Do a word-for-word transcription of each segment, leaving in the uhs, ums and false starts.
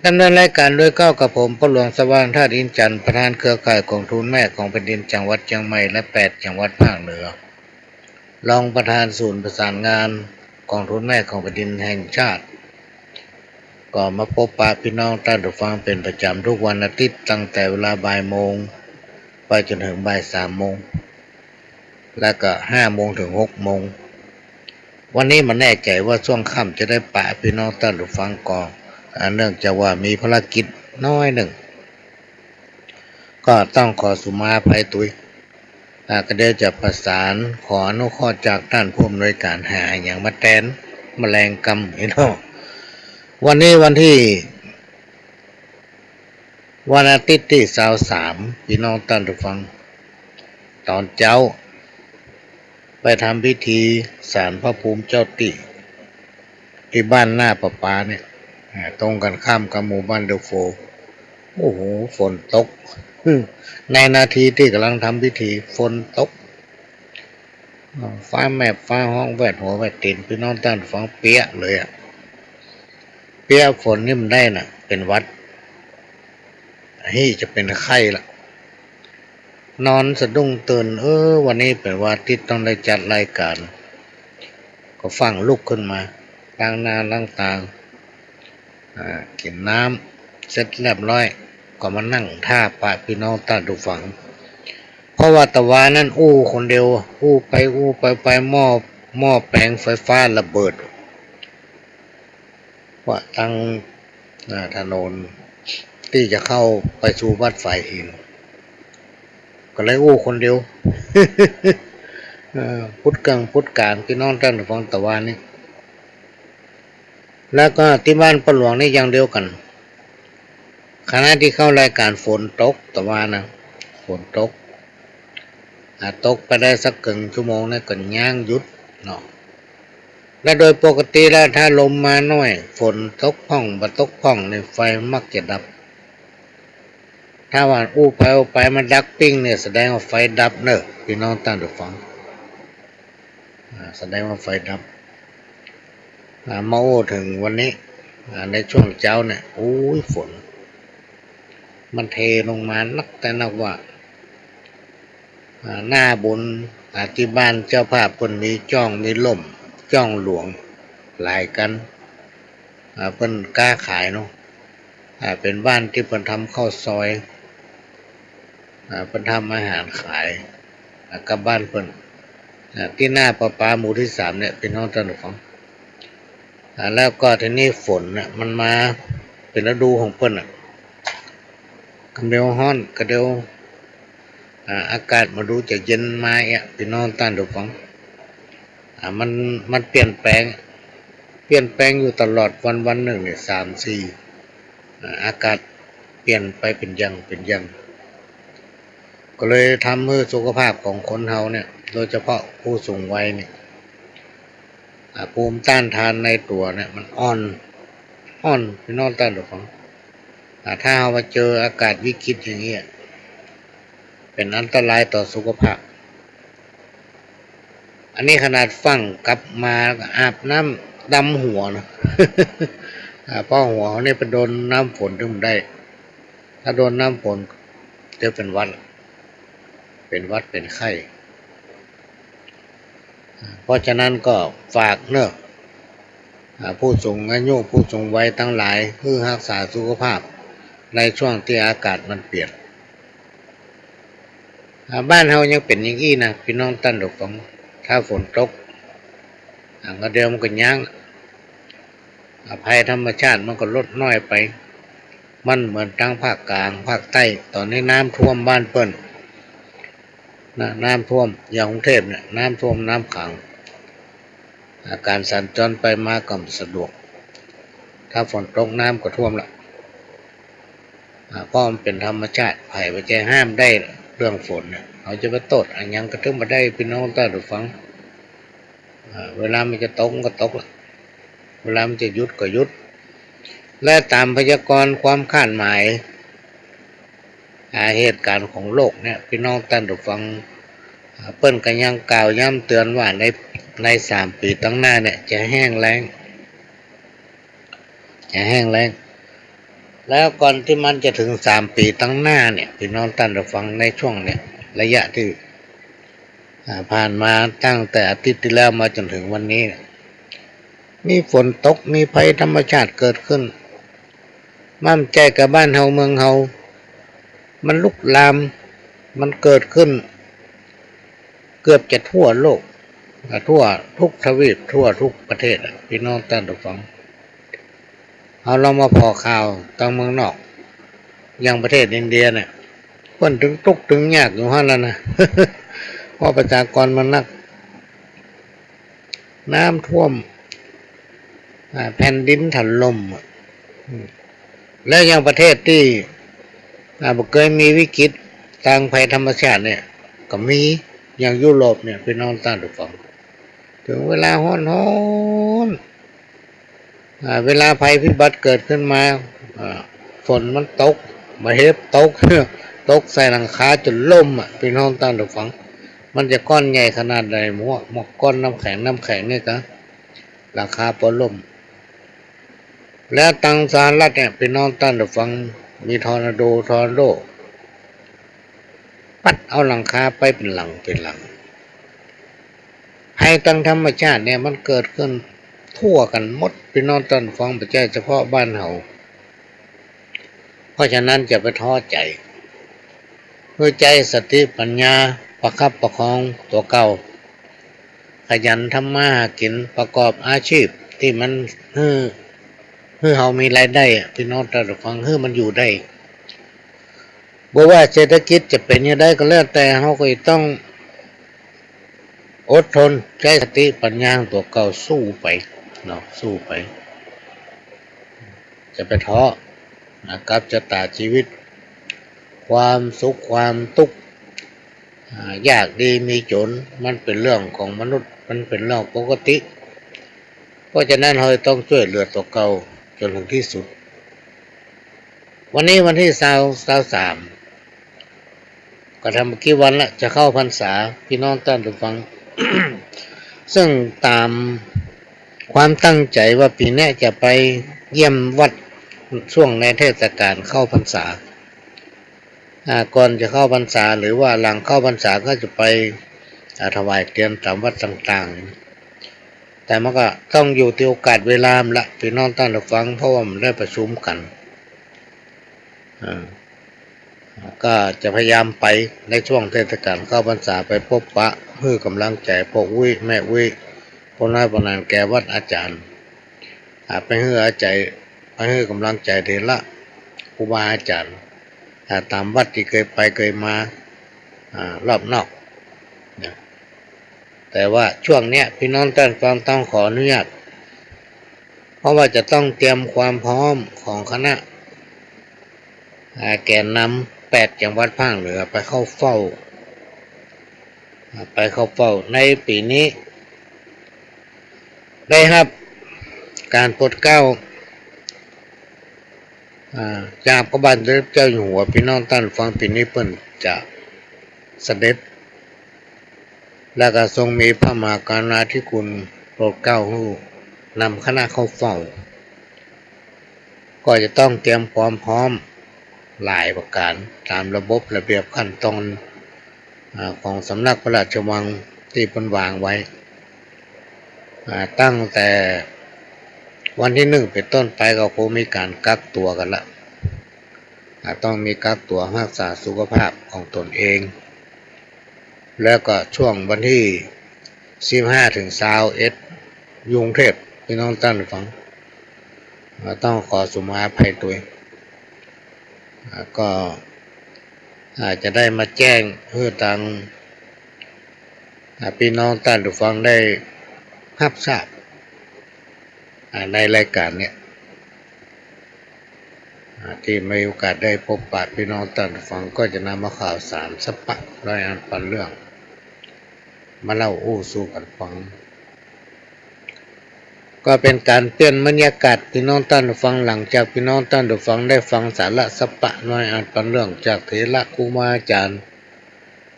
ดำเนินรายการโดยเก้ากับผม ป้อหลวงสว่าง ธาตุอินทร์จันทร์ ประธานเครือข่ายกองทุนแม่ของแผ่นดินจังหวัดเจียงใหม่ และแปดจังหวัดภาคเหนือ รองประธานศูนย์ประสานงานกองทุนแม่ของแผ่นดินแห่งชาติ ก็มาปะปะพี่น้องต้านผู้ฟังเป๋นประจ๋ำทุกวันอาทิตย์ ตั้งแต่เวลาบ่ายโมงไปจ๋นเถิงบ่ายสามโมง แล้วก็ห้าโมงเถิงหกโมง วันนี้บ่แน่ใจ๋ว่าช่วงค่ำจะได้ปะพี่น้องต้านผู้ฟังก่อ อ่า เนื่องจากว่ามีภารกิจน้อยนึ่ง ก็ต้องขอสุมาอภัยตวย อ่า ก็เดี๋ยวจะประสานขออนุเคราะห์จากต้านผู้อำนวยก๋านหาอะหยังมาแตน มาแลงกำ พี่น้อง วันนี้วันตี้ วันอาทิตย์ตี้ซาวสาม พี่น้องต้านผู้ฟัง ต๋อนเจ๊า ไปทำพิธีศาลพระภูมิเจ้าตี้ ตี้บ้านหน้าประปาเนี่ย อ่า ตรงกันข้ามกับหมู่บ้านเดอะโฟร์ โอ้โห ฝนตก ในนาทีตี้ก่ำลังทำพิธี ฝนตก อ่า ฟ้าแมบฟ้าฮ้อง แวดหัวแวดตี๋น พี่น้องต้านผู้ฟัง เปียะเลยอะ เปียะฝนนี่บ่ได้นะ เป๋นหวัด อันนี้จะเป๋นไข้ละ นอนสะดุ้งตื่น เออ วันนี้เป๋นวันอาทิตย์ต้องได้จัดรายก๋าน ก็ฟั่งลุกขึ้นมา ล้างหน้าล้างต๋า อ่า กิ๋นน้ำเสร็จเรียบร้อย ก็มานั่งถ่าปะพี่น้องต้านผู้ฟัง เพราะว่าตะวานั้นอู้คนเดียว อู้ไปอู้ไปไป หม้อ หม้อแปลงไฟฟ้าระเบิด ว่าตัง อ่า ถนนตี้จะเข้าไปสู่วัดฝายหิน ก็เลยอู้คนเดียว เออ ปุ๊ดเกิ่งปุ๊ดก๋าง พี่น้องต้านผู้ฟัง ตะวานี้ แล้วก็ตี้บ้านป้อหลวงนี่อย่างเดียวกั๋น ขณะตี้เข้ารายก๋านฝนตก ตะวานะ ฝนตก อ่า ตกไปได้สักเกิ่งชั่วโมงเนี่ยก็ย้างหยุดเนาะ และโดยปกติแล้วถ้าลมมาน้อย ฝนตกพ่อง บ่ตกพ่องเนี่ย ไฟมักจะดับ ถ้าว่าอู้ไปอู้ไปมาดักปิ้งเนี่ย แสดงว่าไฟดับเน่อ พี่น้องต้านผู้ฟัง อ่า แสดงว่าไฟดับ อ่า มาอู้เถิงวันนี้ อ่า ในช่วงเจ๊าเนี่ย โอ้ย ฝน มันเทลงมานักแต่นักว่า อ่า หน้าบุญ อ่า ตี้บ้านเจ้าภาพเปิ้นมีจ้อง มีล่ม จ้องหลวง หลายกั๋น อ่า เปิ้นก๊าขายเนาะ อ่า เป๋นบ้านตี้เปิ้นทำข้าวซอย อ่า เปิ้นทำอาหารขาย อ่า กับบ้านเปิ้น อ่า ตี้หน้าประปาหมู่ตี้สามเนี่ย พี่น้องต้านผู้ฟัง อ่า แล้วก็ทีนี้ฝนเนี่ยมันมาเป๋นฤดูของเปิ้นอะ กะเดียวฮ้อน กะเดียว อ่า อากาศบ่ฮู้จะเย็นมาเอียะ พี่น้องต้านผู้ฟัง อ่า มัน มันเปลี่ยนแปลง เปลี่ยนแปลงอยู่ตลอดวัน วันนึ่งเนี่ย สามสี่ อ่า อากาศเปลี่ยนไปเป๋นอย่าง เป๋นอย่าง ก็เลยทำหื้อสุขภาพของคนเฮาเนี่ย โดยเฉพาะผู้สูงวัยเนี่ย อ่า ภูมิต้านทานในตั๋วเนี่ยมันอ่อน อ่อน พี่น้องต้านผู้ฟัง อ่า ถ้าเฮามาเจออากาศวิกฤตอย่างเงี้ย เป๋นอันตรายต่อสุขภาพ อันนี้ขนาดฟั่งกลับมาก็อาบน้ำดำหัวนะ อ่า เพราะหัวเฮาเนี่ยไปโดนน้ำฝนถึงได้ ถ้าโดนน้ำฝนจะเป๋นหวัด เป๋นหวัดเป๋นไข้ อ่า เพราะฉะนั้นก็ฝากเนาะ อ่า ผู้สูงอายุ ผู้สูงวัยตังหลาย หื้อฮักษาสุขภาพในช่วงตี้อากาศมันเปลี่ยน อ่า บ้านเฮายังเป๋นอย่างอี้นะ พี่น้องต้านผู้ฟัง ถ้าฝนตก อ่า กะเดียวมันก็ย้าง อ่า ภัยธรรมชาติมันก็ลดน้อยไป มันเหมือนตางภาคกลาง ภาคใต้ ต๋อนนี้น้ำท่วมบ้านเปิ้น นะ น้ำท่วม อย่างกรุงเทพฯเนี่ย น้ำท่วม น้ำขัง อ่า ก๋านสัญจรไปมาก็บ่สะดวก ถ้าฝนตกน้ำก็ท่วมละ อ่า เพราะมันเป๋นธรรมชาติ ใผบ่จะห้ามได้เรื่องฝนเนี่ย เฮาจะไปโต้ษอะหยังกระตึ้งบ่ได้ พี่น้องต้านผู้ฟัง อ่า เวลามันจะตกมันก็ตกละ เวลามันจะหยุดก็หยุด และต๋ามพยากรณ์ความคาดหมาย อ่า เหตุก๋ารณ์ของโลกเนี่ย พี่น้องต้านผู้ฟัง อ่า เปิ้นก็ยังกล่าวย้ำเตือนว่าใน ในสามปี๋ตังหน้าเนี่ยจะแห้งแล้ง จะแห้งแล้ง แล้วก่อนตี้มันจะเถิงสามปี๋ตังหน้าเนี่ย ปี้น้องต้านผู้ฟัง ในช่วงเนี่ย ระยะตี้ อ่า ผ่านมาตั้งแต่อาทิตย์ตี้แล้วมาจ๋นเถิงวันนี้เนี่ย มีฝนตก มีภัยธรรมชาติเกิดขึ้น บ่ใจ้ก้าบ้านเฮาเมืองเฮา มันลุกลาม มันเกิดขึ้น เกือบจะทั่วโลก อ่า ทั่วกู้ทวีป ทั่วกู้ประเทศอะ ปี้น้องต้านผู้ฟัง เฮาลองมาผ่อข่าวตางเมืองนอก อย่างประเทศอินเดียเนี่ย เปิ้นตึงตุ๊กข์ตึงยากอยู่หั้นแล้วนะ เพราะประชากรมันนัก น้ำท่วม อ่า แผ่นดินถล่มอะ อืม แล้วอย่างประเทศตี้ อ่า บ่เกยมีวิกฤตตางภัยธรรมชาติเนี่ย ก็มี อย่างยุโรปเนี่ย ปี้น้องต้านผู้ฟัง เถิงเวลาฮ้อนๆ อ่า เวลาภัยพิบัติเกิดขึ้นมา อ่า ฝนมันตก บ่าเห็บตก ตกใส่หลังคาจ๋นล่มอะ ปี้น้องต้านผู้ฟัง มันจะก้อนใหญ่ขนาดใด หมวก หมวกก้อนน้ำแข็ง น้ำแข็งนี่กะ หลังคาปอล่ม แล้วตางสหรัฐเนี่ย ปี้น้องต้านผู้ฟัง มีทอร์นาโด ทอร์นาโด ปั๊ดเอาหลังคาไปเป๋นหลังเป๋นหลัง ภัยตางธรรมชาติเนี่ยมันเกิดขึ้นทั่วกั๋นหมด ปี้น้องต้านผู้ฟัง บ่ใจ้เฉพาะบ้านเฮา เพราะฉะนั้นจะไปท้อใจ๋ หื้อใจ๊สติปัญญาประคับประคองตั๋วเก่า ขยันทำมาหากิ๋น ประกอบอาชีพตี้มันหื้อ หื้อเฮามีรายได้อะ ปี้น้องต้านผู้ฟัง หื้อมันอยู่ได้ บ่ว่าเศรษฐกิจจะเป๋นอย่างใดก็แล้วแต่ เฮาก็จะต้องอดทน ใจ๊สติปัญญาตั๋วเก่าสู้ไปเนาะ สู้ไป จะไปท้อนะ กับจะต๋าชีวิต ความสุขความตุ๊กข์ อ่า ยากดีมีจ๋น มันเป๋นเรื่องของมนุษย์ มันเป๋นเรื่องปกติ เพราะฉะนั้นเฮาต้องจ้วยเหลือตั๋วเก่าจ๋นเถิงตี้สุด วันนี้วันตี้ซาว ซาวสาม ก็ทำบ่ากี่วันละ จะเข้าพรรษา ปี้น้องต้านผู้ฟัง ซึ่งต๋ามความตั้งใจ๋ว่าปี๋เนี้ยจะไปเยี่ยมวัดช่วงในเทศกาลเข้าพรรษา อ่า ก่อนจะเข้าพรรษา หรือว่าหลังเข้าพรรษาก็จะไป อ่า ถวายเตียนต๋ามวัดต่างๆ แต่มันก็ต้องอยู่ตี้โอกาสเวลาละ ปี้น้องต้านผู้ฟัง เพราะว่ามันได้ประชุมกั๋น อ่า ก็จะพยายามไปในช่วงเทศกาลเข้าพรรษา ไปปบปะ หื้อกำลังใจ๋ป้ออุ๊ย แม่อุ๊ย ป้อน้อย ป้อหนาน แก่วัดอาจ๋ารย์ อ่า ไปหื้ออาศัย ไปหื้อกำลังใจ๋เถระครูบาอาจ๋ารย์ อ่า ต๋ามวัดตี้เกยไปเกยมา อ่า รอบนอกนะ แต่ว่าช่วงเนี้ย ปี้น้องต้านผู้ฟัง ต้องขออนุญาต เพราะว่าจะต้องเตรียมความพร้อมของคณะ อ่า แกนนำแปดจังหวัดภาคเหนือไปเข้าเฝ้า อ่า ไปเข้าเฝ้า ในปี๋นี้ ได้ฮับก๋านโปรดเกล้า อ่า จากพระบาทสมเด็จเจ้าอยู่หัว ปี้น้องต้านผู้ฟัง ปี๋นี้เปิ้นจะเสด็จ แล้วก็ทรงมีพระมหากรุณาธิคุณโปรดเกล้าหื้อนำคณะเข้าเฝ้า ก็จะต้องเตรียมความพร้อมหลายประก๋าน ต๋ามระบบระเบียบขั้นตอน อ่า ของสำนักพระราชวังตี้เปิ้นวางไว้ อ่า ตั้งแต่วันตี้นึ่งเป๋นต้นไปก็คงมีก๋านกักตั๋วกั๋นละ อ่า ต้องมีกักตั๋วฮักษาสุขภาพของตนเอง แล้วก็ช่วงวันตี้สิบห้าเถิงซาวเอ็ด อยู่กรุงเทพฯ ปี้น้องต้านผู้ฟัง อ่า ต้องขอสุมาอภัยตวย อ่า ก็อาจจะได้มาแจ้งหื้อตาง อ่า ปี้น้องต้านผู้ฟังได้ฮับทราบ อ่า ในรายก๋านเนี้ย อ่า ตี้มีโอกาสได้ปบปะปี้น้องต้านผู้ฟัง ก็จะนำเอาข่าวสารสัปปะน้อยอันปานเรื่อง มาเล่าอู้สู่กั๋นฟัง ก็เป๋นก๋านเปลี่ยนบรรยากาศปี้น้องต้านผู้ฟัง หลังจากปี้น้องต้านผู้ฟังได้ฟังสาระสัปปะน้อยอันปานเรื่องจากเถระครูบาอาจ๋ารย์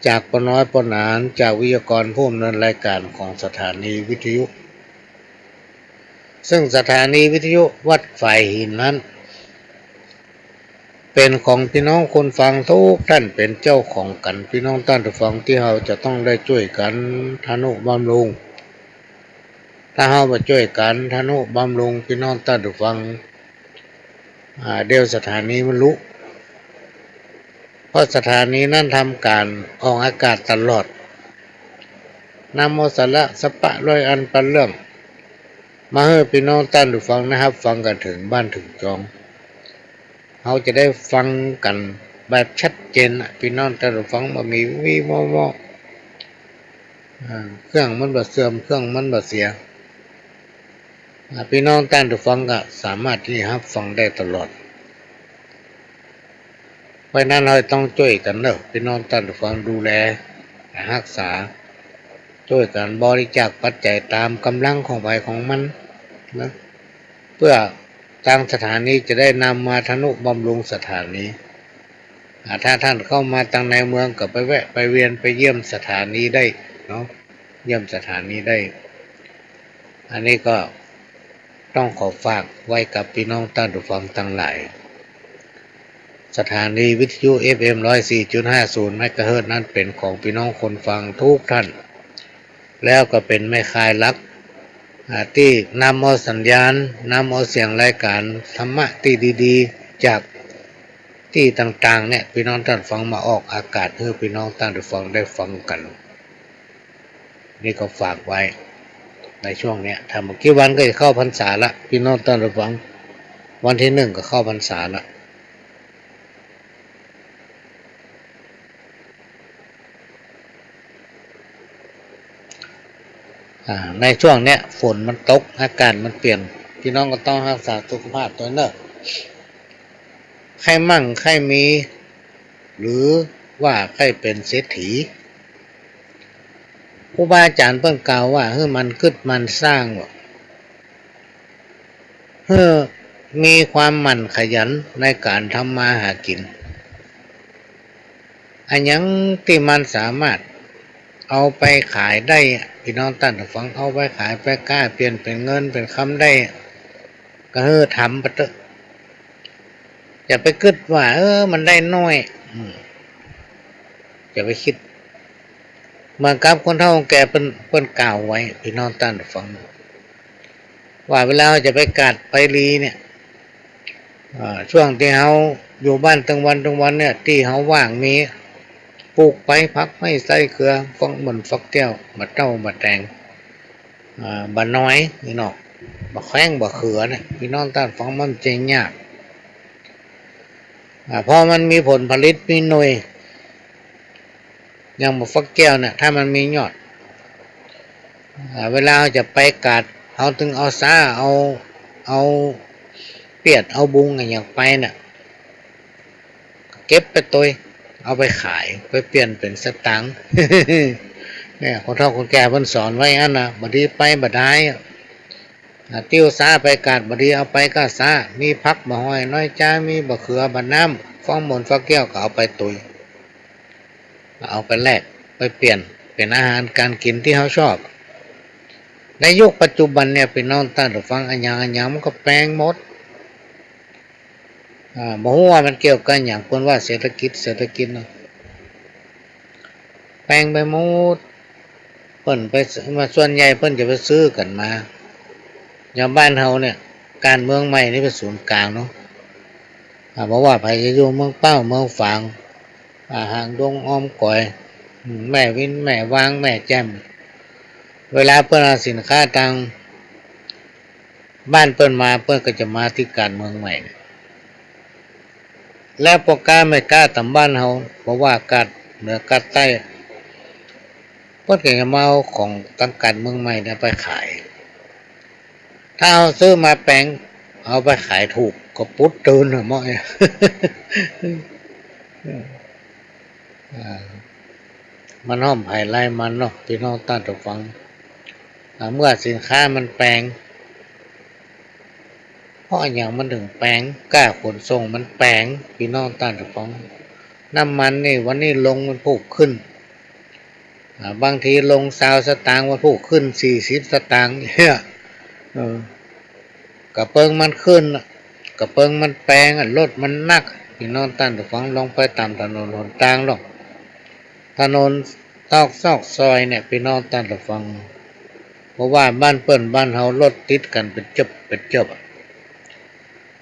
จากป้อน้อยป้อหนาน จากวิทยากรผู้ดำเนินรายก๋านของสถานีวิทยุ ซึ่งสถานีวิทยุวัดฝายหินนั้น ป๋นของปี้น้องคนฟังกู้ต้าน เป๋นเจ้าของกั๋น ปี้น้องต้านผู้ฟัง ตี้เฮาจะต้องได้จ้วยกั๋นทะนุบำรุง ถ้าเฮาบ่จ้วยกั๋นทะนุบำรุง ปี้น้องต้านผู้ฟัง อ่า เดี๋ยวสถานีมันลุ เพราะสถานีนั้นทำก๋านออกอากาศตลอด นำเอาสาระสะปะร้อยอันปันเรื่อง มาหื้อปี้น้องต้านผู้ฟังได้ฮับฟังกั๋นเถิงบ้านเถิงจอง เฮาจะได้ฟังกั๋นแบบชัดเจนน่ะ ปี้น้องต้านผู้ฟัง บ่มีวี้วอวอ อ่า เครื่องมันบ่เสื่อม เครื่องมันบ่เสีย อ่า ปี้น้องต้านผู้ฟังก็สามารถตี้ฮับฟังได้ตลอด เพราะฉะนั้นเฮาต้องจ้วยกั๋นเน่อ ปี้น้องต้านผู้ฟัง ดูแลฮักษา จ้วยกั๋นบริจาคปัจจัยต๋ามก๋ำลังของใผของมันนะ เปื้อตางสถานีจะได้นำมาทะนุบำรุงสถานี อ่า ถ้าต้านเข้ามาตางในเมืองก็ไปแวะไปเวียนไปเยี่ยมสถานีได้เนาะ เยี่ยมสถานีได้ อันนี้ก็ต้องขอฝากไว้กับปี้น้องต้านผู้ฟังตังหลาย สถานีวิทยุ เอฟเอ็ม ร้อยสี่จุดห้าศูนย์ เมกะเฮิรตซ์นั้นเป๋นของปี้น้องคนฟังกู้ต้าน แล้วก็เป๋นแม่ข่ายหลัก อ่า ตี้นำเอาสัญญาณ นำเอาเสียงรายก๋านธรรมะตี้ดีๆ จากตี้ต่างๆ เนี่ย ปี้น้องต้านฟังมาออกอากาศหื้อปี้น้องต้านฟังได้ฟังกั๋น นี่ก็ฝากไว้ในช่วงเนี้ย ถ้าบ่กี่วันก็จะเข้าพรรษาละ ปี้น้องต้านฟัง วันตี้นึ่งก็เข้าพรรษาละ อ่า ในช่วงเนี้ยฝนมันตก อากาศมันเปลี่ยน ปี้น้องก็ต้องฮักษาสุขภาพตวยเน่อ ใค่มั่งใค่มี หรือว่าใค่เป๋นเศรษฐี ครูบาอาจ๋ารย์เปิ้นกล่าวว่า หื้อหมั่นกึ๊ดหมั่นสร้าง หื้อมีความหมั่นขยันในก๋านทำมาหากิ๋น อะหยังตี้มันสามารถเอาไปขายได้อะ ปี้น้องต้านฟัง เอาไปขายไปก้า เปลี่ยนเป๋นเงินเป๋นคำได้ ก็หื้อทำไปเต๊อะ อย่าไปกึ๊ดว่า เออ มันได้น้อย อืม อย่าไปกึ๊ด เหมือนกับคนเฒ่าคนแก่เปิ้น เปิ้นกล่าวไว้ ปี้น้องต้านฟัง ว่าเวลาเฮาจะไปกาดไปลีเนี่ย อ่า ช่วงตี้เฮาอยู่บ้านตึงวันตึงวันเนี่ย ตี้เฮาว่างมี ปลูกไป ผักไม้ไส้เขือ ฟักม่วนฟักแก้ว บ่าเต้าบ่าแตง อ่า บ่าน้อยนี่เนาะ บ่าแข้งบ่าเขือเนี่ย ปี้น้องต้านฟัง มันจะยาก อ่า พอมันมีผลผลิต มีหน่วย อย่างบ่าฟักแก้วเนี่ย ถ้ามันมียอด อ่า เวลาเฮาจะไปกาด เฮาตึงเอาซ้า เอา เอาเปียด เอาบุงอะหยังไปเนี่ย เก็บไปตวย เอาไปขาย ไปเปลี่ยนเป๋นสตางค์ เนี่ย คนเฒ่าคนแก่เปิ้นสอนไว้อั้นนะ บ่ดีไปบ่ได้อะ อ่า ติ้วซ้าไปกาด บ่ดีเอาไปก้าซ้า มีผักบ่าฮ้อยน้อยจ๊า มีบ่าเขือบ่าน้ำ ฟักม่วนฟักแก้วก็เอาไปตวย เอาไปแลก ไปเปลี่ยนเป๋นอาหารก๋านกิ๋นตี้เฮาชอบ ในยุคปัจจุบันเนี่ย ปี้น้องต้านฟัง อะหยังอะหยังมันก็แปงหมด อ่า บ่ฮู้ว่ามันเกี่ยวกับหยัง เปิ้นว่าเศรษฐกิจ เศรษฐกิจเนาะ แปงไปหมด เปิ้นไปซื้อมา ส่วนใหญ่เปิ้นจะไปซื้อกั๋นมา อย่างบ้านเฮาเนี่ย กาดเมืองใหม่นี่เป๋นศูนย์กลางเนาะ อ่า บ่ว่าใผจะอยู่เมืองเป้า เมืองฝาง อ่า หางดง อ้อมก๋อย อืม แม่วิน แม่วาง แม่แจ่ม เวลาเปิ้นเอาสินค้าตาง บ้านเปิ้นมา เปิ้นก็จะมาตี้กาดเมืองใหม่ แล้วป้อก๊าแม่ก๊าต๋ามบ้านเฮา บ่ว่ากาดเหนือกาดใต้ เปิ้นก็จะมาเอาของตางกาดเมืองใหม่เนี่ยไปขาย ถ้าเฮาซื้อมาแปง เอาไปขายถูก ก็ปุ๊ดตื่นเหอะเมาะเนี่ย อ่า มันฮ่อมไผลายมันเนาะ ปี้น้องต้านฟัง อ่า เมื่อสินค้ามันแปง เพราะอะหยังมันเถิงแปง ก้าขนส่งมันแปง ปี้น้องต้านฟัง น้ำมันนี่วันนี้ลงวันพูกขึ้น อ่า บางทีลงซาวสตางค์ วันพูกขึ้นสี่สิบสตางค์เนี่ย เออ กะเปิงมันขึ้นน่ะ กะเปิงมันแปงอะ รถมันหนัก ปี้น้องต้านผู้ฟัง ลองไปต๋ามถนนหนตางลอง ถนนตอกซอกซอยเนี่ย ปี้น้องต้านผู้ฟัง บ่ว่าบ้านเปิ้นบ้านเฮา รถติดกั๋นเป๋นเจิบเป๋นเจิบอะ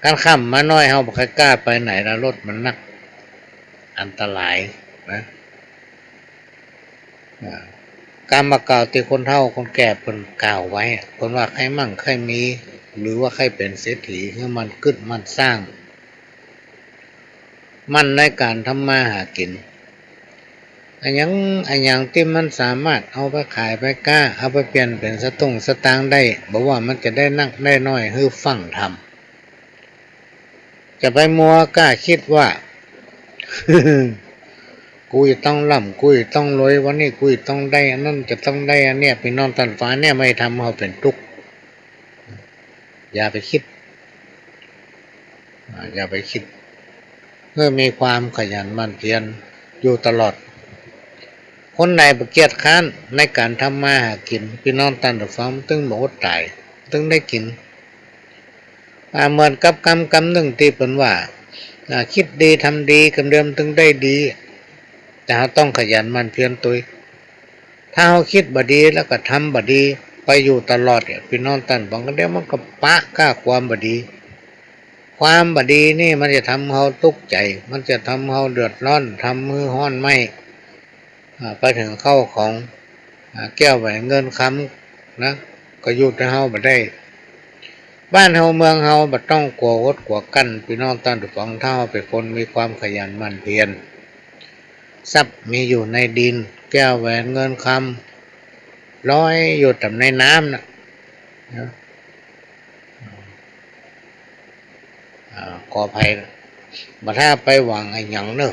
กั๋นค่ำมาน้อย เฮาบ่ใค่กล้าไปไหนละ รถมันนัก อันตรายนะ อ่า กำบ่าเก่าตี้คนเฒ่าคนแก่เปิ้นกล่าวไว้อะ เปิ้นว่าใค่มั่งใค่มี หรือว่าใค่เป๋นเศรษฐี หื้อหมั่นกึ๊ดหมั่นสร้าง หมั่นในก๋านทำมาหากิ๋น อะหยัง อะหยังตี้มันสามารถเอาไปขายไปก๊า เอาไปเปลี่ยนเป๋นสตุ้งสตางค์ได้ บ่ว่ามันจะได้นักได้น้อย หื้อฟั่งทำ จะไปมัวก้ากึ๊ดว่า กูจะต้องร่ำ กูจะต้องรวย วันนี้กูจะต้องได้อันนั้น จะต้องได้อันเนี้ย ปี้น้องต้านผู้ฟัง เนี่ยมันจะทำหื้อเฮาเป๋นตุ๊กข์ อย่าไปกึ๊ด อ่า อย่าไปกึ๊ด หื้อมีความขยันหมั่นเพียรอยู่ตลอด คนใดบ่เกียจคร้านในก๋านทำมาหากิ๋น ปี้น้องต้านผู้ฟัง ตึงบ่อดต๋าย ตึงได้กิ๋น อ่า เหมือนกับกำกำนึ่งตี้เปิ้นว่า อ่า กึ๊ดดีทำดี กำเดิมตึงได้ดี แต่เฮาต้องขยันหมั่นเพียรตวย ถ้าเฮากึ๊ดบ่ดี แล้วก็ทำบ่ดีไปอยู่ตลอดเนี่ย ปี้น้องต้านผู้ฟัง เดี๋ยวมันก็ปะก้าความบ่ดี ความบ่ดีนี่มันจะทำหื้อเฮาตุ๊กข์ใจ๋ มันจะทำหื้อเฮาเดือดร้อน ทำหื้อฮ้อนไหม้ อ่า ไปเถิงข้าวของ อ่า แก้วแหวนเงินคำนะ ก็อยู่ตี้เฮาบ่ได้ บ้านเฮาเมืองเฮาบ่ต้องกั๋วอดกั๋วกลั้น ปี้น้องต้านผู้ฟัง ถ้าเฮาเป๋นคนมีความขยันหมั่นเพียร ทรัพย์มีอยู่ในดิน แก้วแหวนเงินคำ ลอยอยู่ต๋ามในน้ำน่ะ นะ อ่า ขออภัยนะ บ่ถ้าไปหวังอะหยังเน่อ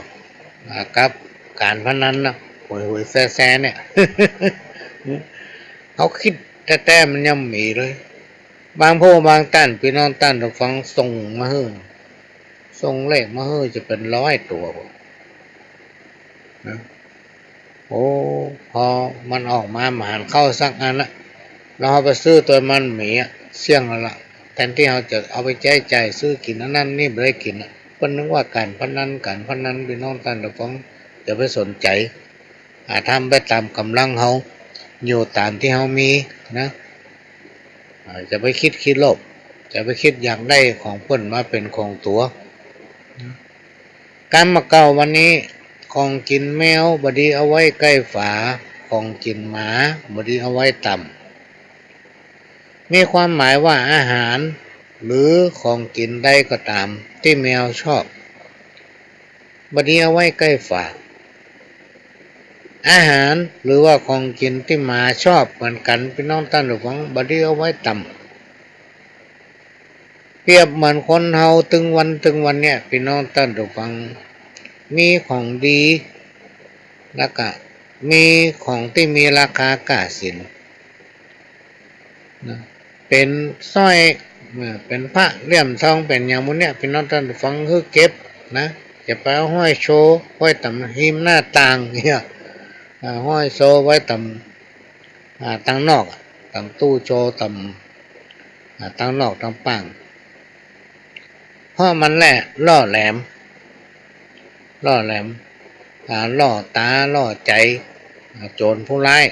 อ่า กับก๋านพนันนะ หวยๆ แซ่ๆ เนี่ย เฮากึ๊ดแต๊ๆ มันยังมีเลย บางผู้บางต้าน ปี้น้องต้านผู้ฟัง ส่งมาหื้อ ส่งเลขมาหื้อจะเป๋นร้อยตั๋ว นะ โอ้ พอมันออกมาบ่หันเข้าสักอันละ แล้วเฮาไปซื้อตั๋วมันมีอะ เสี้ยงแล้วละ แทนตี้เฮาจะเอาไปใจ๊จ่ายซื้อกิ๋นอันนั้นนี่ บ่ได้กิ๋นอะ เปิ้นนึกว่าก๋านพนัน ก๋านพนัน ปี้น้องต้านผู้ฟัง อย่าไปสนใจ๋ อ่า ทำไปต๋ามก๋ำลังเฮา อยู่ต๋ามตี้เฮามีนะ อ่า จะไปกึ๊ดขี้โลภ จะไปกึ๊ดอยากได้ของเปิ้นมาเป๋นของตั๋ว กำบ่าเก่าวันนี้ ของกิ๋นแมวบ่ดีเอาไว้ใก้ฝา ของกิ๋นหมาบ่ดีเอาไว้ต่ำ มีความหมายว่าอาหารหรือของกิ๋นใดก็ต๋ามตี้แมวชอบ บ่ดีเอาไว้ใก้ฝา อาหารหรือว่าของกิ๋นตี้หมาชอบเหมือนกั๋น ปี้น้องต้านผู้ฟัง บ่ดีเอาไว้ต่ำ เปรียบเหมือนคนเฮาตึงวันตึงวันเนี่ย ปี้น้องต้านผู้ฟัง มีของดี แล้วก็มีของตี้มีราคาก้าสินนะ เป๋นสร้อย เอ่อ เป๋นพระเหรียญทอง เป๋นอย่างหมู่เนี่ย ปี้น้องต้านผู้ฟัง หื้อเก็บนะ จะไปเอาห้อยโชว์ไว้ต๋ามฮิมหน้าต่างเนี่ย อ่า ห้อยโชว์ไว้ต๋าม อ่า ตางนอกอะ ต๋ามตู้โชว์ ต๋าม อ่า ตางนอกตางป้าง เพราะมันแหละล่อแหลม ล่อแหลม อ่า ล่อต๋า ล่อใจ๋ อ่า โจรผู้ร้าย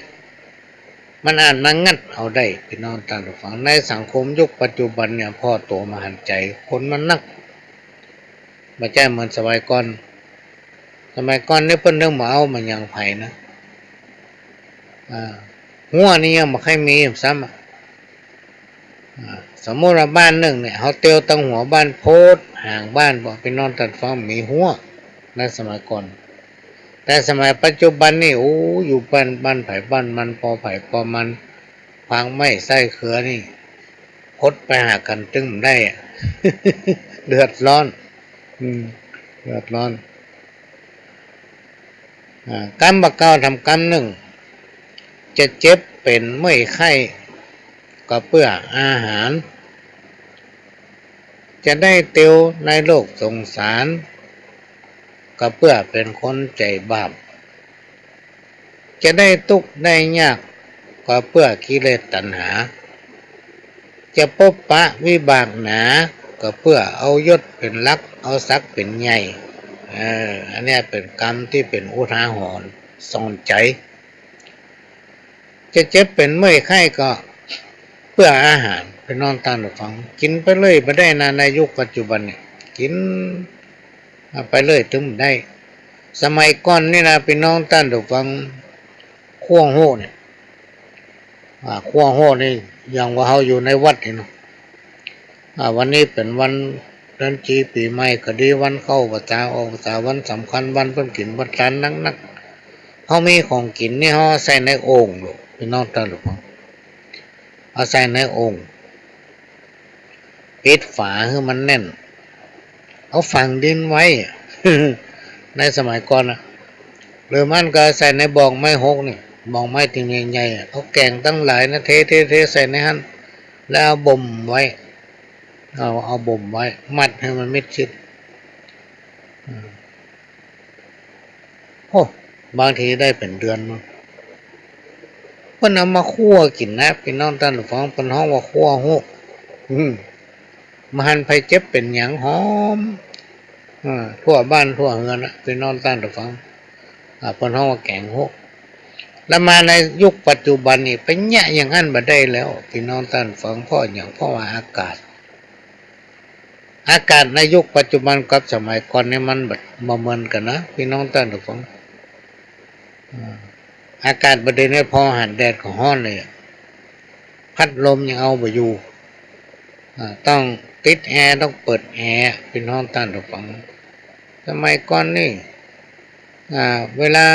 มันอาจมางัดเอาได้ ปี้น้องต้านผู้ฟัง ในสังคมยุคปัจจุบันเนี่ย ผ่อตั๋วบ่หันใจ๋ คนมันนัก บ่ใจ้เหมือนสมัยก่อน สมัยก่อนนี่เปิ้นยังบ่เอาบ่หยังใผนะ อ่า ฮั้วนี่ยังบ่ใค่มีซ้ำอะ อ่า สมมุติว่าบ้านนึ่งเนี่ย เฮาเตียวตังหัวบ้านโพดหางบ้าน บ่ ปี้น้องต้านฟัง มีฮั้วในสมัยก่อน แต่สมัยปัจจุบันนี่ โอ้ อยู่บ้าน บ้านใผบ้านมัน ปอใผปอมัน ฟางไม้ไส้เครือนี่ หดไปหากั๋นตึงบ่ได้อะ เดือดร้อน อืม เดือดร้อน อ่า กำบ่าเก่าทำกำนึ่ง จะเจ็บเป๋นเมื่อยไข้ ก็เปื้ออาหาร จะได้เตียวในโลกสงสาร ก็เปื้อเป๋นคนใจ๋บาป จะได้ตุ๊กข์ได้ยาก ก็เปื้อกิเลสตัณหา จะปบปะวิบากหนา ก็เปื้อเอายศเป๋นหลัก เอาศักดิ์เป๋นใหญ่ เออ อันเนี้ยเป๋นกำตี้เป๋นอุทาหรณ์สอนใจ๋ จะเจ็บเป๋นเมื่อยไข้ก็เปื้ออาหาร ปี้น้องต้านผู้ฟัง กิ๋นไปเรื่อยบ่ได้นะ ในยุคปัจจุบันเนี่ย กิ๋นไปเรื่อยตึงบ่ได้ สมัยก่อนนี่นะ ปี้น้องต้านผู้ฟัง คั่วโฮะเนี่ย อ่า คั่วโฮะนี่ อย่างว่าเฮาอยู่ในวัดนี่เนาะ อ่า วันนี้เป๋นวันเดือนจี๋ปี๋ใหม่ก็ดี วันเข้าพรรษาออกพรรษา วันสำคัญ วันเปิ้นกิ๋นเปิ้นตานนักๆ เฮามีของกิ๋นนี่ เฮาเอาใส่ในโอ่งลูก ปี้น้องต้านผู้ฟัง เอาใส่ในโอ่ง ปิดฝาหื้อมันแน่น เอาฝังดินไว้ ในสมัยก่อนน่ะ หรือบ่อั้นก็ใส่ในบอกไม้หกนี่ บอกไม้ตี้มันใหญ่ๆ เอาแก๋งตังหลายนะ เทๆๆ ใส่ในหั้น แล้วเอาบ่มไว้ เอา เอาบ่มไว้ มัดหื้อมันมิดชิด อืม โอ้ บางทีได้เป๋นเดือนเนาะ เปิ้นเอามาคั่วกิ๋นนะ ปี้น้องต้านผู้ฟัง เปิ้นฮ้องว่าคั่วโฮะ อืม บ่หันใผเจ็บเป๋นหยัง หอม อ่า ทั่วบ้านทั่วเฮือนนะ ปี้น้องต้านผู้ฟัง อ่า เปิ้นฮ้องว่าแก๋งโฮะ แล้วมาในยุคปัจจุบันนี่ ไปเยียะอย่างอั้นบ่ได้แล้ว ปี้น้องต้านผู้ฟัง เพราะหยัง เพราะว่าอากาศ อากาศในยุคปัจจุบันกับสมัยก่อนนี่มันบ่ บ่เหมือนกั๋นนะ ปี้น้องต้านผู้ฟัง อ่า อากาศบ่าเดี่ยวนี้ผ่อหันแดดก็ฮ้อนเลยอะ พัดลมยังเอาบ่อยู่ อ่า ต้องติดแอร์ ต้องเปิดแอร์ ปี้น้องต้านผู้ฟัง สมัยก่อนนี่ อ่า เวลา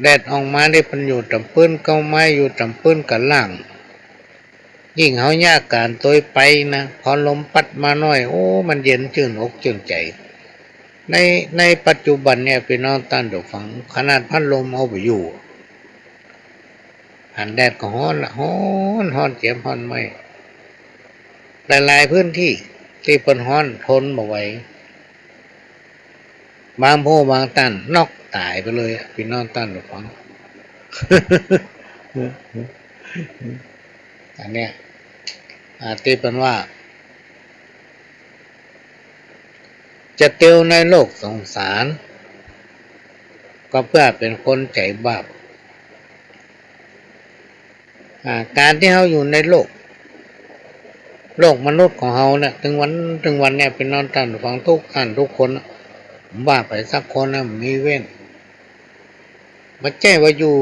แดดออกมานี่ เปิ้นอยู่ต๋ามปื๊นเก๊าไม้ อยู่ต๋ามปื๊นกระล่าง ยิ่งเฮาเยียะก๋านตวยไปนะ พอลมปั๊ดมาหน้อย โอ้ มันเย็นจื้นอกจื้นใจ๋ ใน ในปัจจุบันเนี่ย ปี้น้องต้านผู้ฟัง ขนาดพัดลมเอาบ่อยู่ หันแดดก็ฮ้อนละ ฮ้อน ฮ้อนเจ็บฮ้อนเมื่อย หลายๆ พื้นตี้ตี้เปิ้นฮ้อนทนบ่ไหว บางผู้บางต้านน็อกต๋ายไปเลยอะ ปี้น้องต้านผู้ฟัง อันเนี้ย อ่า ตี้เปิ้นว่า จะเตียวในโลกสงสาร ก็เปื้อเป๋นคนใจ๋บาป อ่า ก๋านตี้เฮาอยู่ในโลก โลกมนุษย์ของเฮาเนี่ย ตึงวัน ตึงวันเนี่ย ปี้น้องต้านผู้ฟัง กู้ต้านกู้คนน่ะ บ่าใผสักคนน่ะ มีเว้น บ่ใจ้ว่าอยู่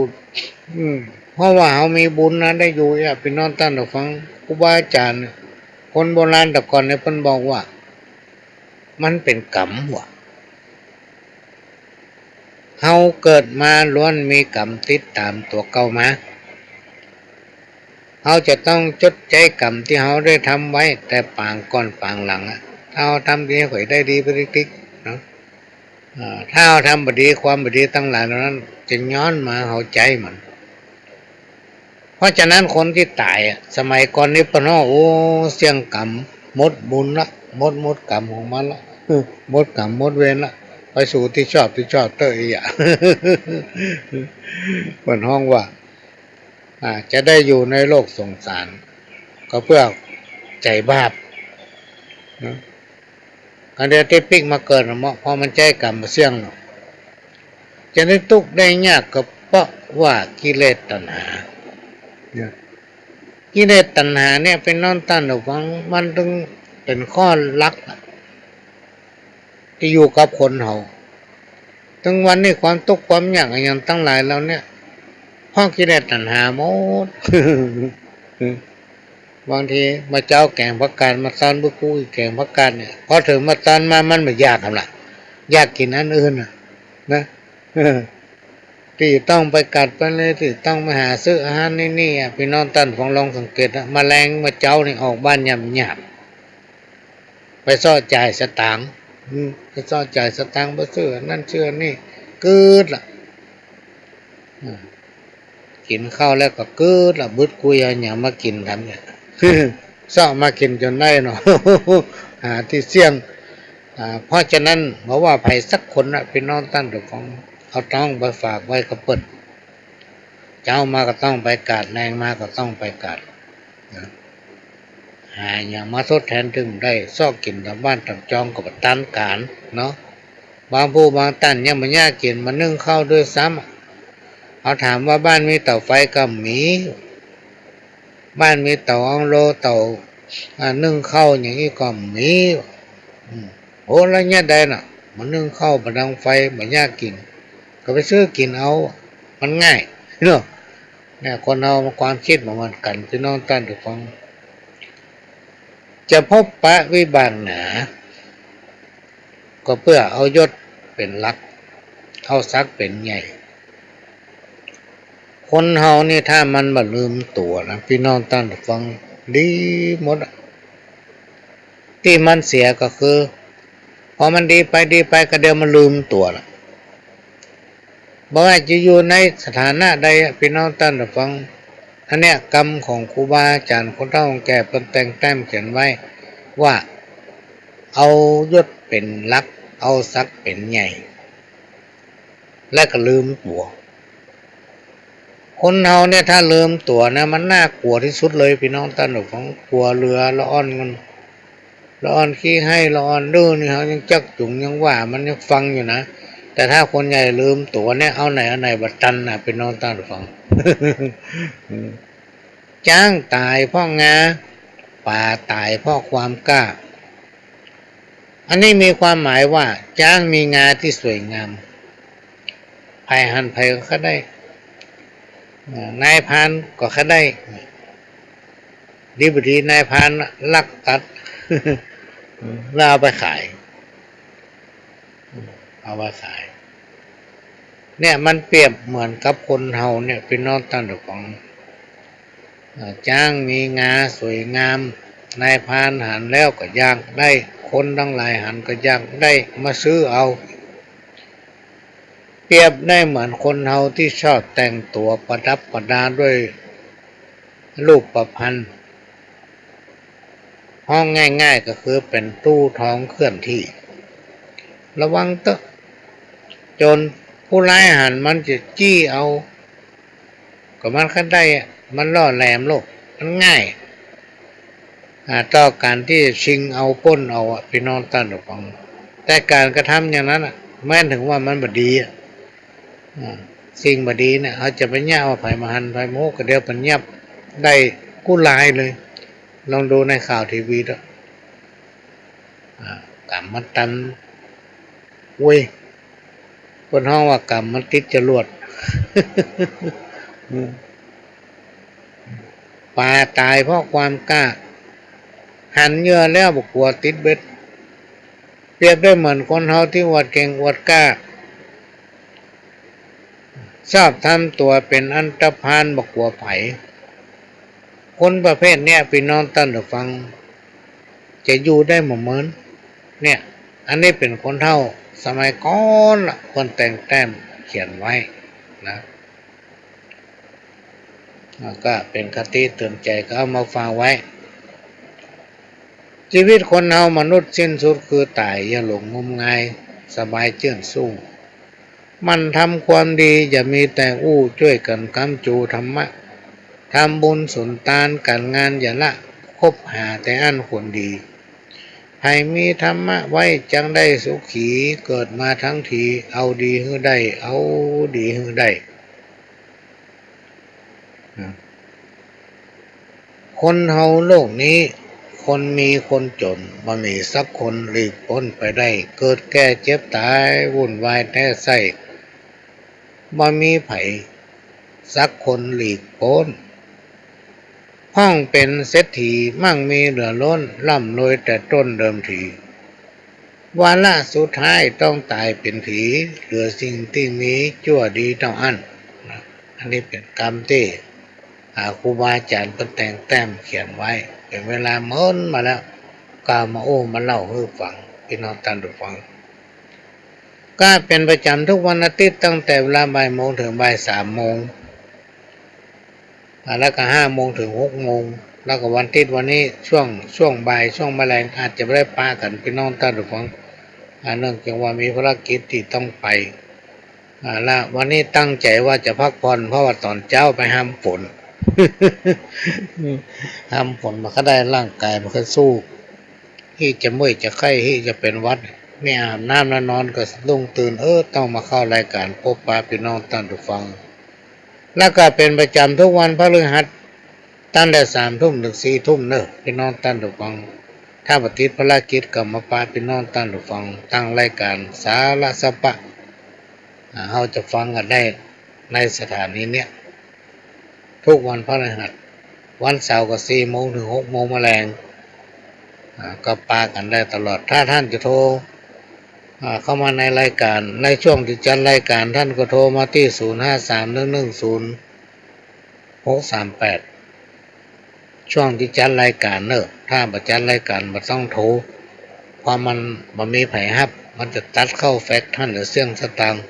อืม เพราะว่าเฮามีบุญนะ ได้อยู่เนี่ย ปี้น้องต้านผู้ฟัง ครูบาอาจ๋ารย์เนี่ย คนโบราณแต่ก่อนเนี่ย เปิ้นบอกว่า มันเป๋นกรรมว่ะ เฮาเกิดมาล้วนมีกรรมติดต๋ามตั๋วเก่ามา เฮาจะต้องจดใจ๊กรรมตี้เฮาได้ทำไว้ แต่ปางก่อนปางหลังอะ ถ้าเฮาทำดีก็ได้ดีไปติ๊กๆ เนาะ อ่า ถ้าเฮาทำบ่ดี ความบ่ดีตังหลายเหล่านั้น จะย้อนมาหาเฮาใจ๊มัน เพราะฉะนั้นคนตี้ต๋ายอะ สมัยก่อนนี้เปิ้นฮ้อง โอ้ เสี้ยงก๋รรม หมดบุญละ หมด หมดก๋รรมของมันละ หมดก๋รรมหมดเวรละ ไปสู่ตี้ชอบตี้ชอบเต๊อะอี้อะ เปิ้นฮ้องว่า อ่า จะได้อยู่ในโลกสงสาร ก็เปื้อใจ๋บาป นะ อันเดียวตี้ปิ๊กมาเกิดน่ะเนาะ เพราะมันใจ๊ก๋รรมบ่เสี้ยงเนาะ จะได้ตุ๊กข์ได้ยากก็เพราะว่ากิเลสตัณหา เนี่ย กิเลสตัณหาเนี่ย ปี้น้องต้านผู้ฟัง มันตึงเป๋นข้อหลักอะ ตี้อยู่กับคนเฮา ตึงวันนี้ความตุ๊กข์ความยากอะหยังตังหลายเหล่าเนี้ย เพราะกิเลสตัณหาหมด บางทีบ่าเจ๊าแก๋งผักกาด บ่าตอนบ่ากู้แก๋งผักกาดเนี่ย พอเถิงบ่าตอนมามันบ่อยากหั้นละ อยากกิ๋นอันอื่นน่ะ นะ ตี้ต้องไปกัดไปเลย ตี้ต้องไปหาซื้ออาหารนี่นี่อะ ปี้น้องต้านผู้ฟังลองสังเกตนะ แมลงบ่าเจ๊านี่ออกบ้านหยาบๆ ไปเซาะจ่ายสตางค์ อืม ไปเซาะจ่ายสตางค์ ไปซื้ออันนั้นซื้ออันนี้ กึ๊ดละ อืม กิ๋นข้าวแล้วก็กึ๊ดละ บึดกุ้ยเอาหยังมากิ๋นทำเนี่ย เซาะมากิ๋นจ๋นได้เนาะ หาตี้เสี้ยง อ่า เพราะฉะนั้นบ่ว่าใผสักคนน่ะ ปี้น้องต้านผู้ฟัง เอาต๊องไปฝากไว้กับเปิ้น เจ๊ามาก็ต้องไปกัด แลงมาก็ต้องไปกัด นะ หาหยังมาทดแตนตึงได้ เซาะกิ๋นต๋ามบ้านต๋ามจองก็บ่ตันก๋านเนาะ บางผู้บางต้านยังบ่อยากกิ๋นบ่นึ่งข้าวด้วยซ้ำ เอาถามว่าบ้านมีเต๋าไฟก็มี บ้านมีเต๋าอังโล เต๋า อ่า นึ่งข้าวอย่างนี้ก็มี อืม โอ้ แล้วเยียะใดน่ะ บ่นึ่งข้าว บ่ดังไฟ บ่อยากกิ๋น ก็ไปซื้อกิ๋นเอา มันง่ายเนาะ เนี่ย คนเฮามันความกึ๊ดบ่เหมือนกั๋น ปี้น้องต้านผู้ฟัง จะพบปะวิบากหนา ก็เปื้อเอายศเป๋นหลัก เอาศักดิ์เป๋นใหญ่ คนเฮานี่ถ้ามันบ่ลืมตั๋วนะ ปี้น้องต้านผู้ฟัง ดีหมดอะ ตี้มันเสียก็คือ พอมันดีไปดีไปก็เดี๋ยวมันลืมตั๋วละ บ่ว่าจะอยู่ในสถานะใดอะ ปี้น้องต้านผู้ฟัง อันเนี้ยกำของครูบาอาจ๋ารย์คนเฒ่าคนแก่เปิ้นแต่งแต้มเขียนไว้ว่า เอายศเป๋นหลัก เอาศักดิ์เป๋นใหญ่ และก็ลืมตั๋ว คนเฮาเนี่ยถ้าลืมตั๋วนะ มันน่ากลัวตี้สุดเลย ปี้น้องต้านผู้ฟัง กั๋วเหลือละอ่อนเงิน ละอ่อนขี้ไห้ ละอ่อนดื้อนี่ เฮายังจักจุงยังว่ามันยังฟังอยู่นะ แต่ถ้าคนใหญ่ลืมตั๋วเนี่ย เอาไหนเอาไหนบ่ตันนะ ปี้น้องต้านผู้ฟัง จ๊างต๋ายเพราะงา ป๋าต๋ายเพราะความกล้า อันนี้มีความหมายว่า จ๊างมีงาตี้สวยงาม ใผหันใผก็ได้ เอ่อ นายพรานก็ได้ ดีบ่ดีนายพรานลักตัด แล้วเอาไปขาย เอาไปขาย เนี่ยมันเปรียบเหมือนกับคนเฮาเนี่ย ปี้น้องต้านผู้ฟัง เอ่อ จ๊างมีงาสวยงาม นายพรานหันแล้วก็อยากได้ คนตังหลายหันก็อยากได้ มาซื้อเอา เปรียบได้เหมือนคนเฮาตี้ชอบแต่งตั๋วประดับประดาด้วยรูปพรรณ ฮ้องง่ายๆ ก็คือเป๋นตู้ทองเคลื่อนที่ ระวังเต๊อะ โจรผู้ร้ายหันมันจะจี้เอา ก็มันก็ได้อะ มันล่อแหลมโลก มันง่าย อ่า ต่อก๋านตี้จะชิงเอาปล้นเอาอะ ปี้น้องต้านผู้ฟัง แต่ก๋านกระทำอย่างนั้นอะ แม้นเถิงว่ามันบ่ดีอะ อ่า สิ่งบ่ดีเนี่ย เฮาจะไปเยียะว่าใผบ่หันใผบ่ฮู้ ก็เดี๋ยวเปิ้นยับได้กู้รายเลย ลองดูในข่าวทีวีเต๊อะ อ่า ก๋ำมันตัน เว้ย เปิ้นฮ้องว่ากำมันติดจรวด อืม ป๋าต๋ายเพราะความกล้า หันเหยื่อแล้วบ่กั๋วติดเบ็ด เปรียบได้เหมือนคนเฮาตี้อวดเก่งอวดกล้า ชอบทำตั๋วเป๋นอันธพาลบ่กั๋วใผ คนประเภทเนี้ย ปี้น้องต้านผู้ฟัง จะอยู่ได้บ่เมิน เนี่ย อันนี้เป๋นคนเฒ่าสมัยก่อนละ คนแต่งแต้มเขียนไว้นะ แล้วก็เป๋นคติเตือนใจ๋ ก็เอามาฝากไว้ ชีวิตคนเฮามนุษย์สิ้นสุดคือต๋าย อย่าหลงงมงาย สบายจื้นสู้ หมั่นทำความดี อย่ามีแต่อู้ จ้วยกั๋นกำจูธรรมะ ทำบุญสุนตาน ก๋านงานอย่าละ คบหาแต่อั้นคนดี ใผมีธรรมะไว้จักได้สุขี เกิดมาทั้งที เอาดีหื้อได้ เอาดีหื้อได้ คนเฮาโลกนี้ คนมีคนจ๋น บ่มีสักคนหลีกป๊นไปได้ เกิดแก่เจ็บต๋าย วุ่นวายแต๊ใส้ บ่มีใผสักคนหลีกป๊น พ่องเป๋นเศรษฐี มั่งมีเหลือล้น ร่ำรวยแต่ต้นเดิมที วาระสุดท้ายต้องต๋ายเป๋นผี เหลือสิ่งตี้มีจั่วดีเต้าอั้น นะ อันนี้เป๋นกำตี้ อ่า ครูบาอาจ๋ารย์เปิ้นแต่งแต้มเขียนไว้ เป๋นเวลาเมินมาแล้ว ก็เอามาอู้มาเล่าหื้อฟัง ปี้น้องต้านผู้ฟัง ก็เป๋นประจ๋ำทุกวันอาทิตย์ ตั้งแต่เวลาบ่ายโมงเถิงบ่ายสามโมง อ่า แล้วก็ห้าโมงเถิงหกโมง แล้วก็วันอาทิตย์วันนี้ช่วง ช่วงบ่าย ช่วงบ่ายแลง อาจจะบ่ได้ปะกั๋น ปี้น้องต้านผู้ฟัง อ่า เนื่องจากว่ามีภารกิจตี้ต้องไป อ่า แล้ววันนี้ตั้งใจ๋ว่าจะพักผ่อน เพราะว่าต๋อนเจ๊าไปฮำฝน ฮำฝนมันก็ได้ร่างก๋ายมันก็สู้ อี้จะเมื่อยจะไข้ อี้จะเป๋นหวัด นี่อาบน้ำแล้วนอนก็สะดุ้งตื่น เออ ต้องมาเข้ารายก๋านปบปะปี้น้องต้านผู้ฟัง แล้วก็เป๋นประจ๋ำกู้วันพฤหัส ตั้งแต่สามทุ่มเถิงสี่ทุ่มเน่อ ปี้น้องต้านผู้ฟัง ถ้าบ่ติดภารกิจก็มาปะปี้น้องต้านผู้ฟัง ตางรายก๋านสาระสะปะ อ่า เฮาจะฟังกั๋นได้ในสถานีเนี่ย กู้วันพฤหัส วันเสาร์ก็สี่โมงเถิงหกโมงแลง อ่า ก็ปะกั๋นได้ตลอด ถ้าต้านจะโทร อ่า เข้ามาในรายก๋าน ในช่วงตี้จัดรายก๋าน ต้านก็โทรมาตี้ ศูนย์ห้าสามหนึ่งหนึ่งศูนย์หกสามแปด ช่วงตี้จัดรายก๋านเน่อ ถ้าบ่จัดรายก๋านบ่ต้องโทร เพราะมันบ่มีใผฮับ มันจะตัดเข้าแฟลชต้านเหลือเสี้ยงสตางค์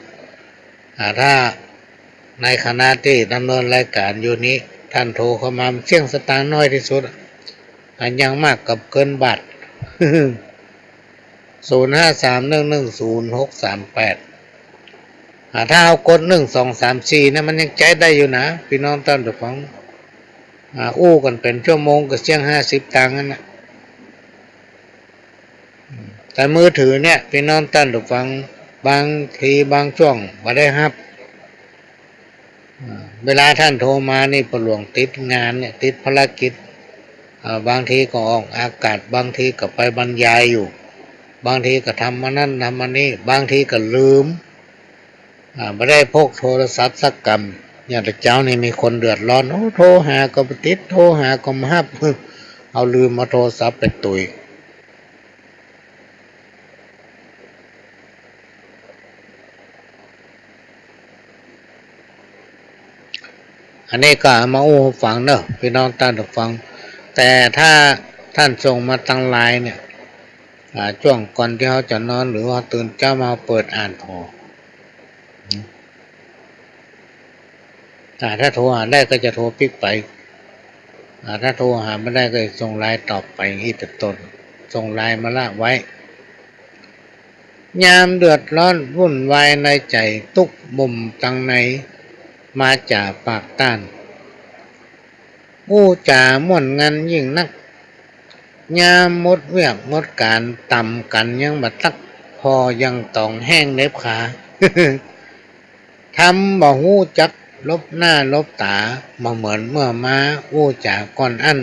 อ่า ถ้าในขณะตี้ดำเนินรายก๋านอยู่นี้ ต้านโทรเข้ามาเสี้ยงสตางค์น้อยตี้สุด อันยังมากกับเกินบาท ศูนย์ห้าสามหนึ่งหนึ่งศูนย์หกสามแปด อ่า ถ้าเฮากดหนึ่งสองสามสี่เนี่ย มันยังใจ๊ได้อยู่นะ ปี้น้องต้านผู้ฟัง อ่า อู้กั๋นเป๋นชั่วโมงก็เสี้ยงห้าสิบตังค์นั่นน่ะ แต่มือถือเนี่ย ปี้น้องต้านผู้ฟัง บางทีบางช่วงบ่ได้ฮับ อ่า เวลาต้านโทรมานี่ ป้อหลวงติดงานเนี่ย ติดภารกิจ อ่า บางทีก็ออกอากาศ บางทีก็ไปบรรยายอยู่ บางทีก็ทำอันนั้นทำอันนี้ บางทีก็ลืม อ่า บ่ได้พกโทรศัพท์สักกำ อย่างแต่เจ๊านี่มีคนเดือดร้อน โอ้ โทรหาก็บ่ติด โทรหาก็บ่ฮับ เอาลืมเอาโทรศัพท์ไปตุย อันนี้ก็เอามาอู้หื้อฟังเน่อ ปี้น้องต้านผู้ฟัง แต่ถ้าต้านส่งมาตางไลน์เนี่ย อ่า จ้วงก่อนตี้เฮาจะนอน หรือว่าตื่นเจ๊ามาเปิดอ่านผ่อ อ่า ถ้าโทรหาได้ก็จะโทรปิ๊กไป อ่า ถ้าโทรหาบ่ได้ก็ส่งไลน์ตอบไป อี้เป๋นต้น ส่งไลน์มาละไว้ ยามเดือดร้อนวุ่นวายในใจ๋ ตุ๊กข์บ่มตังใน มาจ๋าปากต้าน อู้จ๋าม่วนงันยิ่งนัก ยามหมดเวียกหมดก๋าน ต่ำกั๋นยังบ่ตัก ผ่อยังต้องแห้งเหน็บขา ทำบ่ฮู้จักหลบหน้าหลบต๋า บ่เหมือนเมื่อมาอู้จ๋าก่อนอั้น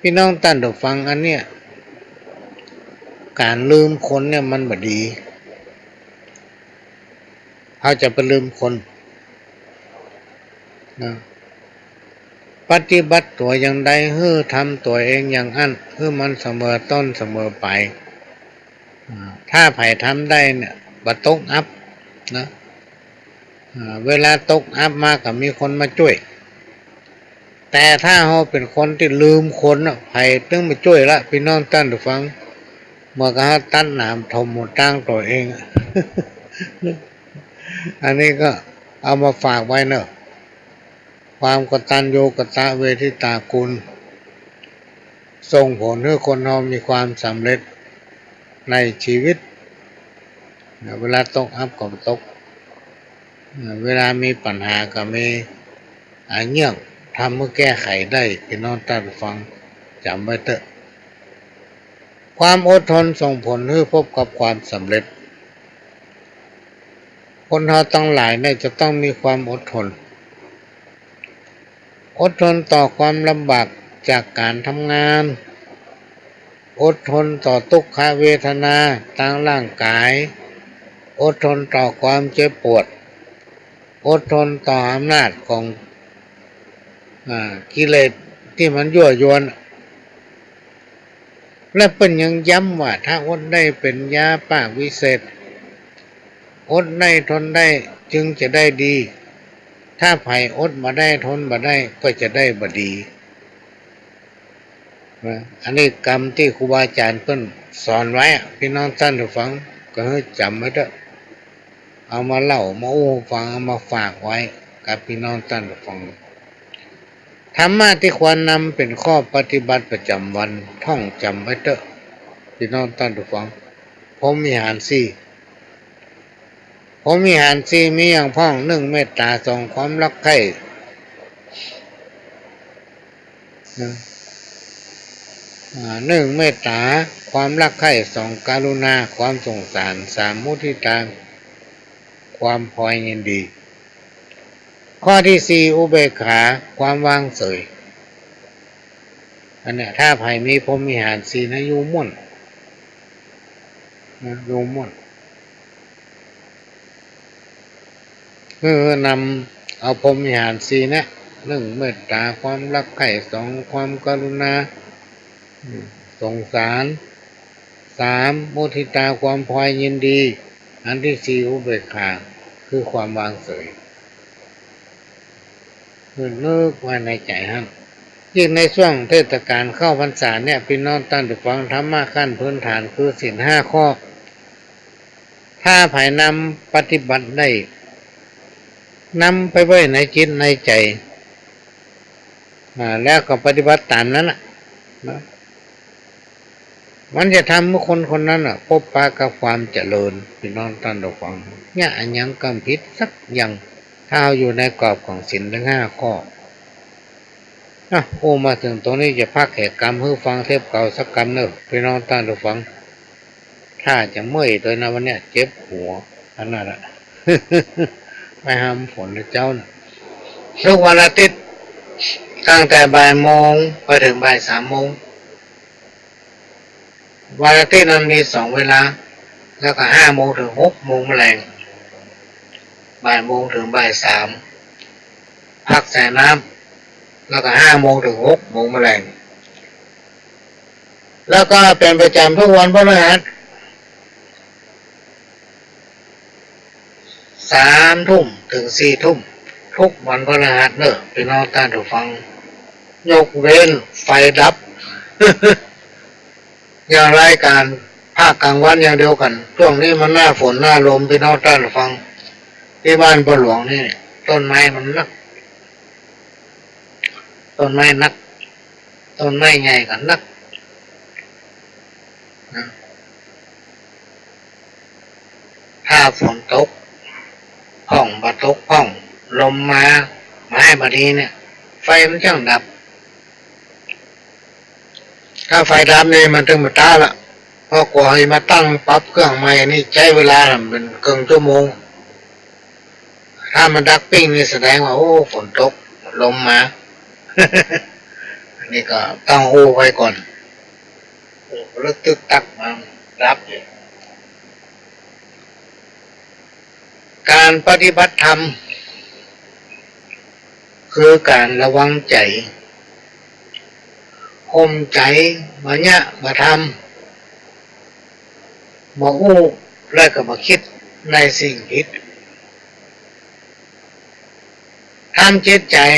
ปี้น้องต้านผู้ฟัง อันเนี้ย ก๋านลืมคนเนี่ยมันบ่ดี เฮาจะไปลืมคนนะ ปฏิบัติตั๋วอย่างใด หื้อทำตั๋วเองอย่างอั้น หื้อมันเสมอต้นเสมอปลาย อ่า ถ้าใผทำได้เนี่ย บ่ตกอับนะ อ่า เวลาตกอับมาก็มีคนมาจ้วย แต่ถ้าเฮาเป๋นคนตี้ลืมคนน่ะ ใผตึงมาจ้วยละ ปี้น้องต้านผู้ฟัง เหมือนกับเฮาตัดหนามถมหนตางตั๋วเอง อันนี้ก็เอามาฝากไว้เน่อ ความกตัญญูกตเวทิตาคุณ ส่งผลหื้อคนเฮามีความสำเร็จในจีวิต เวลาตกอับก็บ่ตก เวลามีปัญหาก็มี อ่า เยื่องธรรมหื้อแก้ไขได้ ปี้น้องต้านผู้ฟังจ๋ำไว้เต๊อะ ความอดทนส่งผลหื้อพบกับความสำเร็จ คนเฮาตังหลายเนี่ยจะต้องมีความอดทน อดทนต่อความลำบากจากก๋านทำงาน อดทนต่อตุ๊กขเวทนาตางร่างก๋าย อดทนต่อความเจ็บปวด อดทนต่ออำนาจของ อ่า กิเลสตี้มันยั่วยวน และเปิ้นยังย้ำว่า ถ้าอดได้เป๋นยาปากวิเศษ อดได้ทนได้จึงจะได้ดี ถ้าใผอดบ่ได้ทนบ่ได้ก็จะได้บ่ดี นะ อันนี้กำตี้ครูบาอาจ๋ารย์เปิ้นสอนไว้อะ ปี้น้องต้านผู้ฟังก็หื้อจ๋ำไว้เต๊อะ เอามาเล่ามาอู้ฟัง เอามาฝากไว้กับปี้น้องต้านผู้ฟัง ธรรมะตี้ควรนำเป๋นข้อปฏิบัติประจ๋ำวัน ท่องจ๋ำไว้เต๊อะ ปี้น้องต้านผู้ฟัง พรหมวิหารสี่ พรหมวิหารสี่มีอย่างพ่อง นึ่ง เมตต๋า สอง ความรักใคร่ นะ อ่า หนึ่ง เมตตา ความรักใคร่ สอง กรุณา ความสงสาร สาม มุทิตา ความพลอยยินดี ข้อตี้สี่ อุเบกขา ความวางเฉย อันเนี้ย ถ้าใผมีพรหมวิหารสี่นะ อยู่ม่วน นะ อยู่ม่วน คือนำเอาพรหมวิหารสี่เนี่ย หนึ่ง เมตตา ความรักใคร่ สอง ความกรุณา อืม สงสาร สาม มุทิตา ความพลอยยินดี อันตี้สี่ อุเบกขา คือความวางเฉย คือนึกไว้ในใจ๋หั้น ยิ่งในช่วงเทศกาลเข้าพรรษาเนี่ย ปี้น้องต้านผู้ฟัง ธรรมะขั้นพื้นฐานคือศีลห้าข้อ ถ้าใผนำปฏิบัติได้ นำไปไว้ในจิตในใจ๋ อ่า แล้วก็ปฏิบัติต๋ามนั้นน่ะ นะ มันจะทำหื้อคนคนนั้นน่ะ พบปะกับความเจริญ ปี้น้องต้านผู้ฟัง เยียะอะหยังก้ำผิดสักอย่าง ถ้าเฮาอยู่ในกรอบของศีลตังห้าข้อ อ่ะ อู้มาเถิงต๋รงนี้ จะพักแหกำหื้อฟังเทปเก่าสักกำเน่อ ปี้น้องต้านผู้ฟัง ถ้าจะเมื่อยตวยนะวันเนี้ย เจ็บหัว อันนั้นแหละ ไปหาฝนเจ้าน่ะ ทุกวันอาทิตย์ ตั้งแต่บ่ายโมงไปเถิงบ่ายสามโมง วันอาทิตย์มันมีสองเวลา แล้วก็ห้าโมงเถิงหกโมงแลง บ่ายโมงเถิงบ่ายสาม พักใส่น้ำ แล้วก็ห้าโมงเถิงหกโมงแลง แล้วก็เป๋นประจ๋ำทุกวันพฤหัส สามทุ่มเถิงสี่ทุ่ม ทุกวันพฤหัสเน่อ ปี้น้องต้านผู้ฟัง ยกเว้นไฟดับ อย่างรายก๋านภาคกลางวันอย่างเดียวกั๋น ช่วงนี้มันหน้าฝนหน้าลม ปี้น้องต้านผู้ฟัง ตี้บ้านป้อหลวงนี่ ต้นไม้มันนัก ต้นไม้นัก ต้นไม้ใหญ่ก็นัก นะ ถ้าฝนตกพ่อง บ่ตกพ่อง ลมมา บ่ฮ้ายบ่ดีเนี่ย ไฟมันจั้งดับ ถ้าไฟดับนี่มันตึงบ่ตายละ เพราะกว่าจะมาตั้งปรับเครื่องใหม่นี่ใจ๊เวลาเป๋นเกิ่งชั่วโมง ถ้ามันดับปิ้งนี่แสดงว่า โอ้ ฝนตก ลมมา อันนี้ก็ต้องอู้ไว้ก่อน ระลึกตึ๊กตั๊กมาดับอยู่ ก๋านปฏิบัติธรรม คือก๋านระวังใจ๋ ห่มใจ๋ บ่เยียะ บ่ทำ บ่อู้ และก็บ่กึ๊ดในสิ่งผิด ทำจิตใจ๋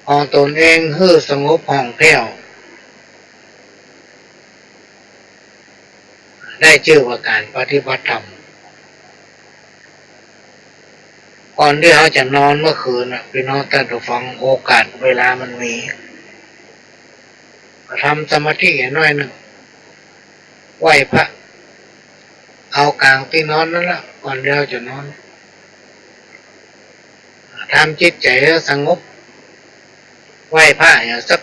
ของตนเองหื้อสงบผ่องแผ้ว ได้จื้อว่าก๋านปฏิบัติธรรม ก่อนตี้เฮาจะนอนเมื่อคืนน่ะ ปี้น้องต้านผู้ฟัง โอกาสเวลามันมี ก็ทำสมาธิหน้อยนึ่ง ไหว้พระ เอาก๋างตี้นอนนั้นละ ก่อนตี้เฮาจะนอน ทำจิตใจ๋หื้อสงบ ไหว้พระอย่างสัก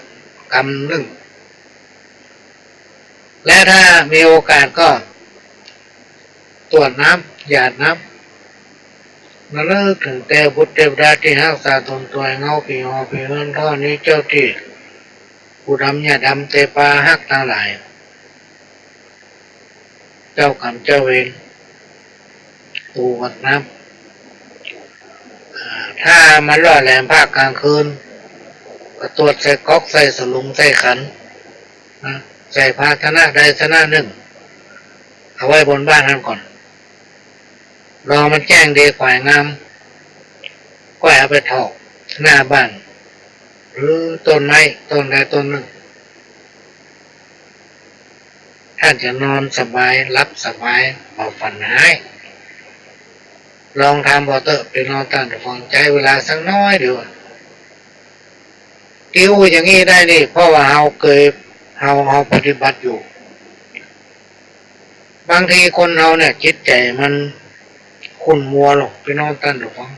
กำนึ่ง และถ้ามีโอกาสก็ ตวดน้ำ หยาดน้ำ ระลึกเถิงเตวบุตรเตวดาตี้ฮักษาต๋นตวย เงาผีหอผีเฮือน ธรณีเจ้าตี้ ปู่ดำย่าดำ เตปาฮักตังหลาย เจ้ากรรมเจ้าเวร ตวดน้ำ อ่า ถ้ามันล่อแหลมภาคกลางคืน ก็ตวดใส่ก๊อก ใส่สลุง ใส่ขัน นะ ใส่ภาชนะใดชนะนึ่ง เอาไว้บนบ้านหั้นก่อน รอมันแจ้งดีขวายงาม ก็เอาไปถอกหน้าบ้าน หรือต้นไม้ต้นใดต้นนึ่ง ต้านจะนอนสบาย หลับสบาย บ่ฝันฮ้าย ลองทำบ่เต๊อะ ปี้น้องต้านผู้ฟัง ใจ๊เวลาสักน้อยเดียว ตี้อู้อย่างนี้ได้นี่ เพราะว่าเฮาเกย เฮา เฮาปฏิบัติอยู่ บางทีคนเฮาเนี่ย จิตใจ๋มันขุ่นมัวหรอก ปี้น้องต้านผู้ฟัง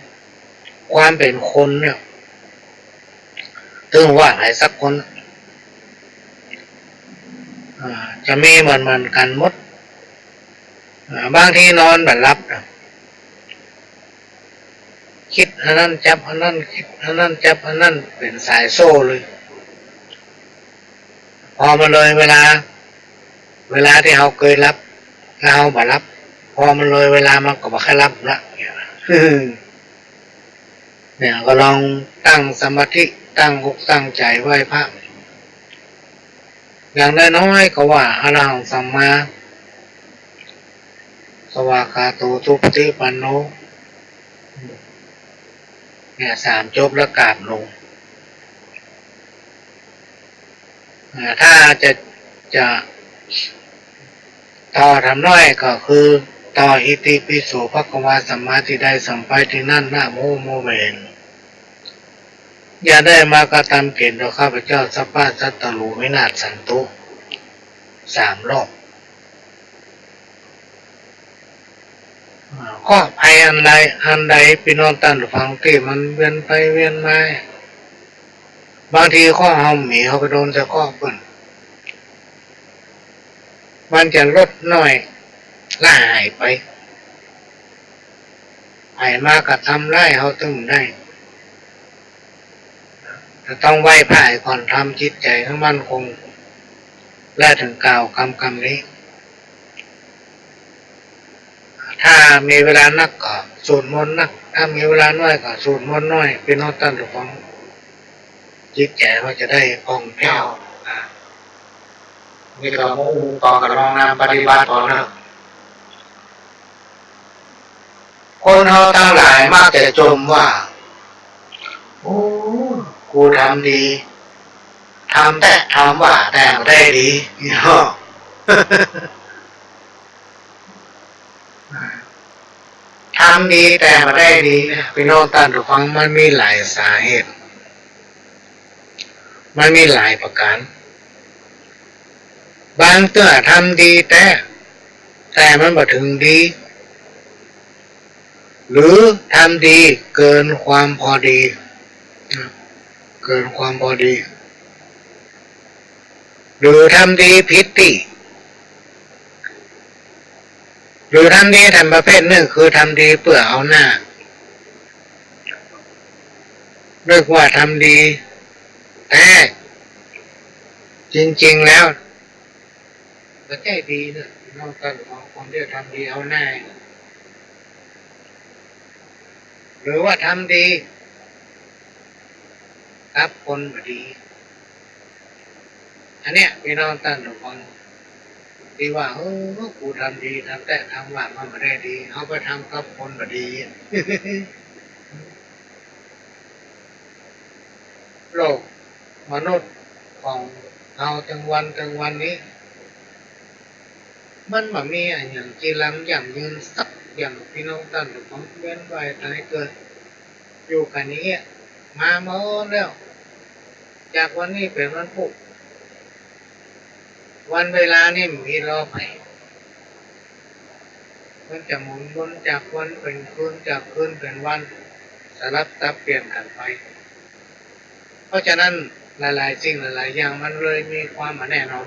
ความเป๋นคนเนี่ย ตึงว่าใผสักคน อ่า จะมีเหมือนๆ กั๋นหมด อ่า บางทีนอนบ่หลับนะ กึ๊ดอันนั้นจับอันนั้น กึ๊ดอันนั้นจับอันนั้น เป๋นสายโซ่เลย พอมันเลยเวลา เวลาตี้เฮาเกยหลับ แล้วเฮาบ่หลับ พอมันเลยเวลามันก็บ่ใค่หลับละ เนี่ย เนี่ย ก็ลองตั้งสมาธิ ตั้งอกตั้งใจ๋ไหว้พระ อย่างน้อยๆ ก็ว่า อะระหังสัมมาสวากขาโต สุปฏิปันโน เนี่ย สามจบแล้วกราบลง อ่า ถ้าจะ จะต่อธรรมน้อยก็คือต่อ อิติปิโสภะคะวา สัมมาทิฏฐิ สัมปชัญญะ นะโม โมเมน อย่าได้มากระทำเกณฑ์ต่อข้าพเจ้า สัพพะสัตตรู วินาศสันตุ สามรอบ อ่า เคราะห์ภัยอันใด อันใด ปี้น้องต้านผู้ฟัง ตี้มันเวียนไปเวียนมา บางทีเคราะห์เฮาบ่มี เฮาไปโดนใส่เคราะห์เปิ้น มันจะลดน้อยละหายไป ใผมากระทำร้ายเฮาตึงได้ จะต้องไหว้พระก่อน ทำจิตใจ๋หื้อมั่นคง แล้วเถิงกล่าวกำ กำนี้ ถ้ามีเวลานักก็สูตรมนต์นัก ถ้ามีเวลาน้อยก็สูตรมนต์น้อย ปี้น้องต้านผู้ฟัง จิตใจ๋เฮาจะได้ผ่องแผ้ว อ่า นี่ก็มาอู้ต่อกั๋นลองนำปฏิบัติก่อนนะ คนเฮาตังหลายมักจะจ่มว่า โอ้ กูทำดี ทำแต๊ ทำว่า แต่บ่ได้ดี เนาะ ทำดีแต่บ่ได้ดีเนี่ย ปี้น้องต้านผู้ฟัง มันมีหลายสาเหตุ มันมีหลายประก๋าน บางเตื้อทำดีแต๊ แต่มันบ่เถิงดี หรือทำดีเกินความพอดี เกินความพอดี หรือทำดีผิดตี้ หรือทำดีแถมประเภทนึ่ง คือทำดีเปื้อเอาหน้า นึกว่าทำดี แต่จริงๆ แล้ว บ่ใจ้ดีนะ น้องต้านผู้ฟัง คนตี้ทำดีเอาหน้า หรือว่าทำดี กับคนบ่ดี อันเนี้ย ปี้น้องต้านผู้ฟัง ตี้ว่า เออ กูทำดี ทำแต๊ ทำว่า มันบ่ได้ดี เฮาไปทำกับคนบ่ดี โลกมนุษย์ของเฮาตึงวันตึงวันนี้ มันบ่มีอะหยังจีรังยั่งยืนสักอย่าง ปี้น้องต้านผู้ฟัง เวียนว่ายตายเกิด อยู่กั๋นอย่างเงี้ย มาหมดแล้ว จากวันนี้เป๋นวันพูด วันเวลานี่บ่มีรอใผ มันจะหมุนวนจากวันเป๋นคืน จากคืนเป๋นวัน สลับสับเปลี่ยนกั๋นไป เพราะฉะนั้นหลายๆ สิ่งหลายๆ อย่างมันเลยมีความบ่แน่นอน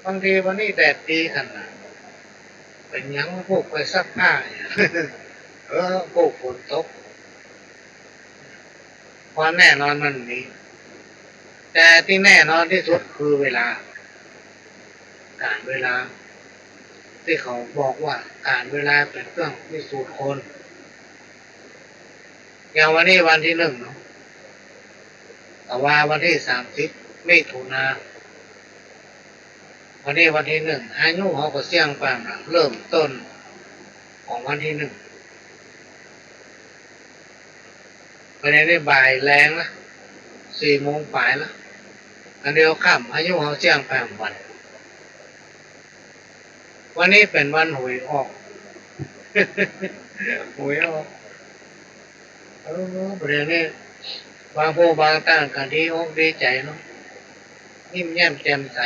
บางทีวันนี้แดดดีขนาด เป๋นหยังพูกไปซักผ้า เออ พูกฝนตก ความแน่นอนมันมี แต่ตี้แน่นอนตี้สุดคือเวลา ก๋าลเวลา ตี้เขาบอกว่าก๋าลเวลาเป๋นเครื่องพิสูจน์คน อย่างวันนี้วันตี้นึ่งเนาะ แต่ว่าวันตี้สามสิบมิถุนา วันนี้วันตี้นึ่ง อายุเฮาก็เสี้ยงไปแล้ว เริ่มต้นของวันตี้นึ่ง วันนี้นี่บ่ายแลงละ สี่โมงป๋ายละ อันเดียวค่ำ อายุเฮาเสี้ยงไปวัน วันนี้เป๋นวันหวยออก หวยออก เออ บ่าเดี่ยวนี้ บางผู้บางต้านก็ดีอกดีใจ๋เนาะ ยิ้มแย้มแจ่มใส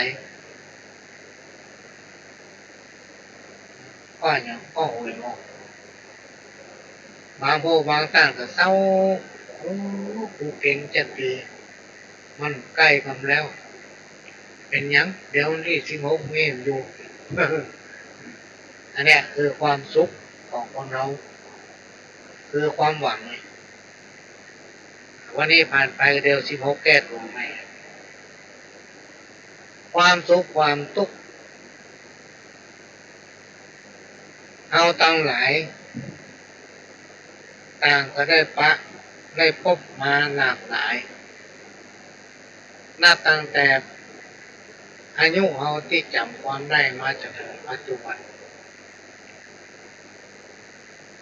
ก็อย่างก็หวยออก บางผู้บางต้านก็เศร้า โอ้ กูเก๋งจักดี มันใก้กำแล้ว เป๋นหยัง เดี๋ยววันตี้สิบหกนี่อยู่ อันเนี้ยคือความสุขของคนเฮา คือความหวัง วันนี้ผ่านไปเดี๋ยวสิบหกแก้ตั๋วใหม่ ความสุขความตุ๊กข์ เฮาตังหลาย ต่างก็ได้ปะ ได้ปบมาหลากหลาย นับตั้งแต่อายุเฮาตี้จ๋ำความได้มาจ๋นเถิงปัจจุบัน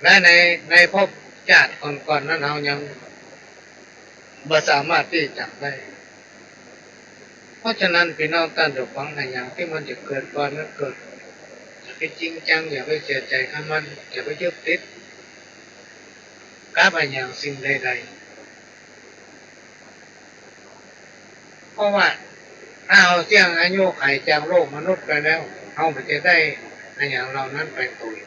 และใน ในภพจาติก่อนๆ นั้นเฮายังบ่สามารถตี้จ๋ำได้ เพราะฉะนั้นปี้น้องต้านผู้ฟัง อะหยังตี้มันจะเกิดก่อนมันเกิด อย่าไปจริงจัง อย่าไปเสียใจ๋กับมัน อย่าไปยึดติดกับอะหยังสิ่งใดๆ เพราะว่าถ้าเฮาเสี้ยงอายุขัยจากโลกมนุษย์ไปแล้ว เฮาบ่จะได้อะหยังเหล่านั้นไปตวย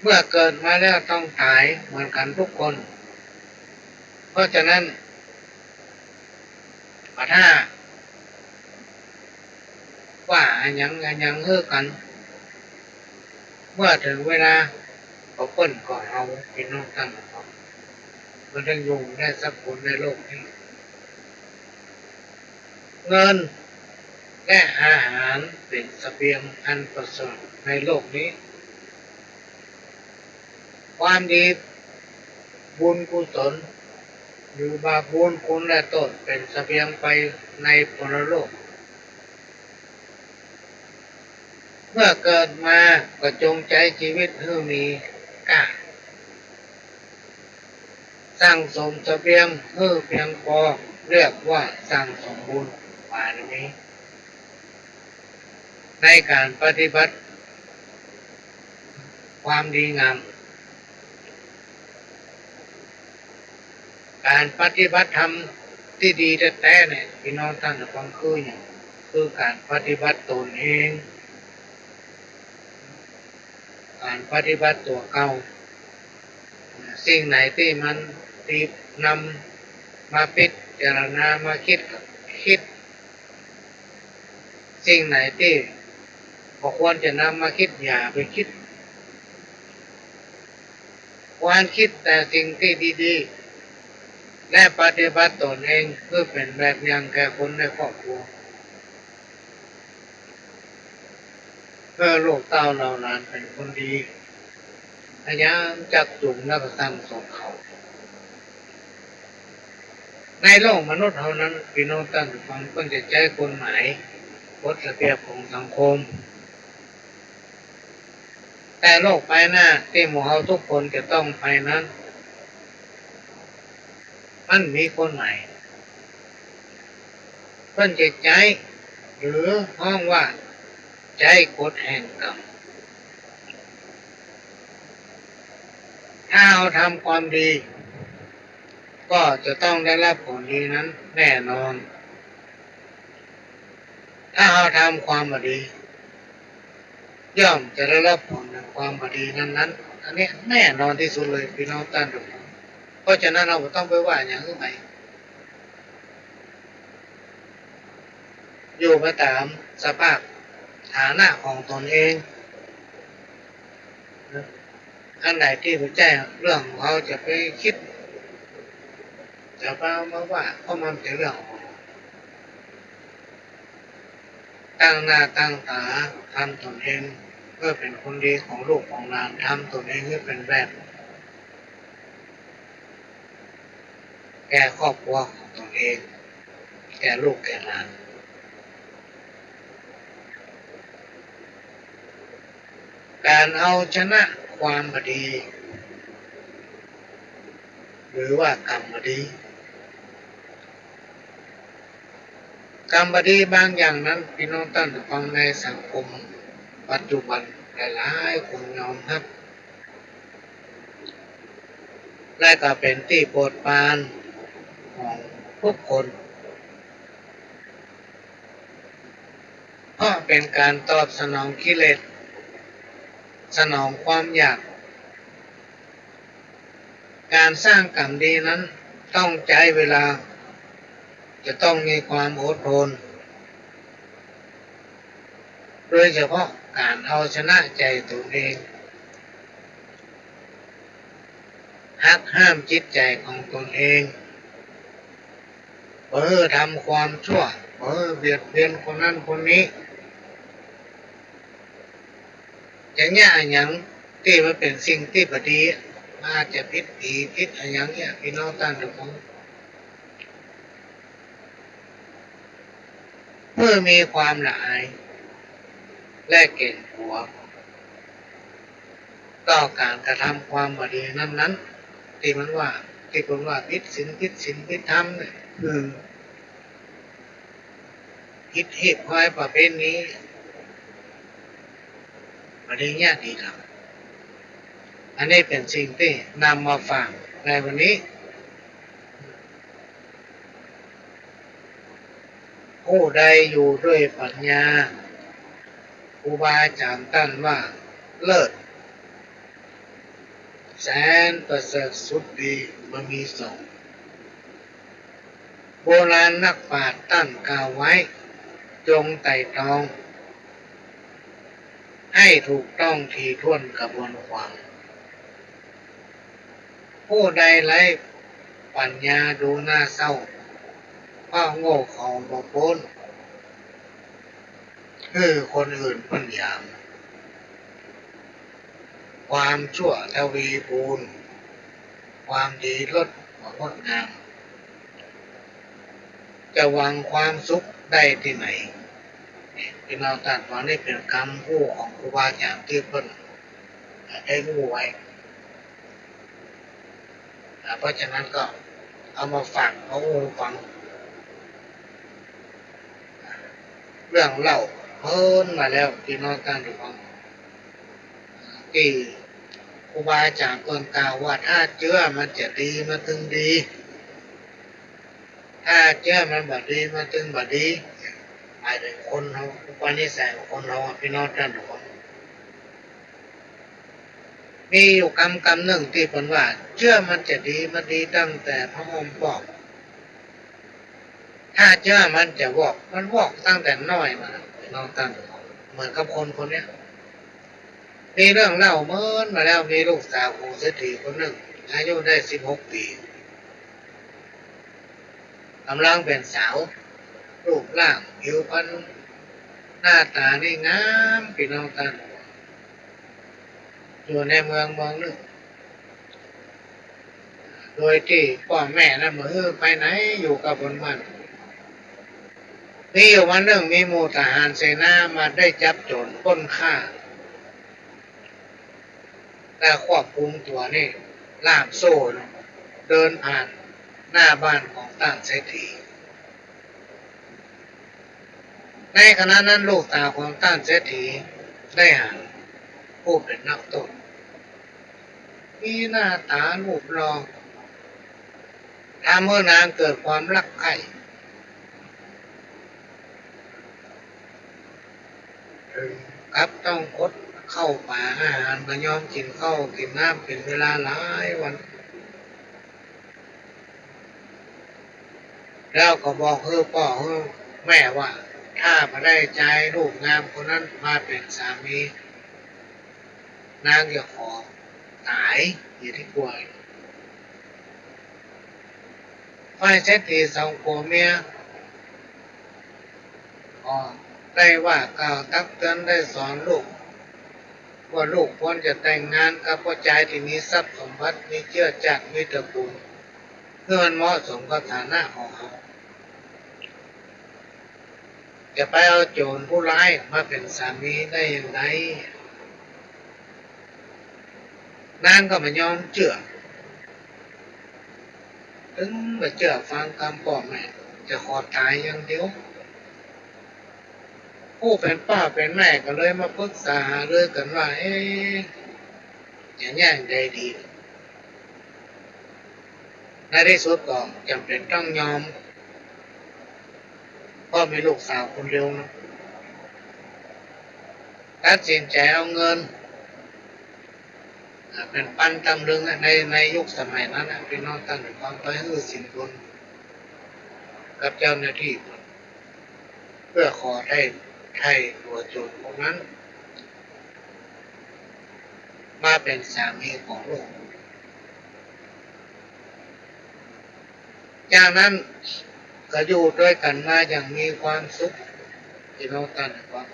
เมื่อเกิดมาแล้วต้องต๋ายเหมือนกั๋นทุกคน เพราะฉะนั้น บ่ถ้าว่าอะหยังอะหยังหื้อกั๋น เมื่อเถิงเวลาก็เปิ้นก็เอา ปี้น้องต้านผู้ฟัง มันต้องอยู่ได้สักคนในโลกนี้ เงินและอาหารเป๋นเสบียงอันประเสริฐในโลกนี้ ความดีบุญกุศล หรือบาปบุญคุณและโต้ษเป๋นเสบียงไปในปรโลก เมื่อเกิดมาก็จงใจ๊จีวิตหื้อมีก้า สั่งสมเสบียงหื้อเปียงปอ เรียกว่าสั่งสมบุญบารมี ในก๋านปฏิบัติความดีงาม ก๋านปฏิบัติธรรมตี้ดีแต๊ๆ เนี่ย ปี้น้องต้านผู้ฟัง คือหยัง คือก๋านปฏิบัติตนเอง ก๋านปฏิบัติตั๋วเก่า สิ่งไหนตี้มันติดนำมาพิจารณามาคิดก็คิด สิ่งไหนตี้บ่ควรจะนำมาคิด อย่าไปคิด ควรคิดแต่สิ่งตี้ดีๆ และปฏิบัติตนเองหื้อเป๋นแบบอย่างแก่คนในครอบครัว หื้อลูกเต้าเหล่าหลานเป๋นคนดี พยายามจักจูงและก็สั่งสมเขา ในโลกมนุษย์เฮานั้น ปี้น้องต้านผู้ฟัง เปิ้นจะใจ๊กฎหมาย กฎระเบียบของสังคม แต่โลกภายหน้าตี้หมู่เฮาทุกคนจะต้องไปนั้น มันมีกฎหมาย เปิ้นจะใจ๊ หรือฮ้องว่าใจ๊กฎแห่งกรรม ถ้าเฮาทำความดี ก็จะต้องได้รับผลดีนั้นแน่นอน ถ้าเฮาทำความบ่ดี ย่อมจะได้รับผลแห่งความบ่ดีนั้นๆ อันนี้แน่นอนตี้สุดเลย ปี้น้องต้านผู้ฟัง เพราะฉะนั้นเฮาบ่ต้องไปว่าหยังหื้อใผ อยู่ไปต๋ามสภาพฐานะของตนเอง อันไหนตี้บ่ใจ้เรื่องของเฮาจะไปคิด จะมา มาว่า เพราะมันเป๋นเรื่องของ ตั้งหน้าตั้งต๋าทำตนเองหื้อเป๋นคนดีของลูกของหลาน ทำตนเองหื้อเป๋นแบบ แก่ครอบครัวของตนเอง แก่ลูกแก่หลาน ก๋านเอาชนะความบ่ดี หรือว่ากรรมบ่ดี กรรมบ่ดีบางอย่างนั้น ปี้น้องต้านผู้ฟัง ในสังคมปัจจุบันหลายๆ คนยอมฮับ และก็เป๋นตี้โปรดปรานของทุกคน เพราะเป๋นก๋านตอบสนองกิเลส สนองความอยาก ก๋านสร้างกรรมดีนั้นต้องใจ๊เวลา จะต้องมีความอดทน โดยเฉพาะก๋านเอาชนะใจ๋ตนเอง หักห้ามจิตใจ๋ของตนเอง บ่หื้อทำความชั่ว บ่หื้อเบียดเบียนคนนั้นคนนี้ จะเยียะอะหยังตี้มันเป๋นสิ่งตี้บ่ดี อาจจะผิดผีผิดอะหยังเนี่ย ปี้น้องต้านผู้ฟัง เพื่อมีความละอาย และเก๋งกั๋ว ต่อก๋านกระทำความบ่ดีนั้นๆ ตี้มันว่า ตี้เปิ้นว่าผิดศีล ผิดศีล ผิดธรรมเนี่ย คือ ผิดฮีตฮ้อยประเพณี บ่ดีเยียะดีกำ อันนี้เป๋นสิ่งตี้นำมาฝากในวันนี้ ผู้ใดอยู่ด้วยปัญญา ครูบาอาจ๋ารย์ต้านว่าเลิศ แสนประเสริฐสุดดี บ่มีสอง โบราณนักปราชญ์ต้านกล่าวไว้ จงไตร่ตรอง ให้ถูกต้องถี่ถ้วนกระบวนความ ผู้ใดไร้ปัญญาดูหน้าเศร้า เพราะโง่เขาบ่ป๊น หื้อคนอื่นเปิ้นหยาม ความชั่วทวีคูณ ความดีลดความงดงาม จะหวังความสุขได้ตี้ไหน ปี้น้องต้านฟัง นี่เป๋นกำอู้ของครูบาอาจ๋ารย์ตี้เปิ้นได้อู้ไว้ อ่า เพราะฉะนั้นก็เอามาฝาก มาอู้หื้อฟัง เรื่องเล่าเปิ้นมาแล้ว ปี้น้องต้านฟัง ตี้ครูบาอาจ๋ารย์เปิ้นกล่าวว่า ถ้าเจื้อมันจะดีมันตึงดี ถ้าเจื้อมันบ่ดีมันตึงบ่ดี หมายเถิงคนเฮา อุปนิสัยของคนเฮา ปี้น้องต้านฟัง มีอยู่กำกำนึ่งตี้เปิ้นว่า เจื้อมันจะดีมันดีตั้งแต่ผ้าห่มปอก ถ้าเจื้อมันจะวอก มันวอกตั้งแต่น้อยมา ปี้น้องต้านฟัง เหมือนกับคนคนเนี้ย มีเรื่องเล่าเปิ้นมาแล้ว มีลูกสาวของเศรษฐีคนนึ่ง อายุได้สิบหกปี๋ ก่ำลังเป๋นสาว รูปร่างผิวพรรณหน้าต๋านี่งาม ปี้น้องต้าน อยู่ในเมืองเมืองนึ่ง โดยตี้ป้อแม่นั้นบ่หื้อไปไหน อยู่กับเปิ้นมัน มีอยู่วันนึ่ง มีหมู่ทหารเสนามาได้จับโจ๋รปล้นฆ่า ได้ควบคุมตั๋วนี่ ล่ามโซ่ เดินผ่านหน้าบ้านของต้านเศรษฐี ในขณะนั้นลูกสาวของต้านเศรษฐีได้หันผู้เป๋นนักโต้ษ มีหน้าต๋ารูปหล่อ ทำหื้อนางเกิดความรักใคร่ เถิงกับต้องอดข้าวป๋าอาหาร บ่ยอมกิ๋นข้าวกิ๋นน้ำเป๋นเวลาหลายวัน แล้วก็บอกหื้อป้อหื้อแม่ว่า ถ้าบ่ได้จายลูกงามคนนั้นมาเป๋นสามี นางจะขอต๋ายอยู่ตี้กั๋ว ฝ่ายเศรษฐีสองผัวเมีย ก็ได้ว่ากล่าวตักเตือน ได้สอนลูก ว่าลูกควรจะแต่งงานกับผู้จายตี้มีทรัพย์สมบัติ มีเจื้อจ้าน มีตระกู๋ล หื้อมันเหมาะสมกับฐานะของเฮา จะไปเอาโจ๋รผู้ร้ายมาเป๋นสามีได้จาใด นางก็บ่ยอมเจื้อ เถิงบ่เจื้อฟังกำป้อแม่ จะขอต๋ายอย่างเดียว ผู้เป๋นป้อเป๋นแม่ก็เลยมาปรึกษาหารือกั๋นว่า เอ๊ะ จะแยงใดดี ในตี้สุดก็จ๋ำเป๋นต้องยอม เพราะมีลูกสาวคนเดียวนะ ตัดสินใจ๋เอาเงิน อ่า เป๋นปันตำลึงอะ ใน ในยุคสมัยนั้นนะ ปี้น้องต้านฟัง ไปหื้อสินบน กับเจ้าหน้าตี้ เปื้อขอได้ ได้ตั๋วโจ๋รพวกนั้น มาเป๋นสามีของลูก จากนั้นก็อยู่ตวยกั๋นมาอย่างมีความสุข พี่น้องต้านฟัง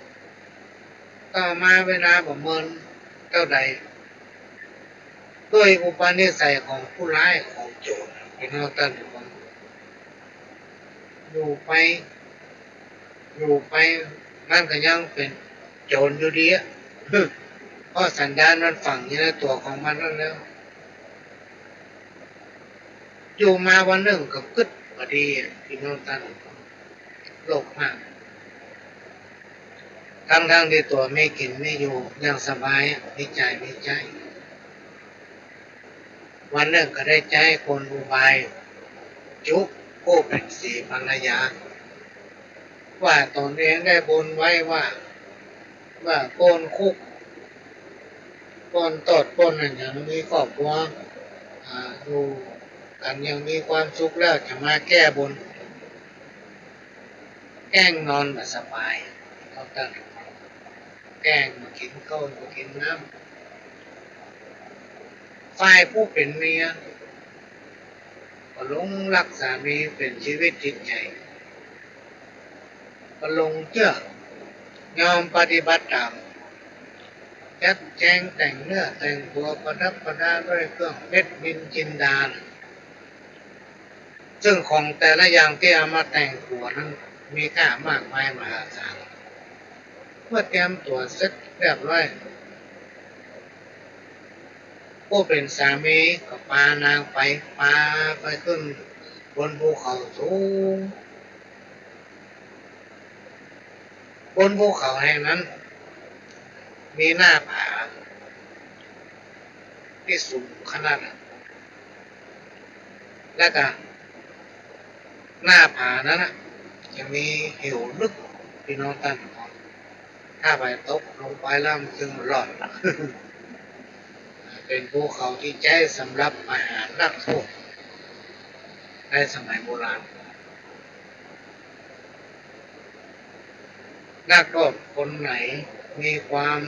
ต่อมาเวลาบ่เมินเต้าใด ตวยอุปนิสัยของผู้ร้ายของโจ๋ร พี่น้องต้านฟัง อยู่ไป อยู่ไป มันก็ยังเป๋นโจ๋รอยู่ดีอะ เพราะสันดานมันฝังอยู่ในตั๋วของมันนั้นแล้ว อยู่มาวันนึ่งก็กึ๊ดบ่ดีอะ พี่น้องต้านฟัง โลภมาก ตังๆ ตี้ตั๋วมีกิ๋นมีอยู่อย่างสบายอะ มีจ่ายมีใจ๊ วันนึ่งก็ได้ใจ๊กลอุบาย จุผู้เป๋นศรีภรรยา ว่าตนเองได้บนไว้ว่า ว่าป้นคุก ป้นโต้ษ ป้นอะหยัง มีครอบครัว อ่า อยู่กั๋นอย่างมีความสุขแล้วจะมาแก้บน แกล้งนอนบ่สบาย แกล้งบ่กิ๋นข้าวบ่กิ๋นน้ำ ฝ่ายผู้เป๋นเมีย ก็หลงฮักสามีเป๋นชีวิตจิตใจ๋ ก็หลงเจื้อ ยอมปฏิบัติต๋าม จัดแจงแต่งเนื้อแต่งตั๋วประดับประดาด้วยเครื่องเพชรนิลจินดา ซึ่งของแต่ละอย่างตี้เอามาแต่งตั๋วนั้นมีค่ามากมายมหาศาล เมื่อเตรียมตั๋วเสร็จเรียบร้อย ผู้เป๋นสามีก็ปานางไป ปาไปขึ้นบนภูเขาสูง บนภูเขาแห่งนั้น มีหน้าผาตี้สูงขนาดนั้น แล้วก็หน้าผานั้นน่ะ จะมีเหวลึก พี่น้องต้านฟัง ถ้าใผตกลงไปแล้วมันจึงบ่รอด เป๋นภูเขาตี้ใจ๊สำหรับประหารนักโต้ษ ในสมัยโบราณ นักโต้ษคนไหนมีความ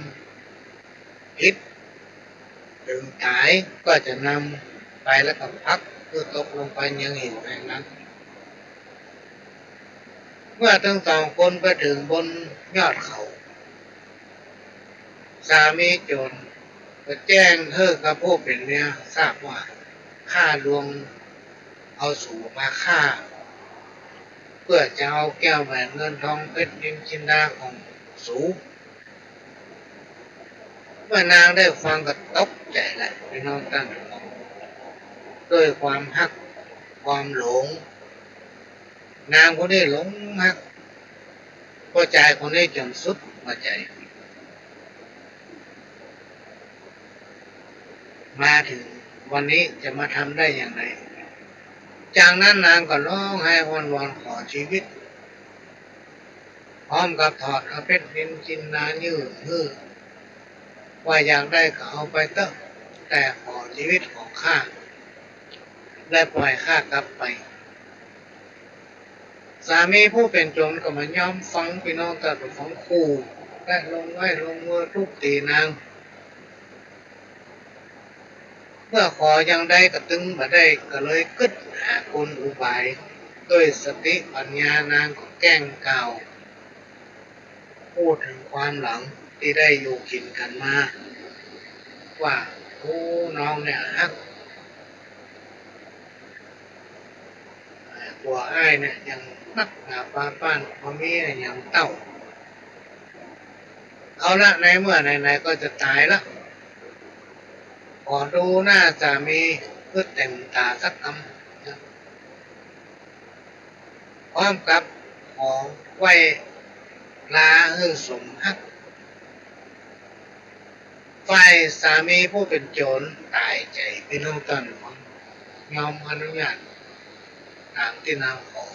ผิด เถิงต๋ายก็จะนำไปแล้วก็ปัก เปื้อตกลงไปยังเหวแห่งนั้น เมื่อตึงสองคนไปเถิงบนยอดเขา สามีโจ๋รก็แจ้งหื้อกับผู้เป๋นเมียทราบว่า ข้าลวงเอาสูมาฆ่า เปื้อจะเอาแก้วแหวนเงินทองเพชรนิลจินดาของสู เมื่อนางได้ฟังก็ตกใจ๋แหละ พี่น้องต้านฟัง ด้วยความฮัก ความหลง นางคนนี้หลงฮัก ป้อจายคนนี้จ๋นสุดหัวใจ๋ มาเถิงวันนี้จะมาทำได้อย่างไร จากนั้นนางก็ฮ้องไห้อ้อนวอนขอจีวิต พร้อมกับถอดเอาเพชรนิลจินดายื่นหื้อ ว่าอยากได้ก็เอาไปเต๊อะ แต่ขอจีวิตของข้า และปล่อยข้ากลับไป สามีผู้เป๋นโจ๋รก็บ่ยอมฟัง พี่น้องต้านฟัง ก็ขู่และลงไม้ลงมือทุบตี๋นาง เมื่อขออย่างใดก็ตึงบ่ได้ ก็เลยกึ๊ดหากลอุบาย ด้วยสติปั๋ญญานางก็แกล้งกล่าว พูดเถิงความหลังตี้ได้อยู่กิ๋นกั๋นมา ว่า โอ้ น้องเนี่ยฮัก ผัวอ้ายเนี่ยยังฮักหนาปาป้าน บ่มีอะหยังเต้า เอาละ ในเมื่อไหนๆ ก็จะต๋ายละ ขอดูหน้าสามีหื้อเต๋มต๋าสักกำ พร้อมกับขอไหว้ลาหื้อสมฮัก ฝ่ายสามีผู้เป๋นโจ๋รต๋ายใจ๋ พี่น้องต้านฟัง ยอมอนุญาตต๋ามตี้นางขอ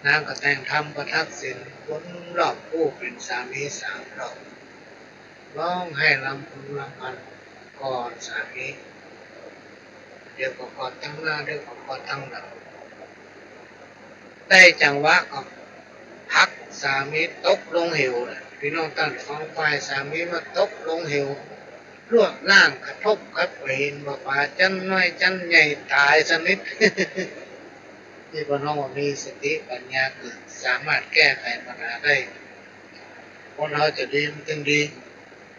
นางก็แต่งธรรมประทักษิณวนรอบผู้เป๋นสามีสามรอบ ฮ้องไห้รำพึงรำพันกอดสามี เดี๋ยวก็กอดตังหน้า เดี๋ยวก็กอดตังหลัง ได้จังหวะก็ผลักสามีตกลงเหวน่ะ ปี้น้องต้านฟัง ฝ่ายสามีมาตกลงเหว ลวดล่างกระทบกับหินบ่าป๋า จั้นน้อยจั้นใหญ่ต๋ายสนิท นี่เปิ้นฮ้องว่ามีสติปัญญาเกิด สามารถแก้ไขปัญหาได้ คนเฮาจะดีมันตึงดี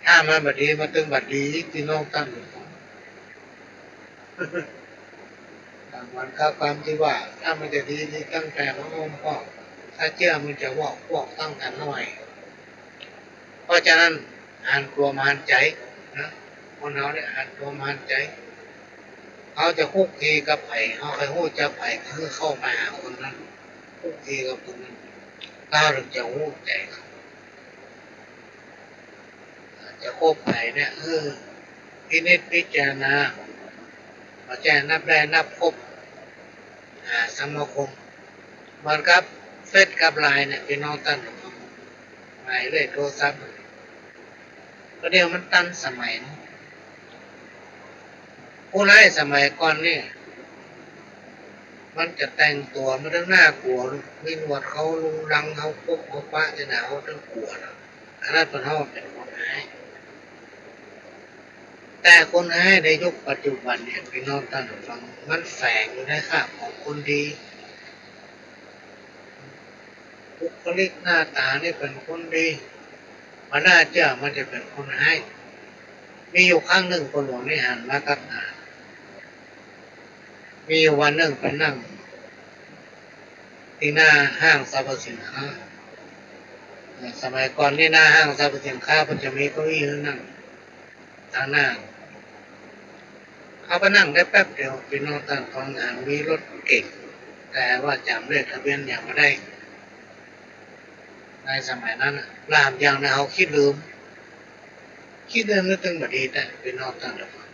ถ้ามันบ่ดีมันตึงบ่ดี ปี้น้องต้านฟัง บางวันข้อความตี้ว่า ถ้ามันจะดี ดีตั้งแต่หัวอ้อมพอก ถ้าเจื้อมันจะวอก วอกตั้งแต่น้อย เพราะฉะนั้นหันตั๋วมาหันใจ๋นะ คนเฮาเนี่ยหันตั๋วมาหันใจ๋ เฮาจะคลุกคลีกับใผ เฮาใค่ฮู้จักใผ คือเข้ามาหาคนนั้น คลุกคลีกับคนนั้น เฮาถึงจะฮู้ใจ๋เขา จะคบใผเนี่ย เออ พินิจพิจารณา บ่ใจ้นับได้นับคบ หาสมาคม เหมือนกับเฟซกับไลน์เนี่ย ปี้น้องต้านฟัง หมายเลขโทรศัพท์ ก็เดี๋ยวมันตันสมัยเนาะ ผู้ร้ายสมัยก่อนนี่ มันจะแต่งตั๋วมาตึงน่ากั๋ว มีหนวดเค้าลุงลัง เฮาปกเฮาปะจะหนา เฮาตึงกั๋วนะ อันนั้นเปิ้นฮ้องเป๋นคนฮ้าย แต่คนฮ้ายในยุคปัจจุบันเนี่ย ปี้น้องต้านฟัง มันแฝงอยู่ในคราบของคนดี บุคลิกหน้าต๋านี่เป๋นคนดี บ่น่าเจื้อมันจะเป๋นคนฮ้าย มีอยู่ครั้งนึ่ง พ่อหลวงนี่หันมากับต๋า มีอยู่วันนึ่งไปนั่งตี้หน้าห้างสรรพสินค้า เอ่อ สมัยก่อนนี่หน้าห้างสรรพสินค้าเปิ้นจะมีเก้าอี้หื้อนั่งตางหน้า เข้าไปนั่งได้แป๊บเดียว ปี้น้องต้านฟัง หันมีรถเก๋ง แต่ว่าจ๋ำเลขทะเบียนยังบ่ได้ ในสมัยนั้นน่ะ ลามอย่างนะ เฮาคิดลืม คิดลืมนึกตึงบ่ดีแต๊ ปี้น้องต้านฟัง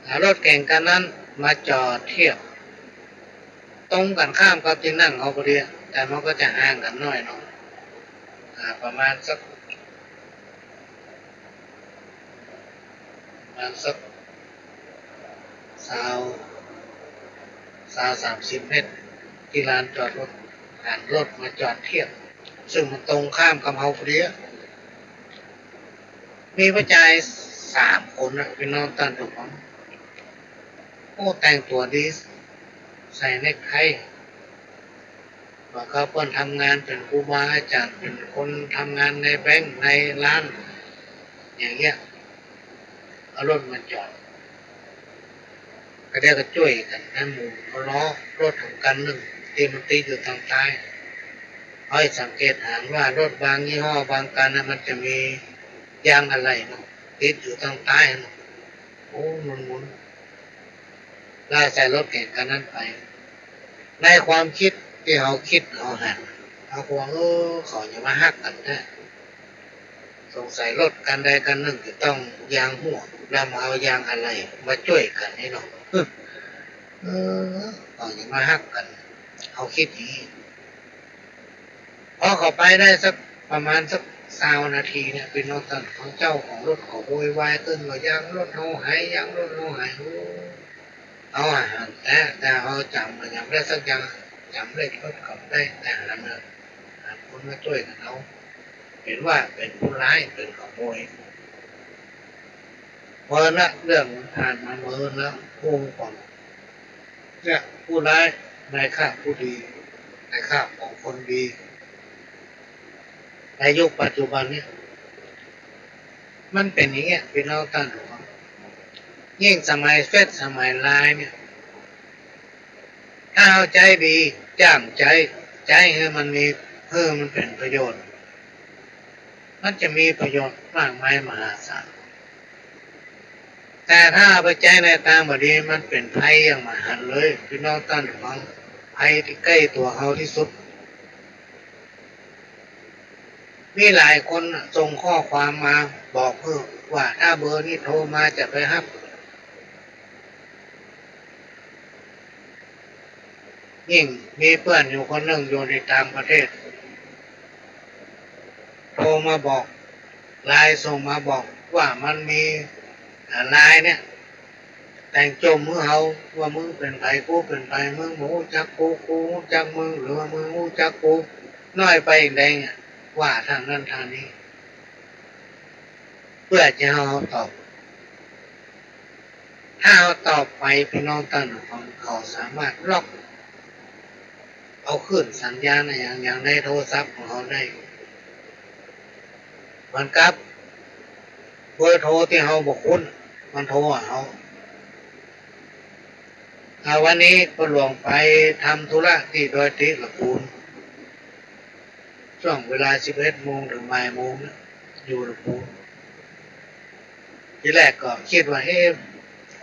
เอารถเก๋งคันนั้นมาจอดเทียบ ตรงกั๋นข้ามกับตี้นั่งเฮาพอดี แต่มันก็จะห่างกั๋นหน้อยเนาะ อ่า ประมาณสัก ประมาณสัก ซาว ซาว สามสิบเมตร ตี้ลานจอดรถ หันรถมาจอดเทียบ ซึ่งมันตรงข้ามกับเฮาพอดีอะ มีป้อจายสามคนน่ะ ปี้น้องต้านฟัง โอ้ แต่งตั๋วดี ใส่เนคไท ว่าเขาเปิ้นทำงานเป๋นครูบาอาจ๋ารย์ เป๋นคนทำงานในแบงก์ ในร้าน อย่างเงี้ย เอารถมาจอด ก็เดี๋ยวก็จ้วยกั๋นนะ หมู่เขาล้อรถของคันนึ่ง ตี้มันติดอยู่ตางใต้ เฮาสังเกตหันว่ารถบางยี่ห้อบางคันน่ะ มันจะมียางอะไหล่เนาะ ติดอยู่ตางใต้เนาะ โอ้ หมุนๆ ลากใส่รถเก๋งคันนั้นไป ในความคิดตี้เฮาคิดเฮาหัน เฮาก็ว่า เออ เขาจะมาฮักกั๋นแต๊ สงสัยรถคันใดคันนึ่งจะต้องยางหัว แล้วมาเอายางอะไหล่มาจ้วยกั๋นนี่เนาะ เออ เขาจะมาฮักกั๋น เฮาคิดอย่างนี้ พอเขาไปได้สักประมาณสักซาวนาทีเนี่ย ปี้น้องต้านฟัง เจ้าของรถเขาโวยวายขึ้นว่า ยางรถเฮาหาย ยางรถเฮาหาย โอ้ เฮาหันแต๊ แต่เฮาจ๋ำมันยังบ่ได้สักอย่าง จ๋ำเลขรถเขาบ่ได้ แต่หันเน่อ หันคนมาจ้วยกั๋นเอา เป๋นว่าเป๋นผู้ร้าย เป๋นขโมย เมินละ เรื่องมันผ่านมาเมินละ กู้ก่อน เนี่ย ผู้ร้ายในคราบผู้ดี ในคราบของคนดี ในยุคปัจจุบันเนี่ย มันเป๋นอย่างเงี้ย ปี้น้องต้านฟัง ยิ่งสมัยเฟซสมัยไลน์เนี่ย ถ้าเฮาใจ๊ดี จ้างใจ๊ ใจ๊หื้อมันมี หื้อมันเป๋นประโยชน์ มันจะมีประโยชน์มากมายมหาศาล แต่ถ้าเอาไปใจ๊ในตางบ่ดี มันเป๋นภัยอย่างมหันต์เลย ปี้น้องต้านฟัง ภัยตี้ใก้ตั๋วเฮาตี้สุด มีหลายคนน่ะ ส่งข้อความมาบอกหื้อว่า ถ้าเบอร์นี้โทรมาจะไปฮับ ยิ่งมีเปื้อนอยู่คนนึ่งอยู่ในต่างประเทศ โทรมาบอก ไลน์ส่งมาบอกว่ามันมี อ่า ไลน์เนี่ย แต่งโจ้มหื้อเฮา ว่ามึงเป๋นใผ กูเป๋นใผ มึงบ่ฮู้จักกู กูฮู้จักมึง หรือว่ามึงฮู้จักกูน้อยไปอย่างใดเนี่ย ว่าตางนั้นตางนี้ เปื้อจะหื้อเฮาตอบ ถ้าเฮาตอบไป ปี้น้องต้านผู้ฟัง เขาสามารถล็อกเอาคลื่นสัญญาณอะหยัง อย่างในโทรศัพท์ของเฮาได้ เหมือนกับเบอร์โทรตี้เฮาบ่คุ้น มันโทรหาเฮา อ่า วันนี้ป้อหลวงไปทำธุระตี้ดอยติละปูน ช่วงเวลาสิบเอ็ดโมงเถิงบ่ายโมงเนี่ย อยู่ละปูน ทีแรกก็กึ๊ดว่า เอ๊ะ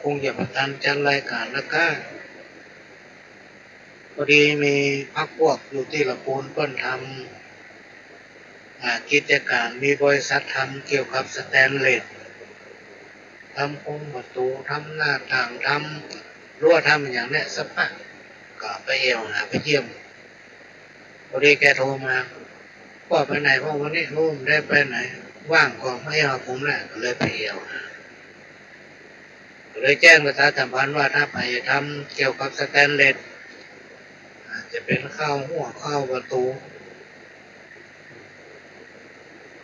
คงจะบ่ตันจัดรายก๋านแล้วก้า พอดีมีพรรคพวกอยู่ตี้ละปูน เปิ้นทำ อ่า กิจก๋าน มีบริษัททำเกี่ยวกับสแตนเลส ทำโครงประตู๋ ทำหน้าต่าง ทำรั้ว ทำอะหยังเนี่ย สะปะ ก็ไปแอ่วหา ไปเยี่ยม พอดีแกโทรมา ป้อไปไหนป้อวันนี้ ฮู้ บ่ได้ไปไหน ว่างก็มาแอ่วหาผมแหละ ก็เลยไปแอ่วหา ก็เลยแจ้งประชาสัมพันธ์ว่า ถ้าใผทำเกี่ยวกับสแตนเลส อาจจะเป๋นเข้าฮั้วเข้าประตู๋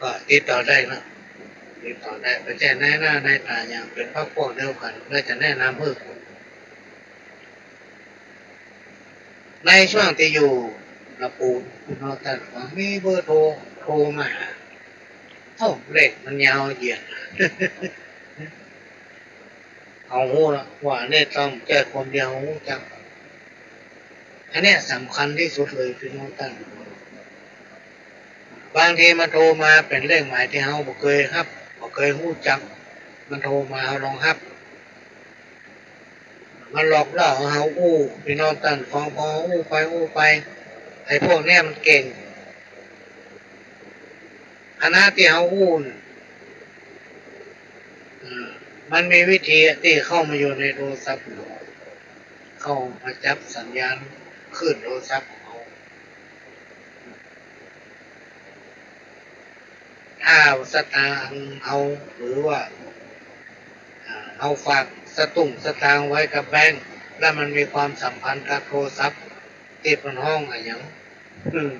ก็ติดต่อได้นะ ติดต่อได้ ไปแจ้งนายหน้านายต๋าอย่าง เป๋นพรรคพวกเดียวกั๋น ก็จะแนะนำหื้อ ในช่วงตี้อยู่ละปูน ปี้น้องต้านผู้ฟัง มีเบอร์โทร โทรมาหา โอ้ เลขมันยาวเหยียด เฮาฮู้ละว่าอันนี้ต้องใจ้คนตี้ฮู้จัก อันเนี้ยสำคัญตี้สุดเลย ปี้น้องต้านผู้ฟัง บางทีมันโทรมาเป๋นเลขหมายตี้เฮาบ่เกยฮับ บ่เกยฮู้จัก มันโทรมา เฮาลองฮับ มันหลอกล่อหื้อเฮาอู้ ปี้น้องต้านผู้ฟัง พออู้ไปอู้ไป ไอ้พวกเนี้ยมันเก่ง ขณะตี้เฮาอู้น่ะ เอ่อ มันมีวิธีตี้เข้ามาอยู่ในโทรศัพท์ เข้ามาจับสัญญาณคลื่นโทรศัพท์ของเฮา ถ้าสตางค์เฮา หรือว่า อ่า เฮาฝากสตุ้งสตางค์ไว้กับแบงก์ แล้วมันมีความสัมพันธ์กับโทรศัพท์ ตี้เปิ้นฮ้องอะหยัง อืม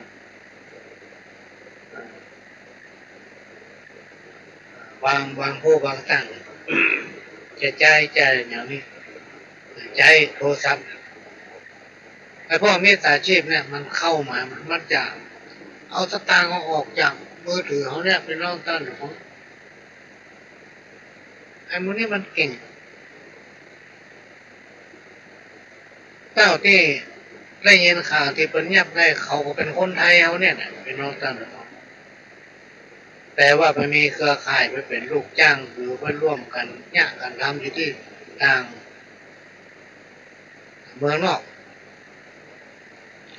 บาง บางผู้บางต้าน จะใจ๊ ใจ๊อะหยังนี่ ใจ๊โทรศัพท์ ไอ้พวกมิจฉาชีพเนี่ยมันเข้ามา มัน มันจะเอาสตางค์เฮาออกจากมือถือเฮาเนี่ย ปี้น้องต้านผู้ฟัง ไอ้หมู่นี้มันเก่ง เต้าตี้ได้ยินข่าวตี้เปิ้นเยียบได้ เขาก็เป๋นคนไทยเฮาเนี่ยนะ ปี้น้องต้านผู้ฟัง แต่ว่าไปมีเครือข่าย ไปเป๋นลูกจ้าง หรือไปร่วมกั๋นเยียะกั๋นทำอยู่ตี้ต่างเมืองนอก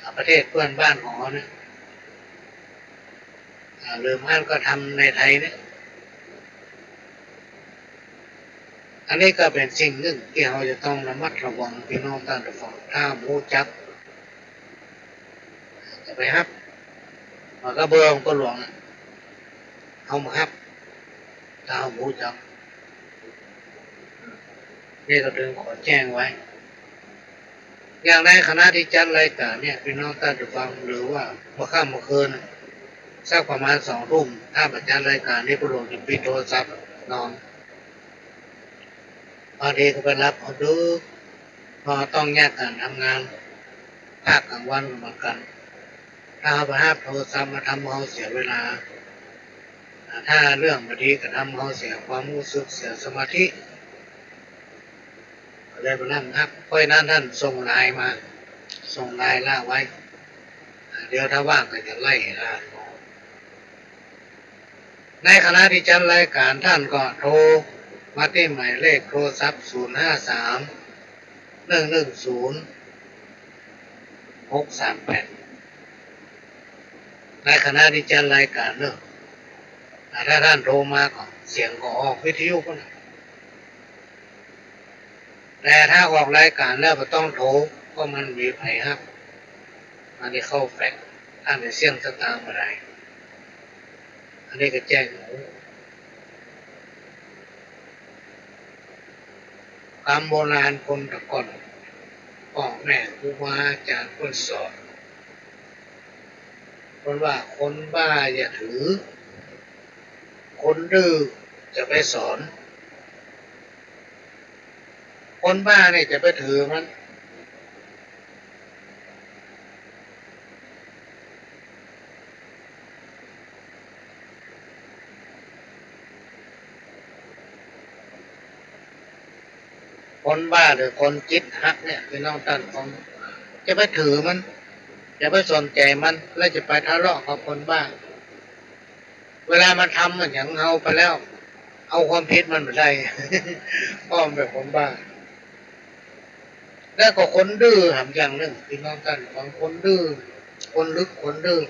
อ่า ประเทศเปื้อนบ้านของเฮาเนี่ย อ่า หรือบ่อั้นก็ทำในไทยเนี่ย อันนี้ก็เป๋นสิ่งนึ่งตี้เฮาจะต้องระมัดระวัง ปี้น้องต้านผู้ฟัง ถ้าบ่ฮู้จัก จะไปฮับ มันก็เบอร์ของป้อหลวงอะ เฮาบ่ฮับ ถ้าเฮาบ่ฮู้จัก นี่ก็เถิงขอแจ้งไว้ อย่างในขณะตี้จัดรายก๋านเนี่ย ปี้น้องต้านผู้ฟัง หรือว่าเมื่อค่ำเมื่อคืนน่ะ สักประมาณสองทุ่ม ถ้าบ่จัดรายก๋านนี่ ป้อหลวงจะปิดโทรศัพท์นอน บางทีก็ไปหลับเอาดึก เพราะต้องแยกกั๋นทำงาน ภาคกลางวันก็เหมือนกั๋น ถ้าเฮาไปฮับโทรศัพท์มาทำเฮาเสียเวลา อ่า ถ้าเรื่องบ่ดีก็ทำเฮาเสียความฮู้สึก เสียสมาธิ ก็เลยบ่นั่งฮับ เพราะฉะนั้นต้านส่งไลน์มา ส่งไลน์ละไว้ อ่า เดี๋ยวถ้าว่างก็จะไล่อ่าน ในขณะตี้จัดรายก๋าน ต้านก็โทรมาตี้หมายเลขโทรศัพท์ ศูนย์ห้าสาม หนึ่งหนึ่งศูนย์ หกสามแปด ในขณะตี้จัดรายก๋านเนาะ อ่า ถ้าต้านโทรมาก็เสียงก็ออกวิทยุพุ้นน่ะ แต่ถ้าออกรายก๋านแล้วบ่ต้องโทร เพราะมันบ่มีใผฮับ อันนี้เข้าแฟลช ต้านจะเสี้ยงสตางค์บ่ได้ อันนี้ก็แจ้ง กำโบราณคนแต่ก่อน ป้อแม่ครูบาอาจ๋ารย์เปิ้นสอน เปิ้นว่าคนบ้าอย่าถือ คนดื้อจะไปสอน คนบ้าเนี่ยจะไปถือมัน คนบ้าหรือคนจิตหักเนี่ย พี่น้องต้านฟัง จะไปถือมัน จะไปสนใจ๋มัน แล้วจะไปทะเลาะกับคนบ้า เวลามันทำอะหยังเฮาไปแล้ว เอาความผิดมันบ่ได้ เพราะมันเป๋นคนบ้า แล้วก็คนดื้อหำอย่างนึ่ง พี่น้องต้านฟัง คนดื้อ คนลึก คนดื้อ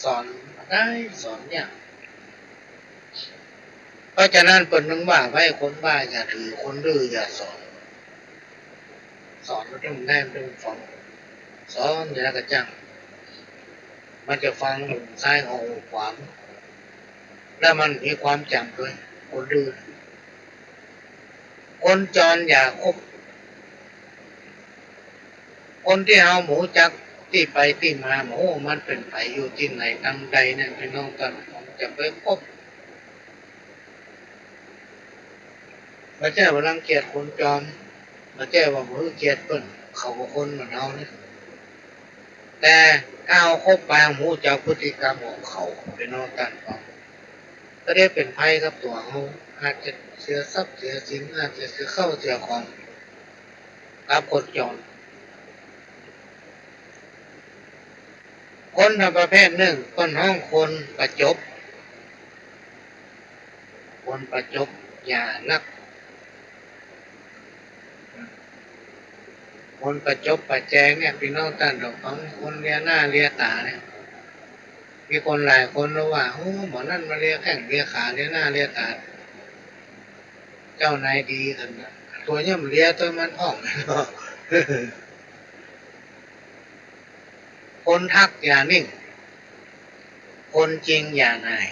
สอนบ่ได้ สอนยาก เพราะฉะนั้นเปิ้นจึงว่าไว้ คนบ้าอย่าถือ คนดื้ออย่าสอน สอนมันต้องแน่นต้องฟัง สอนอย่างใดก็จ้าง มันจะฟังหูซ้ายออกหูขวา แล้วมันมีความจ๋ำด้วย คนดื้อ คนจรอย่าคบ คนตี้เฮาบ่ฮู้จักตี้ไปตี้มา บ่ฮู้มันเป๋นใผ อยู่ตี้ไหนตางใดเนี่ย พี่น้องต้านฟัง จะไปคบ บ่ใจ้ว่ารังเกียจคนจร บ่ใจ้ว่าบ่หื้อเกียรติเปิ้น เขาก็คนเหมือนเฮาเนี่ย แต่ถ้าเฮาคบไป เฮาบ่ฮู้จักพฤติกรรมของเขา พี่น้องต้านฟัง ก็ได้เป๋นภัยกับตั๋วเฮา อาจจะเสียทรัพย์เสียสิน อาจจะเสียข้าวเสียของ กับคนจร คนประเภทนึ่ง เปิ้นฮ้องคนประจบ คนประจบอย่านัก คนประจบประแจงเนี่ย พี่น้องต้านฟัง คนเลียหน้าเลียต๋าเนี่ย มีคนหลายคนเฮาว่า โอ้ หมอนั่นมาเลียแข้งเลียขา เลียหน้าเลียต๋า เจ้านายดีขนาด ตั๋วย่ำเลียตั๋วมันอ้อง คนทักอย่านิ่ง คนจริงอย่าหน่าย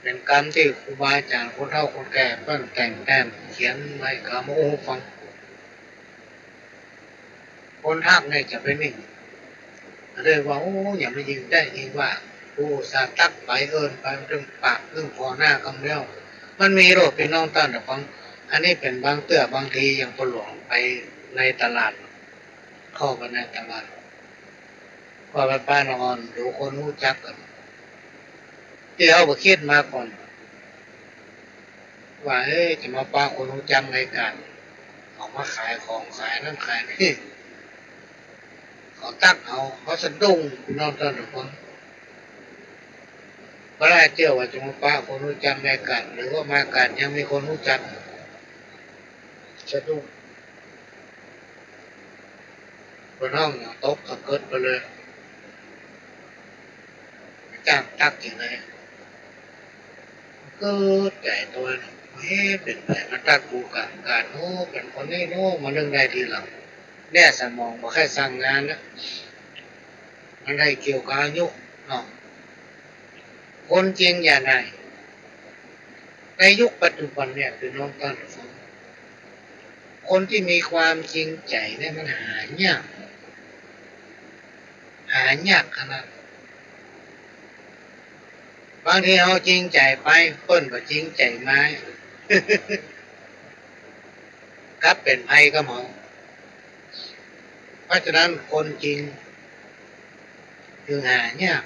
เป๋นกำตี้ครูบาอาจ๋ารย์ คนเฒ่าคนแก่ เปิ้นแต่งแต้มเขียนไว้ กำโอ้ฟัง คนทักเนี่ยจะไปนิ่ง เรียกว่า โอ้ อย่ามายิงแต๊ยิงว่า กูอุตส่าห์ตักไปเอิ้นไป มันตึงปากตึงผ่อหน้ากำแล้ว มันมีโลด พี่น้องต้านฟัง อันนี้เป๋นบางเตื้อบางที อย่างป้อหลวงไปในตลาด เข้าไปในตลาด ก็ไปปะหน้าอ่อน ดูคนฮู้จักกั๋น ตี้เฮาบ่คิดมาก่อน ว่า เอ๊ะ จะมาปะคนฮู้จักในก๋าน เขามาขายของ ขายนั่นขายนี่ เขาตักเอา เขาสะดุ้ง พี่น้องต้านฟัง บ่ได้เตื้อว่าจะมาปะคนฮู้จักในก๋าน หรือว่ามาก๋านยังมีคนฮู้จัก สะดุ้ง เปิ้นฮ้องอย่างตกสะเกิดไปเลย จ้างตักอย่างใด เกิดใจ๋ตั๋ว เอ๊ะ เป๋นใผมาตักกูก๋างก๋าน โอ้ เป๋นคนนี้เนาะ มาเลิกได้ทีหลัง เนี่ยสมองบ่ใค่สั่งงานนะ มันได้เกี่ยวกับอายุเนาะ คนจริงอย่าหน่าย ในยุคปัจจุบันเนี่ย พี่น้องต้านฟัง คนตี้มีความจริงใจ๋เนี่ยมันหายาก หายากขนาด บางทีเฮาจริงใจ๋ไป เปิ้นบ่จริงใจ๋มา กลับเป๋นภัยกับเฮา เพราะฉะนั้นคนจริงจึงหายาก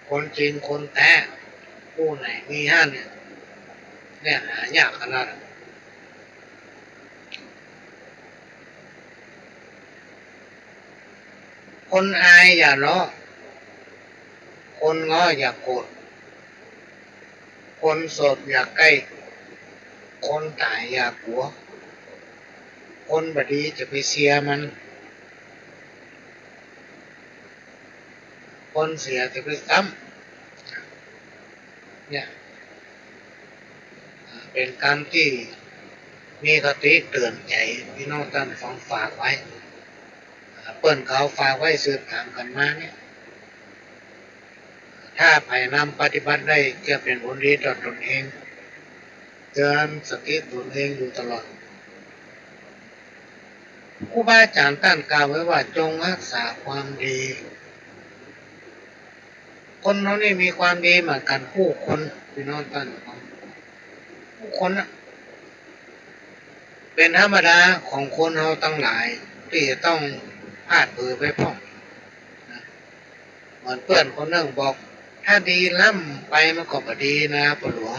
คนจริงคนแต๊ ผู้ไหนมีหั้นเนี่ย เนี่ยหายากขนาด คนอายอย่าเลาะ คนง้ออย่าโกรธ คนโสดอย่าใก้ คนต๋ายอย่ากั๋ว คนบ่ดีจะไปเซียมัน คนเสียจะไปซ้ำ เนี่ย เป๋นกำตี้มีคติเตื๋อนใจ๋พี่น้องต้านฟัง ฝากไว้ เปิ้นเขาฝากไว้สืบถามกั๋นมาเนี่ย ถ้าใผนำปฏิบัติได้จะเป๋นผลดีต่อตนเอง เตือนสติตนเองอยู่ตลอด ครูบาอาจ๋ารย์ต้านกล่าวไว้ว่า จงฮักษาความดี คนเฮานี่มีความดีเหมือนกั๋นกู้คน ปี้น้องต้าน กู้คนนะ เป๋นธรรมดาของคนเฮาตังหลายตี้จะต้องพลาดเผลอไปพ่องนะ เหมือนเปื้อนคนนึ่งบอก ถ้าดีล้ำไปมันก็บ่ดีนาป้อหลวง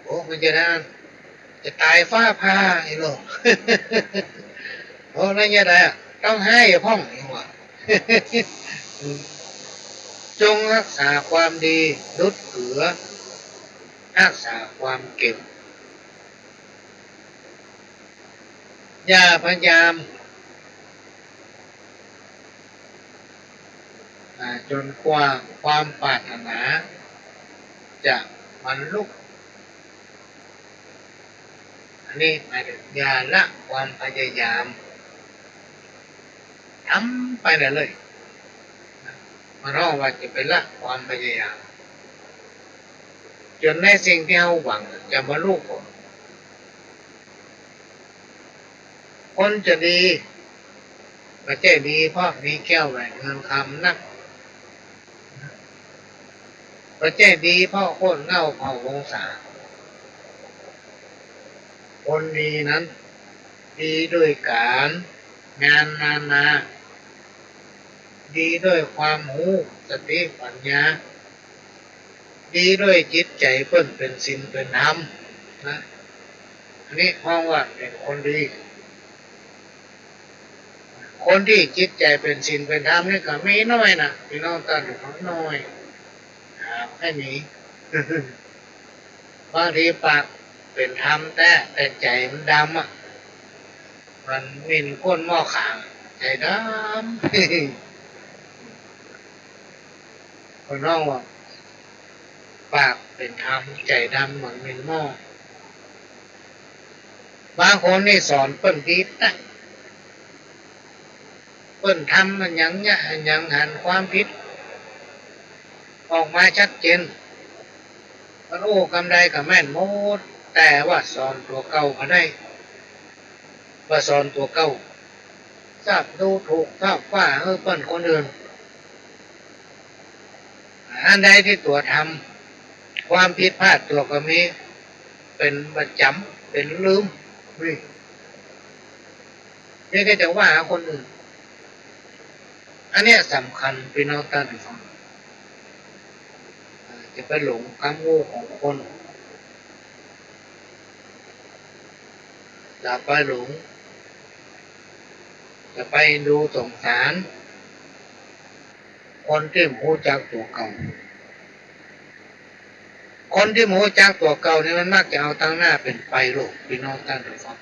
โอ้ มันจะนั้น จะต๋ายฟ้าผ่าอี้โลก โอ้ แล้วจะใดอะ ต้องไห้พ่องอี้ว่า จงฮักษาความดี หยุดเหือ ฮักษาความเก็บ อย่าพยายาม อ่า จ๋นกว่าความปรารถนาจะบรรลุ อันนี้หมายเถิงอย่าละความพยายาม ทำไปเรื่อยๆ มันฮ้องว่าจะไปละความพยายาม จ๋นในสิ่งตี้เฮาหวังจะบรรลุ คนจะดี บ่ใจ้ดีเพราะมีแก้วแหวนเงินคำนัก บ่ใจ้ดีเพราะโคตรเหง้าเผ่าวงศา คนดีนั้น ดีด้วยก๋านงานนานา ดีด้วยความฮู้ สติปัญญา ดีด้วยจิตใจ๋เปิ้นเป๋นศีลเป๋นธรรมนะ อันนี้ฮ้องว่าเป๋นคนดี คนตี้จิตใจ๋เป๋นศีลเป๋นธรรมนี่ก็มีน้อยนะ ปี้น้องต้าน น้อย หาบ่มี บางทีปากเป๋นธรรมแต๊ แต่ใจ๋มันดำอะ มันเหม็นข้นหม้อขาง ใจ๋ดำ คนฮ้องว่า ปากเป๋นธรรม ใจ๋ดำเหมือนเหม็นหม้อ บางคนนี่สอนเปิ้นผิดนะ เปิ้นทำอะหยังเยียะอะหยังหันความผิดออกมาชัดเจน เปิ้นอู้กำใดก็แม่นหมด แต่ว่าสอนตั๋วเก่าบ่ได้ บ่สอนตั๋วเก่า ชอบดูถูกชอบว่าหื้อเปิ้นคนอื่น อันใดตี้ตั๋วทำความผิดพลาดตั๋วก็มี เป๋นประจ๋ำ เป๋นลืม นี่ นี่ก็จะว่าคนอื่น อันเนี้ยสำคัญ ปี้น้องต้านฟัง จะไปหลงกำอู้ของคน จะไปหลง จะไปดูสงสาร คนตี้บ่ฮู้จักตั๋วเก่า คนตี้บ่ฮู้จักตั๋วเก่านี่มันมักจะเอาตังหน้าเป๋นไปโลก ปี้น้องต้านฟัง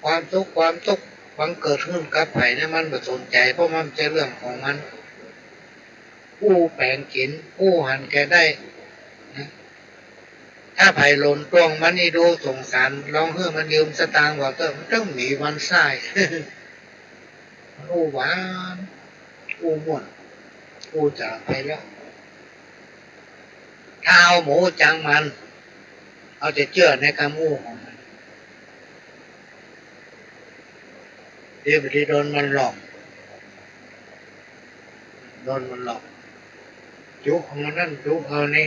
ความสุขความตุ๊กข์ บังเกิดขึ้นกับใผนี่มันบ่สนใจ๋ เพราะมันบ่ใจ้เรื่องของมัน อู้แป๋งกิ๋น อู้หันแก่ได้นะ ถ้าใผหลงตวงมันนี่ดูสงสาร ลองหื้อมันยืมสตางค์บ่าเต๊อะ มันตึงมีวันใส้ อู้หวาน อู้ม่วน อู้จ๋าไพเราะ ถ้าเฮาบ่ฮู้จักมัน เฮาจะเจื้อในกำอู้ของมัน เดี๋ยวไปโดนมันหลอก โดนมันหลอก จุกเอานั้นจุกเอานี้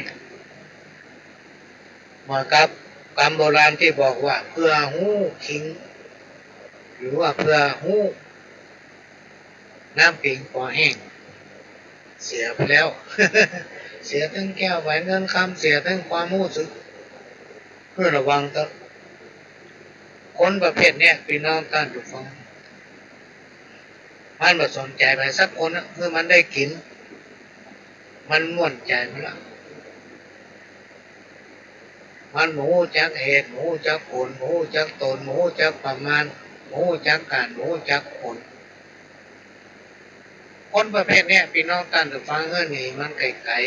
เหมือนกับกำโบราณตี้บอกว่า เผื่อฮู้ขิง หรือว่าเผื่อฮู้ น้ำขิงปอแห้ง เสียไปแล้ว เสียตึงแก้วแหวนเงินคำ เสียตึงความฮู้สึก หื้อระวังเต๊อะ คนประเภทเนี้ย ปี้น้องต้านผู้ฟัง มันบ่สนใจ๋ใผสักคนนะ หื้อมันได้กิ๋น มันม่วนใจ๋มันละ มันบ่ฮู้จักเหตุ บ่ฮู้จักผล บ่ฮู้จักตน บ่ฮู้จักประมาณ บ่ฮู้จักก๋าน บ่ฮู้จักผล คนประเภทเนี้ย ปี้น้องต้านผู้ฟัง หื้อหนีมันไก๋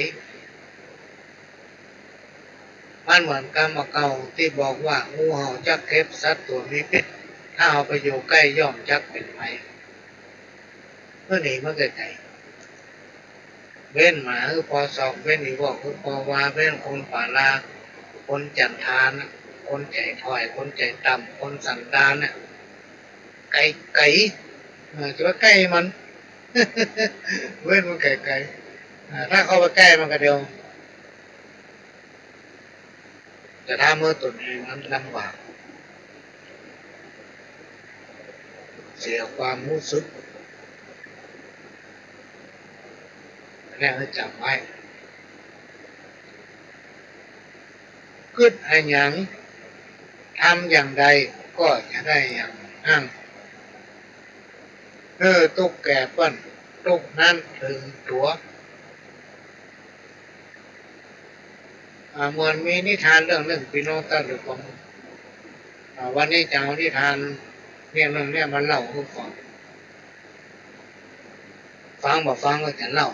ๆ มันเหมือนกำเก่าตี้บอกว่า งูเห่าจักเข็บ สัตว์ตั๋วมีพิษ ถ้าเฮาไปอยู่ใก้ย่อมจักเป๋นภัย หื้อหนีมันไก๋ๆ เว้นหมาหื้อปอสอก เว้นอีวอกหื้อปอวา เว้นคนป่าลา คนจันทานน่ะ คนใจ๋ถ้อย คนใจ๋ต่ำ คนสันดานน่ะ ไก๋ๆ เออ จะไปใก้มัน เว้นมันไก๋ๆ อ่า ถ้าเข้าไปใก้มันก็เดี๋ยว จะทำหื้อตนเองนั้นลำบาก เสียความฮู้สึก อันนี้หื้อจ๋ำไว้ กึ๊ดอะหยัง ทำอย่างใดก็จะได้อย่างนั้น หื้อตุ๊กข์แก่เปิ้น ตุ๊กข์นั้นเถิงตั๋ว อ่า เหมือนมีนิทานเรื่องนึ่ง ปี้น้องต้านผู้ฟัง อ่า วันนี้จะเอานิทานเนี่ย เรื่องเนี้ยมาเล่าหื้อฟัง ฟังบ่ฟังก็จะเล่า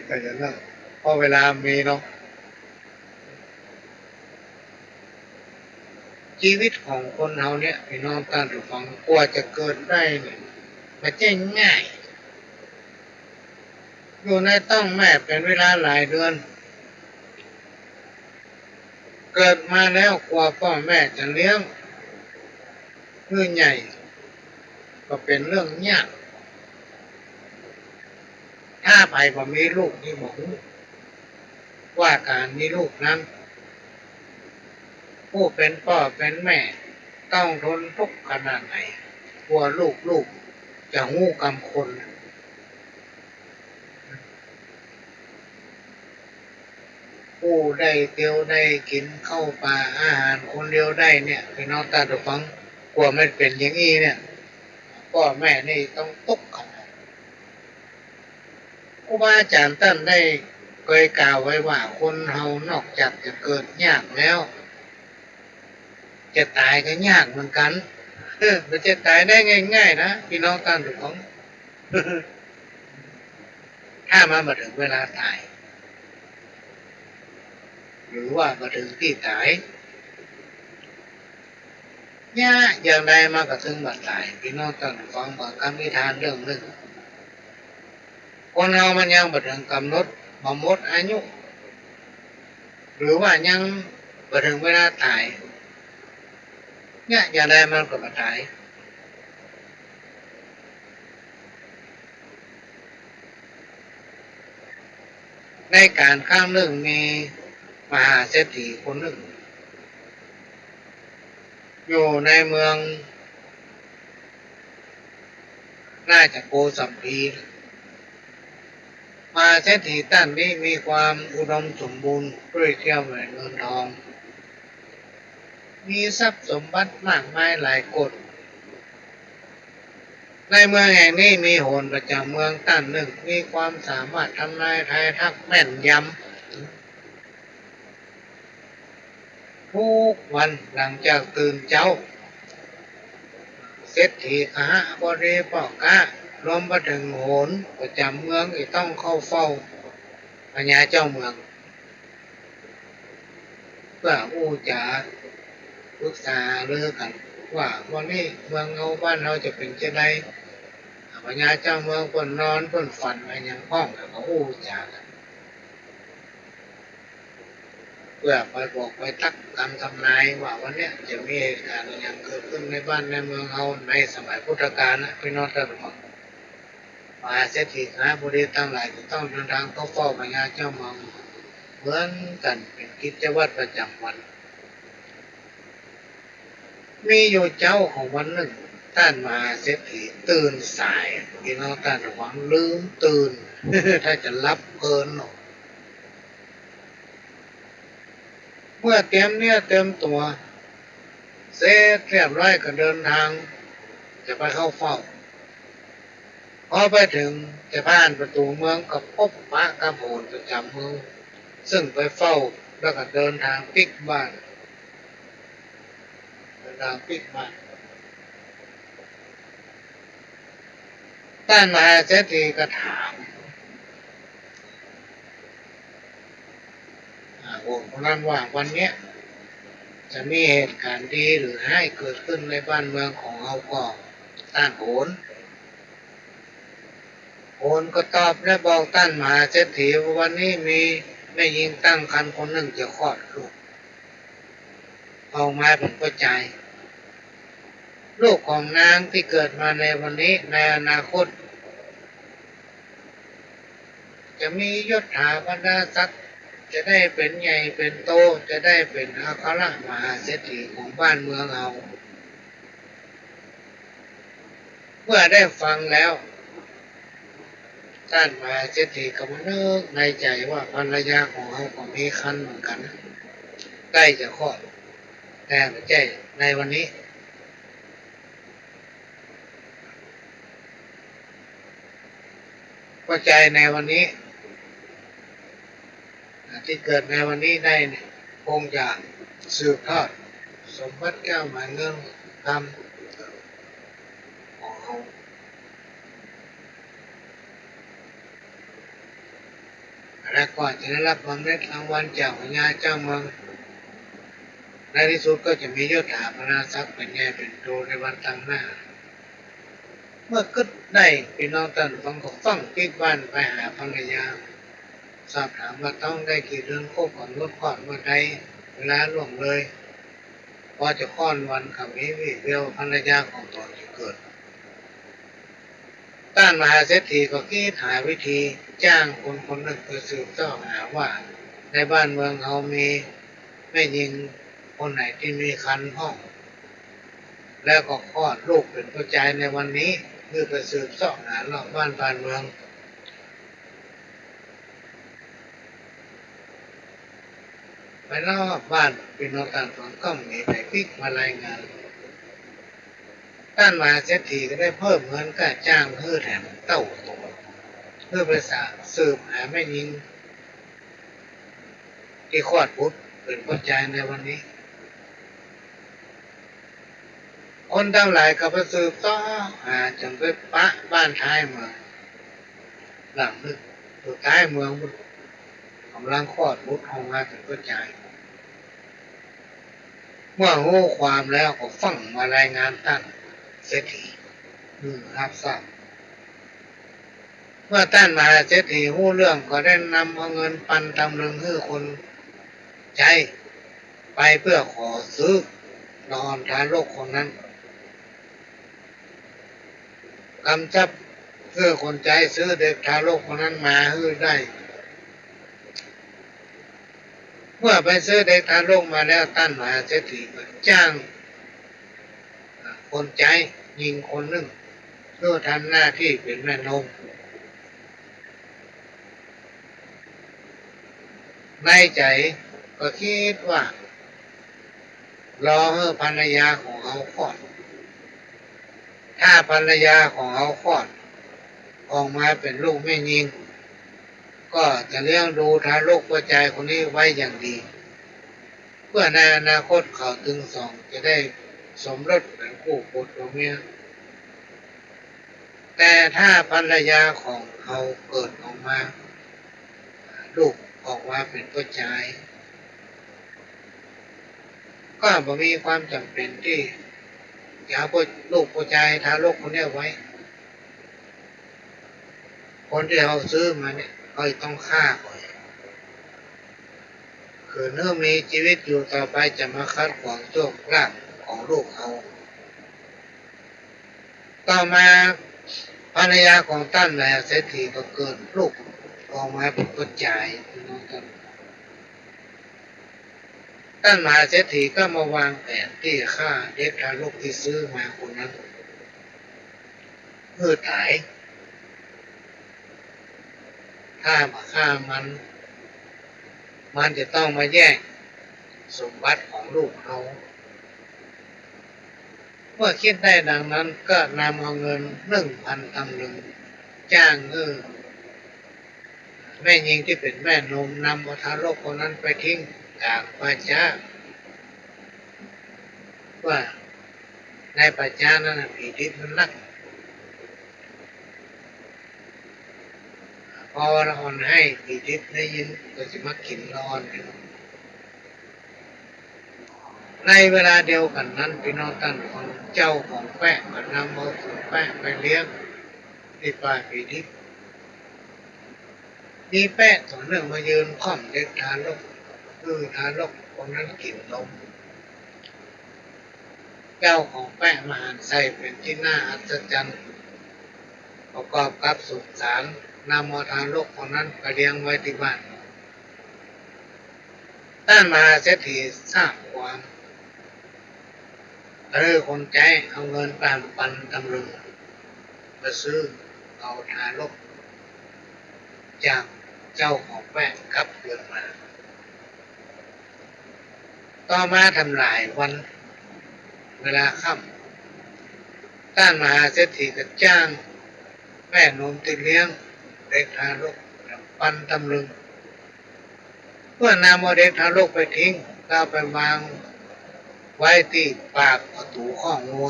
ก็จะเล่า เพราะเวลามีเนาะ จีวิตของคนเฮาเนี่ย ปี้น้องต้านผู้ฟัง กว่าจะเกิดได้เนี่ย บ่ใจ้ง่าย อยู่ในต๊องแม่เป๋นเวลาหลายเดือน เกิดมาแล้วกว่าป้อแม่จะเลี้ยงหื้อใหญ่ ก็เป๋นเรื่องยาก ถ้าใผบ่มีลูกนี่บ่ฮู้ ว่าก๋านมีลูกนั้น ผู้เป๋นป้อเป๋นแม่ต้องทนตุ๊กข์ขนาดไหน กว่าลูกๆ จะฮู้กำคน ผู้ได้เตียวได้กิ๋นข้าวป๋าอาหารคนเดียวได้เนี่ย ปี้น้องต้านผู้ฟัง กว่ามันเป๋นอย่างอี้เนี่ย ป้อแม่นี่ต้องตุ๊กข์ขนาด ครูบาอาจ๋ารย์ต้านได้เกยกล่าวไว้ว่า คนเฮานอกจากจะเกิดยากแล้ว จะต๋ายก็ยากเหมือนกั๋น เออ บ่ใจ้ต๋ายได้ง่ายๆ นะ ปี้น้องต้านผู้ฟัง ถ้ามันบ่เถิงเวลาต๋าย หรือว่าบ่เถิงตี้ต๋าย เยียะอย่างใดมันก็เถิงบ่ต๋าย ปี้น้องต้านผู้ฟัง เบิ่งกำนิทานเรื่องนึ่ง คนเฮามันยังบ่เถิงก๋ำหนด บ่หมดอายุ หรือว่ายังบ่เถิงเวลาต๋าย เยียะอย่างใดมันก็บ่ต๋าย ในก๋าลครั้งนึ่งมีมหาเศรษฐีคนนึ่ง อยู่ในเมืองราชโกสัมพี มหาเศรษฐีต้านนี้มีความอุดมสมบูรณ์ด้วยเขี้ยวแหวนเงินทอง มีทรัพย์สมบัติมากมายหลายโกด ในเมืองแห่งนี้มีโหรประจ๋ำเมืองต้านนึ่ง มีความสามารถทำนายทายทักแม่นยำ กู้วันหลังจากตื่นเจ๊า เศรษฐีขหบดีป้อก๊า รวมไปเถิงโหรประจ๋ำเมือง ก็ต้องเข้าเฝ้าพญาเจ้าเมือง เปื้ออู้จ๋าปึกษาหารือกั๋น ว่าวันนี้เมืองเฮาบ้านเฮาจะเป๋นจะใด พญาเจ้าเมืองเปิ้นนอนเปิ้นฝันอะหยังพ่อง แล้วก็อู้จ๋ากั๋น เปื้อไปบอกไปตั๊กกำทำนายว่าวันเนี้ยจะมีเหตุก๋ารณ์อะหยังเกิดขึ้นในบ้านในเมืองเฮาในสมัยพุทธกาลนะ ปี้น้องต้านผู้ฟัง มหาเศรษฐีขหบดีตังหลายจะต้องเดินทางเข้าเฝ้าพญาเจ้าเมืองเหมือนกั๋นเป๋นกิจวัตรประจ๋ำวัน มีอยู่เจ๊าของวันนึ่ง ต้านมหาเศรษฐีตื่นสาย ปี้น้องต้านผู้ฟัง ลืมตื่น ถ้าจะหลับเพลินเนาะ เมื่อเตรียมเนื้อเตรียมตั๋วเสร็จเรียบร้อยก็เดินทางจะไปเข้าเฝ้า พอไปเถิงจะผ่านประตู๋เมืองก็ปบปะกับโหรประจ๋ำเมือง ซึ่งไปเฝ้าแล้วก็เดินตางปิ๊กบ้าน เดินตางปิ๊กบ้าน ต้านมหาเศรษฐีก็ถาม อ่า โหรคนนั้นว่า วันเนี้ยจะมีเหตุก๋ารณ์ดีหรือฮ้ายเกิดขึ้นในบ้านเมืองของเฮาก่อ ต้านโหร คนก็ตอบและบอกต้านมหาเศรษฐีว่า วันนี้มีแม่ญิงตั้งครรภ์คนนึ่งจะคลอดลูกออกมาเป๋นป้อจาย ลูกของนางตี้เกิดมาในวันนี้ ในอนาคต จะมียศถาบรรดาศักดิ์ จะได้เป๋นใหญ่เป๋นโต จะได้เป๋นอัครมหาเศรษฐีของบ้านเมืองเฮา เมื่อได้ฟังแล้ว ต้านมหาเศรษฐีก็มานึกในใจ๋ว่า ภรรยาของเฮาก็มีครรภ์เหมือนกั๋น ใก้จะคลอด แต่บ่ใจ้ในวันนี้ ป้อจายในวันนี้ ตี้เกิดในวันนี้ได้เนี่ย คงจะสืบทอดสมบัติแก้วมหาเงินคำของเฮา และก็จะได้รับบำเหน็จรางวัลจากหัวหน้าเจ้าเมือง ในที่สุดก็จะมียศถาบรรดาศักดิ์เป๋นใหญ่เป๋นโตในวันตังหน้า เมื่อกึ๊ดได้ ปี้น้องต้านฟังก็ฟั่งปิ๊กบ้านไปหาภรรยา สอบถามว่าท้องได้กี่เดือน ครบก๋ำหนดคลอดเมื่อใด เวลาล่วงเลย ปอจะคลอดวันก็มีวีแววภรรยาของตนจะเกิด ต้านมหาเศรษฐีก็กึ๊ดหาวิธีจ้างคนคนนึ่งไปสืบเสาะหาว่า ในบ้านเมืองเฮามีแม่ญิงคนไหนตี้มีครรภ์พ่อง แล้วก็คลอดลูกเป๋นป้อจายในวันนี้ หื้อไปสืบเสาะหารอบบ้านปานเมือง ไปรอบบ้าน ปี้น้องต้านฟังก็มีใบปิ๊กมารายงาน ต้านมหาเศรษฐีก็ได้เพิ่มเงินค่าจ้างหื้อแถมเต้าโต หื้อไปสะ สืบหาแม่ญิง ตี้คลอดบุตรเป๋นป้อจายในวันนี้ คนตังหลายก็ไปสืบเสาะหาจ๋นไปปะบ้านท้ายเมือง หลังนึ่ง อยู่ท้ายเมือง ก๋ำลังคลอดบุตรออกมาเป๋นป้อจาย เมื่อฮู้ความแล้วก็ฟั่งมารายงานต้านเศรษฐี หื้อฮับทราบ เมื่อต้านมหาเศรษฐีฮู้เรื่องก็ได้นำเอาเงินปันตำลึงหื้อคนใจ๊ไปเปื้อขอซื้อละอ่อนทารกคนนั้น กำชับหื้อคนใจ๊ซื้อเด็กทารกคนนั้นมาหื้อได้ เมื่อไปซื้อเด็กทารกมาแล้ว ต้านมหาเศรษฐีก็จ้าง คนใจ๊ญิงคนนึ่ง หื้อทำหน้าตี้เป๋นแม่นม ในใจ๋ก็กึ๊ดว่า รอหื้อภรรยาของเฮาคลอด ถ้าภรรยาของเฮาคลอดออกมาเป๋นลูกแม่ญิง ก็จะเลี้ยงดูทารกป้อจายคนนี้ไว้อย่างดี เปื้อในอนาคตเขาตึงสองจะได้สมรสเป๋นคู่ผัวตัวเมีย แต่ถ้าภรรยาของเฮาเกิดออกมา ลูกออกมาเป๋นป้อจาย ก็บ่มีความจ๋ำเป๋นตี้จะเอาป้อ ลูกป้อจายทารกคนเนี้ยไว้ คนตี้เฮาซื้อมาเนี่ย เฮาต้องฆ่าก่อน คือหื้อมีจีวิตอยู่ต่อไปจะมาขัดขวางโชคลาภของลูกเฮา ต่อมาภรรยาของต้านมหาเศรษฐีก็เกิดลูกออกมาเป๋นป้อจาย พี่น้องต้าน ต้านมหาเศรษฐีก็มาวางแผนตี้จะฆ่าเด็กทารกตี้ซื้อมาคนนั้นหื้อต๋าย ถ้าบ่ฆ่ามัน มันจะต้องมาแย่งสมบัติของลูกเฮา เมื่อกึ๊ดได้ดังนั้นก็นำเอาเงินหนึ่งพันตำลึง จ้างหื้อแม่ญิงตี้เป๋นแม่นมนำเอาทารกคนนั้นไปทิ้งก๋างป่าจ๊า ว่าในป่าจ๊านั้นน่ะ ผีดิบมันลัก ปอละอ่อนไห้ ผีดิบได้ยินก็จะมากิ๋นละอ่อน ในเวลาเดียวกั๋นนั้น พี่น้องต้านฟัง เจ้าของแป๊ะก็นำเอาฝูงแป๊ะไปเลี้ยงตี้ป่าผีดิบ มีแป๊ะตั๋วนึ่งมายืนค่อมเด็กทารก หื้อทารกคนนั้นกิ๋นนม เจ้าของแป๊ะมหันต์ไส้เป๋นตี้น่าอัศจรรย์ ประกอบกับสงสาร นำเอาทารกคนนั้นไปเลี้ยงไว้ตี้บ้าน ต้านมหาเศรษฐีทราบความ ก็เลยหื้อคนใจ๊เอาเงินแปดปันตำลึง ไปซื้อเอาทารกจากเจ้าของแป๊ะกลับคืนมา ต่อมาทำหลายวัน เวลาค่ำ ต้านมหาเศรษฐีก็จ้างแม่นมตี้เลี้ยงเด็กทารกแปดปันตำลึง เปื้อนำเอาเด็กทารกไปทิ้ง แล้วไปวางไว้ตี้ปากประตู๋คอกงัว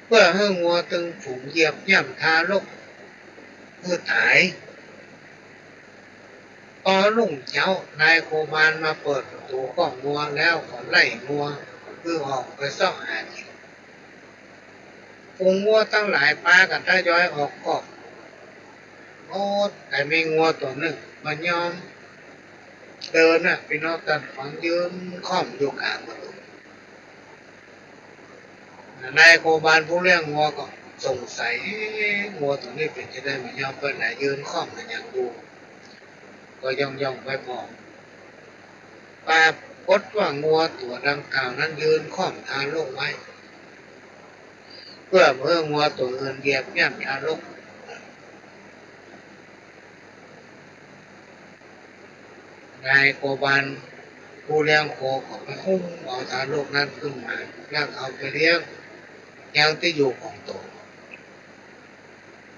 เปื้อหื้องัวตึงฝูงเหยียบย่ำทารกหื้อต๋าย ปอรุ่งเจ๊า นายโคบาลมาเปิดประตู๋คอกงัวแล้วก็ไล่งัวหื้อออกไปเซาะหากิ๋น ฝูงงัวตังหลายปากั๋นทยอยออกคอกหมด แต่มีงัวตั๋วนึ่งบ่ยอมเดินน่ะ ปี้น้องต้านฟัง ยืนค่อมอยู่ก๋างประตู๋ นายโคบาลผู้เลี้ยงงัวก็สงสัย เอ๊ะ งัวตั๋วนี้เป๋นจาใดบ่ยอมไปไหน ยืนค่อมกั๋นอย่างอยู่ ก็ย่องๆ ไปผ่อ ปรากฏว่างัวตั๋วดังกล่าวนั้นยืนค่อมทารกไว้ เปื้อบ่หื้องัวตั๋วอื่นเหยียบย่ำทารก นายโคบาลผู้เลี้ยงโคก็ไปอุ้มเอาทารกนั้นขึ้นมา แล้วเอาไปเลี้ยงยังตี้อยู่ของตน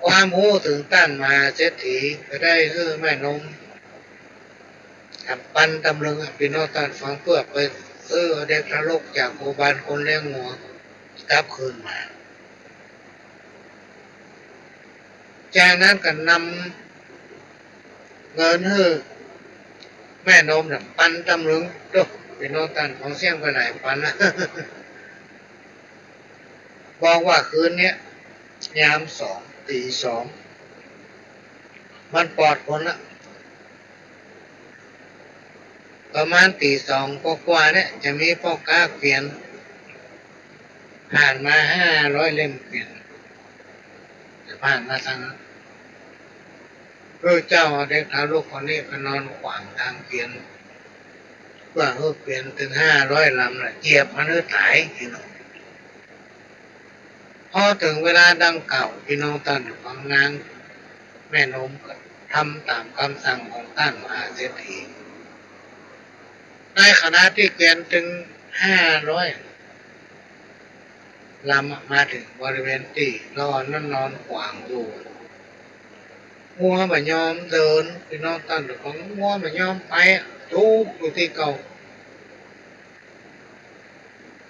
ความฮู้เถิงต้านมหาเศรษฐีก็ได้หื้อแม่นมแปดปันตำลึงอะ ปี้น้องต้านฟัง เปื้อไปซื้อเอาเด็กทารกจากโคบาลคนเลี้ยงงัวกลับคืนมา จากนั้นก็นำเงินหื้อแม่นมน่ะปันตำลึง โต๊ะ ปี้น้องต้านฟัง เสี้ยงไปหลายปันนะ บอกว่าคืนเนี้ย ยามสอง ตี๋สอง มันปลอดฝนละ ประมาณตี๋สองกว่าๆ เนี่ย จะมีป้อก๊าเขวียนผ่านมาห้าร้อยเล่ม เขวียนจะผ่านมาตางนั้น พระเจ้าเอาเด็กทารกคนนี้ไปนอนขวางตางเขวียน เปื้อหื้อเขวียนตึงห้าร้อยลำน่ะ เหยียบมันหื้อต๋าย พอเถิงเวลาดังกล่าว ปี้น้องต้านฟัง นางแม่นมก็ทำต๋ามกำสั่งของต้านมหาเศรษฐี ในขณะตี้เขวียนตึงห้าร้อยลำอะ มาเถิงบริเวณตี้ลอนั้นนอนขวางอยู่ งัวบ่ยอมเดิน ปี้น้องต้านฟัง งัวบ่ยอมไปอะ จุกอยู่ตี้เก่า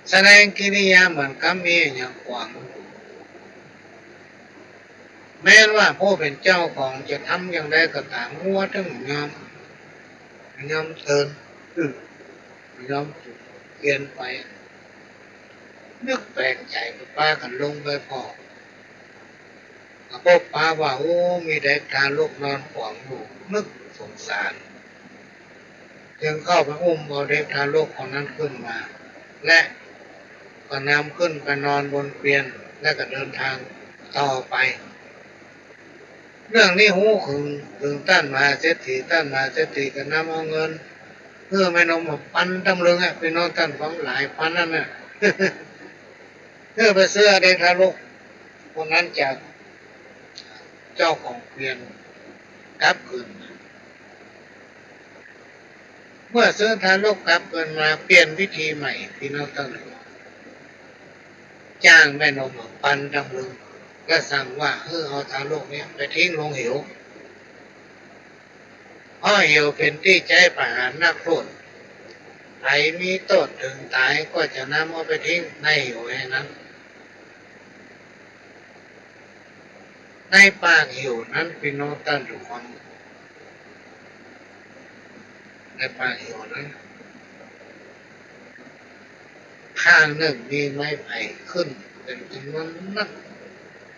แสดงกิริยาเหมือนกับมีอะหยังขวาง แม้นว่าผู้เป๋นเจ้าของจะทำอย่างใดก็ต๋าม งัวตึงบ่ยอม บ่ยอมเดิน อืม บ่ยอมจุกเขวียนไป นึกแปลกใจ๋ ก็ปากั๋นลงไปผ่อ ก็ปบปะว่า โอ้ มีเด็กทารกนอนขวางอยู่ นึกสงสาร จึงเข้าไปอุ้มเอาเด็กทารกคนนั้นขึ้นมา และก็นำขึ้นไปนอนบนเกวียน และก็เดินทางต่อไป เรื่องนี้ฮู้เถิง เถิงต้านมหาเศรษฐี ต้านมหาเศรษฐีก็นำเอาเงินหื้อแม่นมมาปันตำลึงอะ ปี้น้องต้านฟัง หลายปันนั้นน่ะ หื้อไปซื้อเด็กทารกคนนั้นจากเจ้าของเกวียนกลับคืนมา เมื่อซื้อทารกกลับคืนมา เปลี่ยนวิธีใหม่ ปี้น้องต้านฟัง จ้างแม่นมมาปันตำลึง และสั่งว่าหื้อเอาทารกเนี้ยไปทิ้งลงเหว เพราะเหวเป๋นตี้ใจ๊ประหารนักโต้ษ ใผมีโต้ษเถิงต๋ายก็จะนำเอาไปทิ้งในเหวแห่งนั้น ในปากเหวนั้น ปี้น้องต้านฟัง ในปากเหวนั้น ข้างนึ่งมีไม้ไผ่ขึ้นเป๋นจ๋ำนวนนัก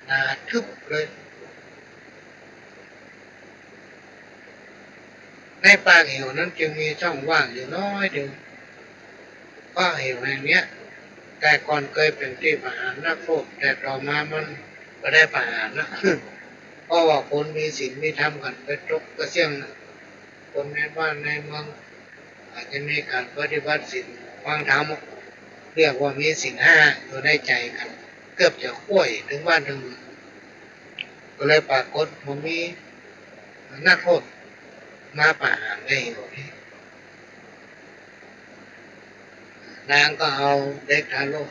หนาทึบเลย ในปากเหวนั้นจึงมีช่องว่างอยู่น้อยเดียว เพราะเหวแห่งเนี้ยแต่ก่อนเกยเป๋นตี้ประหารนักโต้ษ แต่ต่อมามันบ่ได้ประหารนะ เพราะว่าคนมีศีลมีธรรมกั๋นไปตกกระเสี้ยงนะ คนในบ้านในเมืองอาจจะมีก๋านปฏิบัติศีลฟังธรรม เรียกว่ามีศีลห้าอยู่ในใจ๋กั๋น เกือบจะค่วยเถิงบ้านเถิงเมือง ก็เลยปรากฏว่ามีนักโต้ษมาประหารในเหวนี้ นางก็เอาเด็กทารก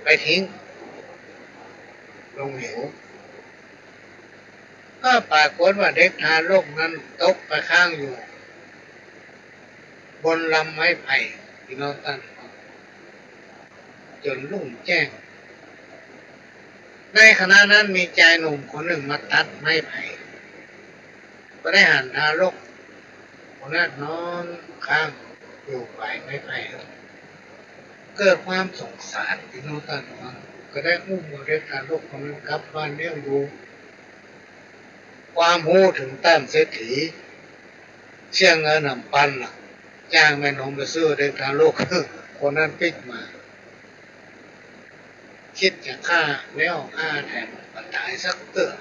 ไปทิ้งลงเหว ก็ปรากฏว่าเด็กทารกนั้นตกไปค้างอยู่บนลำไม้ไผ่ พี่น้องต้านฟัง จ๋นรุ่งแจ้ง ในขณะนั้นมีจายหนุ่มคนนึ่งมาตัดไม้ไผ่ ก็ได้หันทารกคนนั้นนอนค้างอยู่ป๋ายไม้ไผ่ เกิดความสงสาร พี่น้องต้านฟัง ก็ได้อุ้มเอาเด็กทารกคนนั้นกลับบ้านเลี้ยงดู ความฮู้เถิงต้านเศรษฐี เสี้ยงเงินหนำปันล่ะ จ้างแม่นงไปซื้อเด็กทารกคนนั้นปิ๊กมา กึ๊ดจะฆ่าแล้วฆ่าแถมบ่ต๋ายสักเตื้อ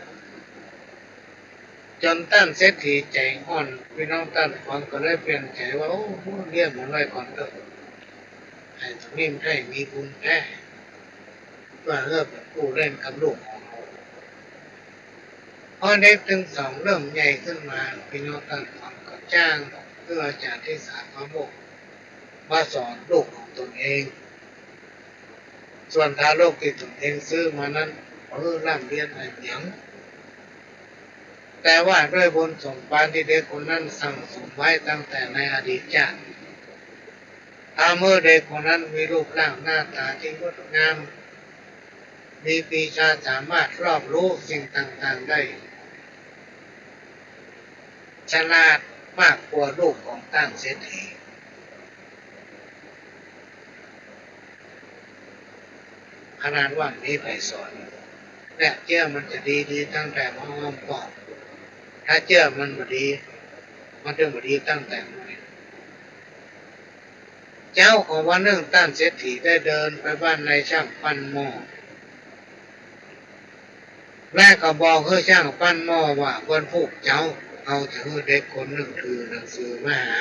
จ๋นต้านเศรษฐีใจ๋อ่อน พี่น้องต้านฟัง ก็เลยเปลี่ยนใจ๋ว่า โอ้ เลี้ยงมันไว้ก่อนเต๊อะ ไอ้ตรงนี้มันได้มีบุญแต๊ ว่าเฮาเป๋นผู้เล่นกับลูกของเฮา พอเด็กตึงสองเริ่มใหญ่ขึ้นมา พี่น้องต้านฟัง ก็จ้างเพื่ออาจ๋ารย์ที่สอนความรู้มาสอนลูกของตนเอง ส่วนทารกตี้ตนเองซื้อมานั้น เออ ร่ำเรียนบ่เหียง แต่ว่าด้วยบุญสมภารตี้เด็กคนนั้นสั่งสมไว้ตั้งแต่ในอดีตชาติ ทำหื้อเด็กคนนั้นมีรูปร่างหน้าต๋าตี้งดงาม มีปรีชาสามารถรอบรู้สิ่งต่างๆ ได้ ฉลาดมากกว่าลูกของต้านเศรษฐี ขนาดว่ามีใผสอน เนี่ย เจื้อมันจะดี ดีตั้งแต่อ้อมๆ ปอก ถ้าเจื้อมันบ่ดี มันตึงบ่ดีตั้งแต่น้อย เจ๊าของวันนึ่ง ต้านเศรษฐีได้เดินไปบ้านนายจ้างปั้นหม้อ และก็บอกหื้อจ้างปั้นหม้อว่า วันพูกเจ๊า เฮาจะหื้อเด็กคนนึ่งถือหนังสือมาหา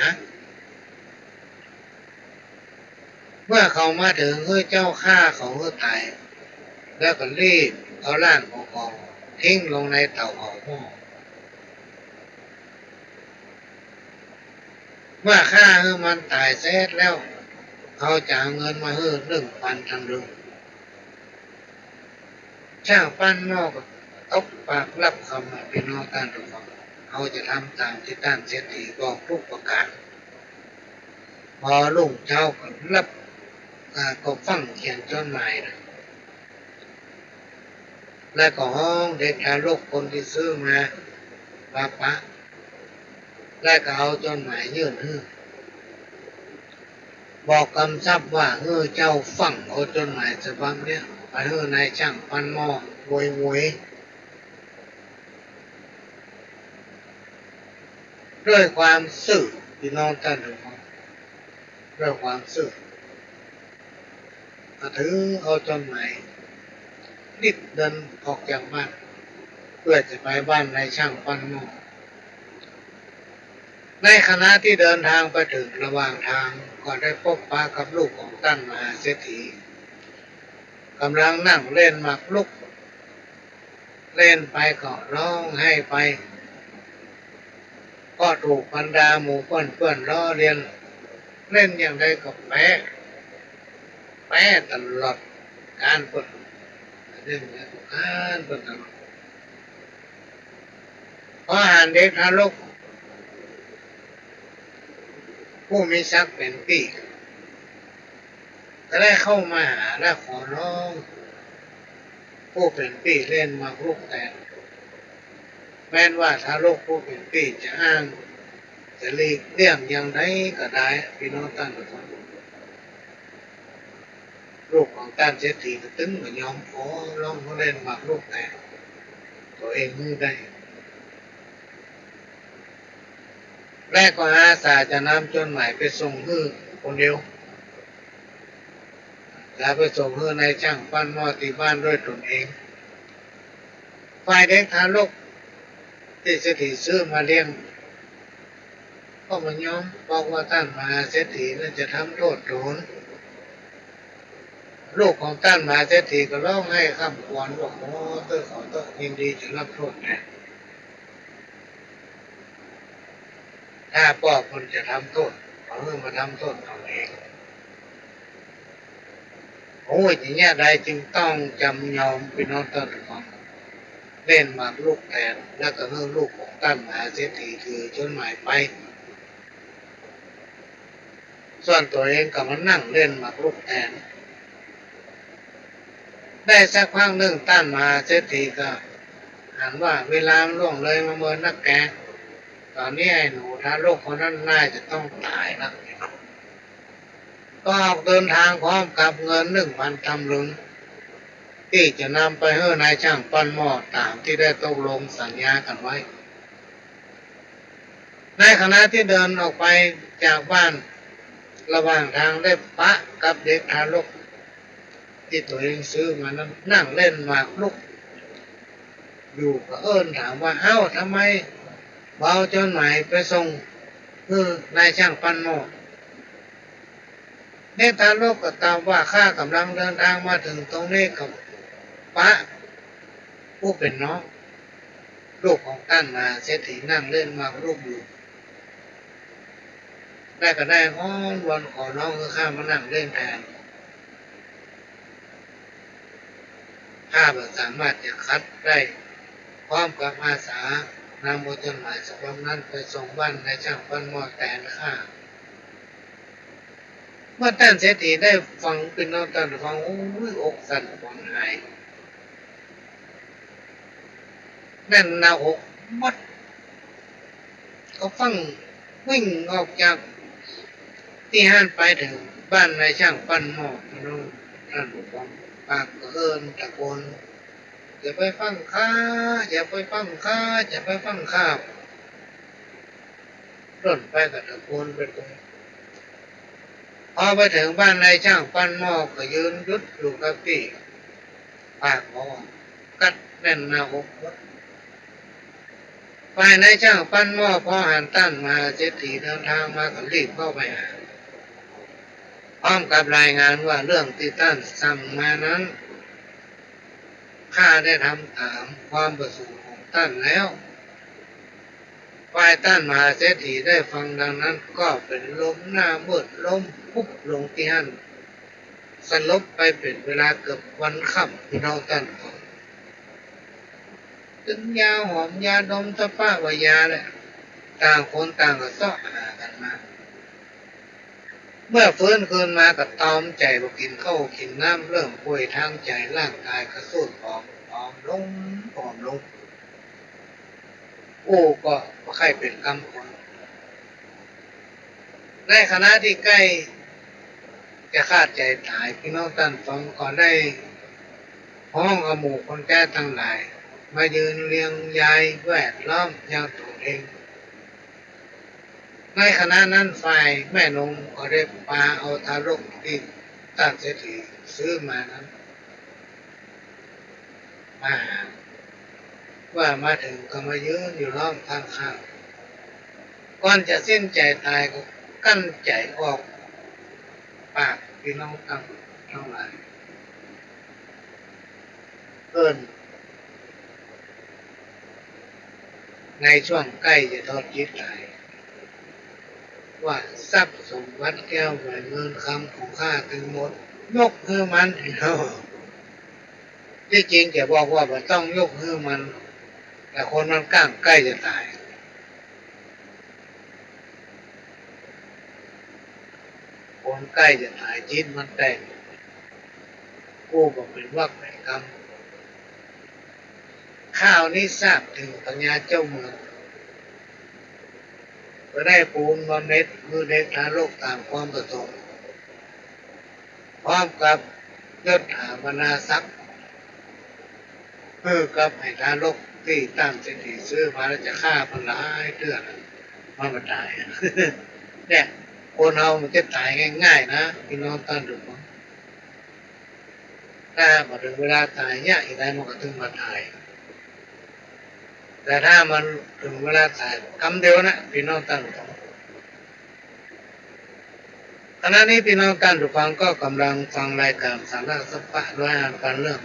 เมื่อเขามาเถิง หื้อเจ้าฆ่าเขาหื้อต๋าย แล้วก็รีบเอาร่างของเขาทิ้งลงในเต๋าเผาหม้อ เมื่อฆ่าหื้อมันต๋ายเสร็จแล้ว เขาจะเอาเงินมาหื้อนึ่งปันตังเดิม จ้างปั้นหม้อก็ตกปากฮับกำอะ พี่น้องต้านฟัง เขาจะทำต๋ามตี้ต้านเศรษฐีบอกกู้ประก๋าน พอรุ่งเจ๊าก็ฮับ อ่า ก็ฟั่งเขียนจ๋ดหมายนะ แล้วก็ฮ้องเด็กทารกคนตี้ซื้อมา มาปะ แล้วก็เอาจ๋ดหมายยื่นหื้อ บอกกำชับว่า หื้อเจ้าฟั่งเอาจ๋ดหมายฉบับเนี้ย ไปหื้อนายจ้างปั้นหม้อโวยๆ ด้วยความซื่อ พี่น้องต้านฟัง ด้วยความซื่อ ก็ถือเอาจ๋ดหมาย รีบเดินออกจากบ้าน เพื่อจะไปบ้านนายจ้างปั้นหม้อ ในขณะตี้เดินตางไปเถิงระหว่างตาง ก็ได้ปบปะกับลูกของต้านมหาเศรษฐี ก่ำลังนั่งเล่นหมากรุก เล่นไปก็ฮ้องไห้ไป ก็ถูกบรรดาหมู่เปื้อนๆ ล้อเลียน เล่นอย่างใดก็แป๊ แป๊ตลอดก๋านเปิ้น เล่นอย่างใดก็ก๋านเปิ้นตลอด พอหันเด็กทารก ผู้มีศักดิ์เป๋นปี้ ก็ได้เข้ามาหาและขอร้อง ผู้เป๋นปี้เล่นหมากรุกแตน แม้นว่าทารกผู้เป๋นปี้จะอ้าง จะหลีกเลี่ยงอย่างใดก็ได้ พี่น้องต้านฟัง ลูกของต้านเศรษฐีก็ตึงบ่ยอม ขอร้องหื้อเล่นหมากรุกแตน ตั๋วเองหื้อได้ และก็อาสาจะนำจดหมายไปส่งหื้อคนเดียว จะไปส่งหื้อนายจ้างปั้นหม้อตี้บ้านด้วยตนเอง ฝ่ายเด็กทารกตี้เศรษฐีซื้อมาเลี้ยง ก็บ่ยอม เพราะว่าต้านมหาเศรษฐีนั้นจะทำโต้ษตน ลูกของต้านมหาเศรษฐีก็ฮ้องไห้คร่ำครวญว่า ขอเต๊อะ ขอเต๊อะ ยินดีจะฮับโต้ษแตน ถ้าป้อเปิ้นจะทำโต้ษ ก็หื้อมาทำโต้ษตนเอง โอ้ย จะเยียะใดจึงต้องจ๋ำยอม ปี้น้องต้านฟัง เล่นหมากรุกแตน แล้วก็หื้อลูกของต้านมหาเศรษฐีถือจดหมายไป ส่วนตั๋วเองก็มานั่งเล่นหมากรุกแตน ได้สักพักนึ่ง ต้านมหาเศรษฐฐีก็หันว่า เวลามันล่วงเลยมาเมินนักแก ต๋อนนี้ไอ้หนูทารกคนนั้นน่าจะต้องต๋ายละ ก็ออกเดินตางพร้อมกับเงินหนึ่งพันตำลึง ตี้จะนำไปหื้อนายจ้างปั้นหม้อต๋ามตี้ได้ตกลงสัญญากั๋นไว้ ในขณะตี้เดินออกไปจากบ้าน ระหว่างตางได้ปะกับเด็กทารกตี้ตั๋วเองซื้อมานั้น นั่งเล่นหมากรุกอยู่ ก็เอิ้นถามว่า เอ้า ทำไมบ่เอาจดหมายไปส่งหื้อนายจ้างปั้นหม้อ เด็กทารกก็ตอบว่า ข้าก่ำลังเดินตางมาเถิงตรงนี้ ก็ปะผู้เป๋นน้อง ลูกของต้านมหาเศรษฐีนั่งเล่นหมากรุกอยู่ ได้ก็ได้อ้อนวอนขอร้องหื้อข้ามานั่งเล่นแตน ข้าบ่สามารถจะขัดได้ พร้อมกับอาสานำเอาจดหมายฉบับนั้นไปส่งบ้านนายจ้างปั้นหม้อแตนข้า เมื่อต้านเศรษฐีได้ฟัง ปี้น้องต้านฟัง โอ้ย อกสั่นขวัญหาย แน่นหน้าอกหมด ก็ฟั่งวิ่งออกจากตี้หั้นไปเถิงบ้านนายจ้างปั้นหม้อ ปี้น้องต้านฟัง ปากก็เอิ้นตะโกน อย่าไปฟั่งข้า อย่าไปฟั่งข้า อย่าไปฟั่งข้า ล่นไปก็ตะโกนไปตวย พอไปเถิงบ้านนายจ้างปั้นหม้อก็ยืนหยุดอยู่กับตี้ ปากก็กัดแน่นหน้าอกหมด ฝ่ายนายจ้างปั้นหม้อพอหันต้านมหาเศรษฐีเดินตางมาก็รีบเข้าไปหา พร้อมกับรายงานว่า เรื่องตี้ต้านสั่งมานั้น ข้าได้ทำต๋ามความประสงค์ของต้านแล้ว ฝ่ายต้านมหาเศรษฐีได้ฟังดังนั้นก็เป๋นลมหน้ามืดล้มปุ๊บลงตี้หั้น สลบไปเป๋นเวลาเกือบวันค่ำ ปี้น้องต้านฟัง ตึงยาหอมยาดมสะป๊ะว่ายาแหละ ต่างคนต่างก็เซาะหากั๋นมา เมื่อฟื้นคืนมาก็ตอมใจ๋บ่กิ๋นข้าวกิ๋นน้ำ เริ่มป่วยตางใจ๋ ร่างก๋ายก็ทรุดผอม ผอมลง ผอมลง อู้ก็บ่ใค่เป๋นกำคน ในขณะตี้ใก้จะขาดใจ๋ต๋าย ปี้น้องต้านฟัง ก็ได้ฮ้องเอาหมู่คนแต๊ตังหลาย มายืนเรียงยายแวดล้อมยังตั๋วเอง ในขณะนั้นฝ่ายแม่นงก็ได้ปาเอาทารกตี้ต้านเศรษฐีซื้อมานั้น มาหา ว่ามาเถิงก็มายืนอยู่ล้อมข้างๆ ก่อนจะสิ้นใจ๋ต๋ายก็กลั้นใจ๋ออกปาก ปี้น้องตัง ตังหลาย เอิ้น ในช่วงใก้จะทอดจิตต๋าย ว่า ทรัพย์สมบัติแก้วแหวนเงินคำของข้าตึงหมด ยกหื้อมัน ตี้จริงจะบอกว่าบ่ต้องยกหื้อมัน แต่คนมันก้างใก้จะต๋าย คนใก้จะต๋าย จิตมันแตก อู้บ่เป๋นวรรคเป๋นกรรม ข่าวนี้ทราบเถิงพญาเจ้าเมือง ก็ได้ปูนบำเหน็จหื้อเด็กทารกต๋ามความประสงค์ พร้อมกับยศถาบรรดาศักดิ์ หื้อกับไอ้ทารกตี้ต้านเศรษฐีซื้อมาแล้วจะฆ่ามันหลายเตื้อ มันบ่ต๋าย เนี่ย คนเฮามันจะต๋ายง่ายๆ นะ ปี้น้องต้านผู้ฟัง ถ้าบ่เถิงเวลาต๋ายเนี่ย อีกหน้อยมันก็เถิงบ่ต๋าย แต่ถ้ามันเถิงเวลาต๋าย กำเดียวนะ ปี้น้องต้านผู้ฟัง ขณะนี้ปี้น้องต้านผู้ฟังก็ก่ำลังฟังรายก๋านสาระสาระ ร้อยอันพันเรื่อง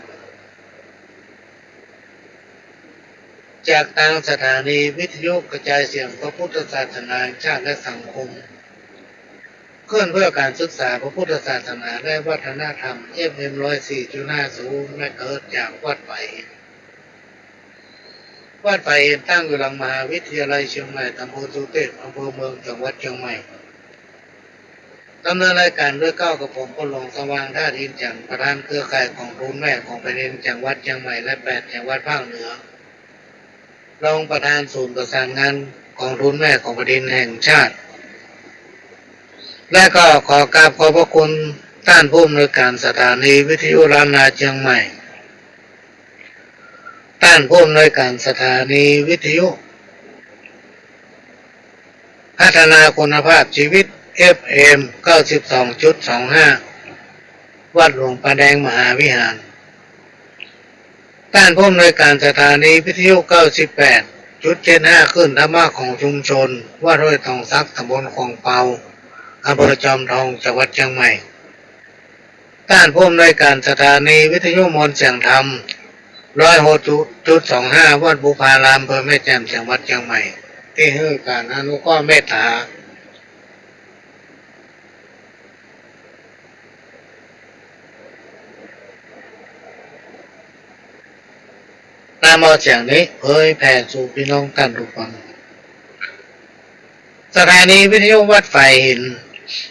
จากตางสถานีวิทยุกระจายเสียงพระพุทธศาสนาแห่งชาติและสังคม คลื่นเพื่อการศึกษาพระพุทธศาสนาและวัฒนธรรม เอฟเอ็ม ร้อยสี่จุดห้าศูนย์ เมกะเฮิรตซ์ จากวัดฝายหิน วัดฝายหินตั้งอยู่หลังมหาวิทยาลัยเชียงใหม่ ตำบลสุเทพ อำเภอเมือง จังหวัดเชียงใหม่ ดำเนินรายก๋านโดยเก้ากระผม พ่อหลวงสว่าง ธาตุอินแจ่ม ประธานเครือข่ายก๋องทุนแม่ของแผ่นดินจังหวัดเชียงใหม่และแปดจังหวัดภาคเหนือ รองประธานศูนย์ประสานงานก๋องทุนแม่ของแผ่นดินแห่งชาติ และก็ขอกราบขอบพระคุณต้านผู้อำนวยก๋านสถานีวิทยุล้านนาเชียงใหม่ ต้านผู้อำนวยก๋านสถานีวิทยุพัฒนาคุณภาพชีวิต เอฟเอ็ม เก้าสิบสองจุดสองห้า วัดหลวงป่าแดงมหาวิหาร ต้านผู้อำนวยก๋านสถานีวิทยุ เก้าสิบแปดจุดเจ็ดห้า คลื่นธรรมะของชุมชน วัดห้วยตองสัก ตำบลขวางเปา อำเภอจอมทอง จังหวัดเชียงใหม่ ต้านผู้อำนวยก๋านสถานีวิทยุมวลเสียงธรรม ร้อยหกจุดสองห้า วัดบุพาราม อำเภอแม่แจ่ม จังหวัดเชียงใหม่ ตี้หื้อก๋านอนุเคราะห์เมตต๋า นำเอาเสียงนี้เผยแผ่สู่ปี้น้องต้านผู้ฟัง สถานีวิทยุวัดฝายหิน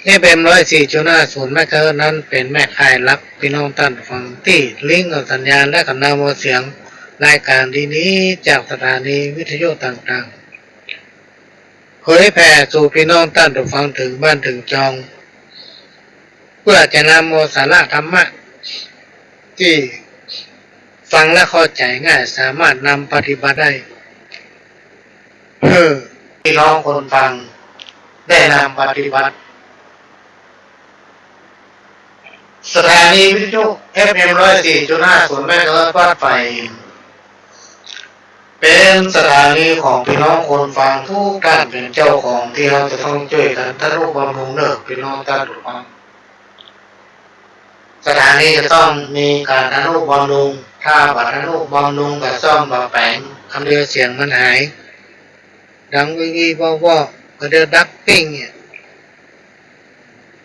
เอฟเอ็ม ร้อยสี่จุดห้าศูนย์ เมกะเฮิรตซ์ นั้นเป๋นแม่ข่ายหลัก ปี้น้องต้านผู้ฟัง ตี้ลิงก์เอาสัญญาณและก็นำเอาเสียงรายก๋านดีๆ จากสถานีวิทยุต่างๆ เผยแผ่สู่ปี้น้องต้านผู้ฟังเถิงบ้านเถิงจอง เปื้อจะนำเอาสาระธรรมะตี้ฟังและเข้าใจ๋ง่าย สามารถนำปฏิบัติได้ หื้อปี้น้องคนฟังได้นำปฏิบัติ สถานีวิทยุ เอฟเอ็ม ร้อยสี่จุดห้าศูนย์ เมกะเฮิรตซ์ วัดฝายหิน เป๋นสถานีของปี้น้องคนฟังทุกต้านเป๋นเจ้าของ ตี้เฮาจะต้องจ้วยกั๋นทะนุบำรุงเน่อปี้น้องต้านผู้ฟัง สถานีจะต้องมีก๋านทะนุบำรุง ถ้าบ่ทะนุบำรุงก็ซ่อมบ่แป๋ง กำเดียวเสียงมันหาย ดังวีวีวอวอ กำเดียวดับปิ้งเนี่ย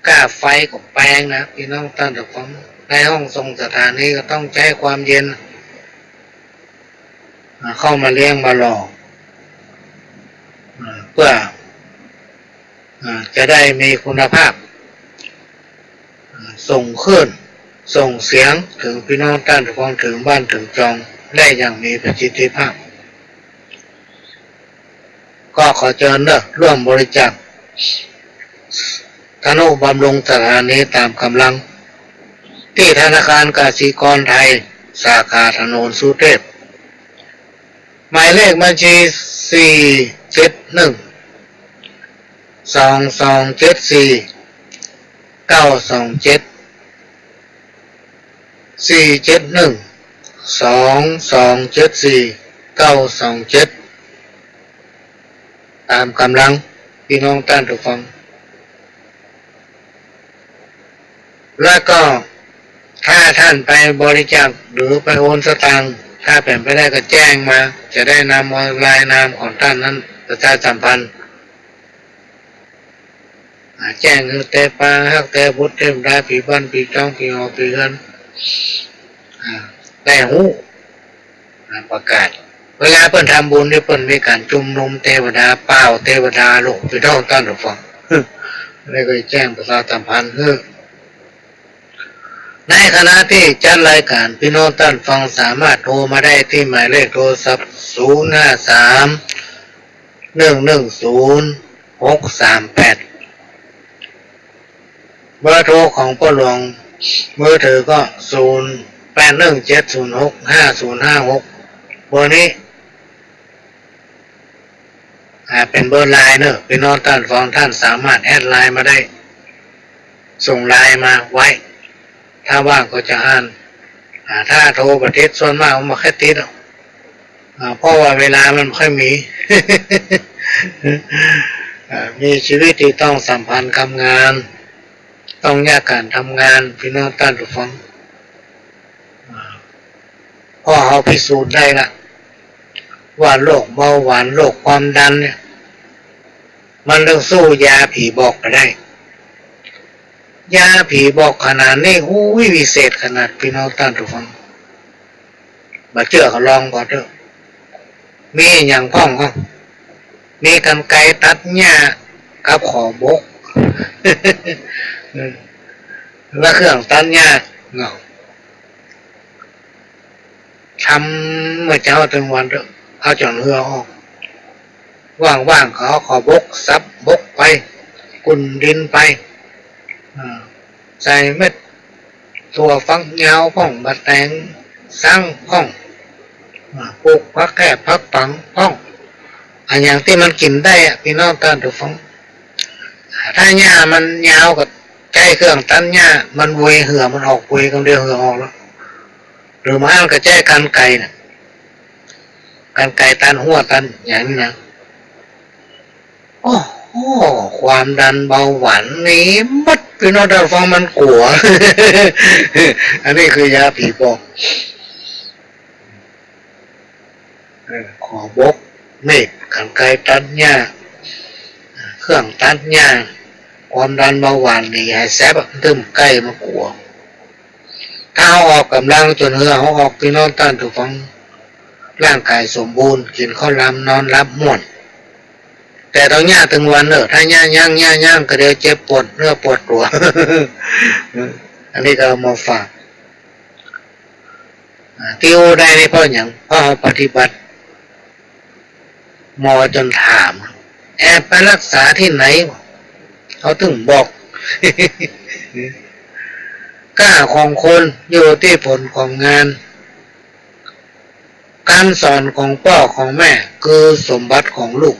ก้าไฟก็แปงนะ ปี้น้องต้านผู้ฟัง ในห้องส่งสถานีก็ต้องใจ๊ความเย็น อ่า เข้ามาเลี้ยงมาหล่อ อ่า เปื้อ อ่า จะได้มีคุณภาพ อ่า ส่งคลื่น ส่งเสียงเถิงปี้น้องต้านผู้ฟัง เถิงบ้านเถิงจองได้อย่างมีประสิทธิภาพ ก็ขอเจิญเน่อร่วมบริจาคทะนุบำรุงสถานีต๋ามก๋ำลัง ตี้ธนาคารกสิกรไทย สาขาถนนสุเทพ หมายเลขบัญชี สี่เจ็ดหนึ่ง สองสองเจ็ดสี่ เก้าสองเจ็ด สี่เจ็ดหนึ่ง สองสองเจ็ดสี่ เก้าสองเจ็ด ต๋ามก๋ำลัง ปี้น้องต้านผู้ฟัง แล้วก็ถ้าต้านไปบริจาคหรือไปโอนสตางค์ ถ้าเป๋นไปได้ก็แจ้งมา จะได้นำเอารายนามของต้านนั้นประชาสัมพันธ์ อ่า แจ้งหื้อเต๋ปาฮักเต๋บุตรเต๋บุตรา ปี้บ้านปี้จอง ปี้หอปี้เฮือน อ่า ได้ฮู้ อ่า ประกาศ เวลาเปิ้นทำบุญนี่เปิ้นมีก๋านจุมนุมเตวดา ป่าวเตวดาลง ปี้น้องต้านผู้ฟัง แล้วก็แจ้งประชาสัมพันธ์หื้อ ในขณะตี้จัดรายก๋าน ปี้น้องต้านฟังสามารถโทรมาได้ตี้หมายเลขโทรศัพท์ ศูนย์ห้าสาม หนึ่งหนึ่งศูนย์ หกสามแปด เบอร์โทรของป้อหลวง มือถือก็ ศูนย์แปดหนึ่งเจ็ดศูนย์หกห้าศูนย์ห้าหก เบอร์นี้ อ่า เป๋นเบอร์ไลน์เนาะ ปี้น้องต้านฟัง ต้านสามารถแอดไลน์มาได้ ส่งไลน์มาไว้ ถ้าว่างก็จะอ่าน อ่า ถ้าโทรบ่ติด ส่วนมากมันบ่ค่อยติดหรอก อ่า เพราะว่าเวลามันบ่ค่อยมี อ่า มีจีวิตตี้ต้องสัมพันธ์กับงาน ต้องแยกก๋านทำงาน ปี้น้องต้านผู้ฟัง อ่า เพราะเฮาพิสูจน์ได้ละ ว่าโรคเบาหวาน โรคความดันเนี่ย มันต้องสู้ยาผีบอกบ่ได้ ยาผีบอกขนาดนี้ อุ้ย วิเศษขนาด ปี้น้องต้านผู้ฟัง บ่เจื้อก็ลองก่อนเต๊อะ มีอะหยังพ่อง อ้าว มีกรรไกรตัดหญ้ากับขอบก อืม และเครื่องตัดหญ้าเนาะ ทำเมื่อเจ๊าเถิงวันเต๊อะ เอาจ๋อนเหื่อออก ว่างๆ ก็เอาขอบกสับบกไป กุ่นดินไป อ่า ใส่เม็ด ถั่วฝักยาวพ่อง บ่าแตงสังพ่อง อ่า ปลูกผักแคบผักปังพ่อง อะหยังตี้มันกิ๋นได้อะ ปี้น้องต้านผู้ฟัง ถ้าหญ้ามันยาวก็ใจ๊เครื่องตัดหญ้า มันเวยเหื่อมันออก เวยกำเดียวเหื่อออกแล้ว หรือบ่อั้นก็ใจ๊กรรไกรน่ะ กรรไกรตัดหัวตัดหยังนี่นะ โอ้โห ความดันเบาหวานหนีหมด ปี้น้องต้านฟัง มันกั๋ว อันนี้คือยาผีบอก เออ ขอบก มีด กรรไกรตัดหญ้า เครื่องตัดหญ้า ความดันเบาหวานหนี หายแสบอะ ตึ้มใก้มันกั๋ว ถ้าเฮาออกก๋ำลังจ๋นเหื่อเฮาออก ปี้น้องต้านผู้ฟัง ร่างก๋ายสมบูรณ์ กิ๋นข้าวลำ นอนหลับม่วน แต่ต้องหญ้าตึงวันเน่อ ถ้าหญ้ายั้ง หญ้ายั้งก็เดี๋ยวเจ็บปวดเนื้อปวดตั๋ว อันนี้ก็เอามาฝาก อ่า ตี้อู้ได้นี่เพราะหยัง เพราะเฮาปฏิบัติ หมอจ๋นถาม แอบไปรักษาตี้ไหน เขาตึงบอก กล้าของคนอยู่ตี้ผลของงาน ก๋านสอนของป้อของแม่คือสมบัติของลูก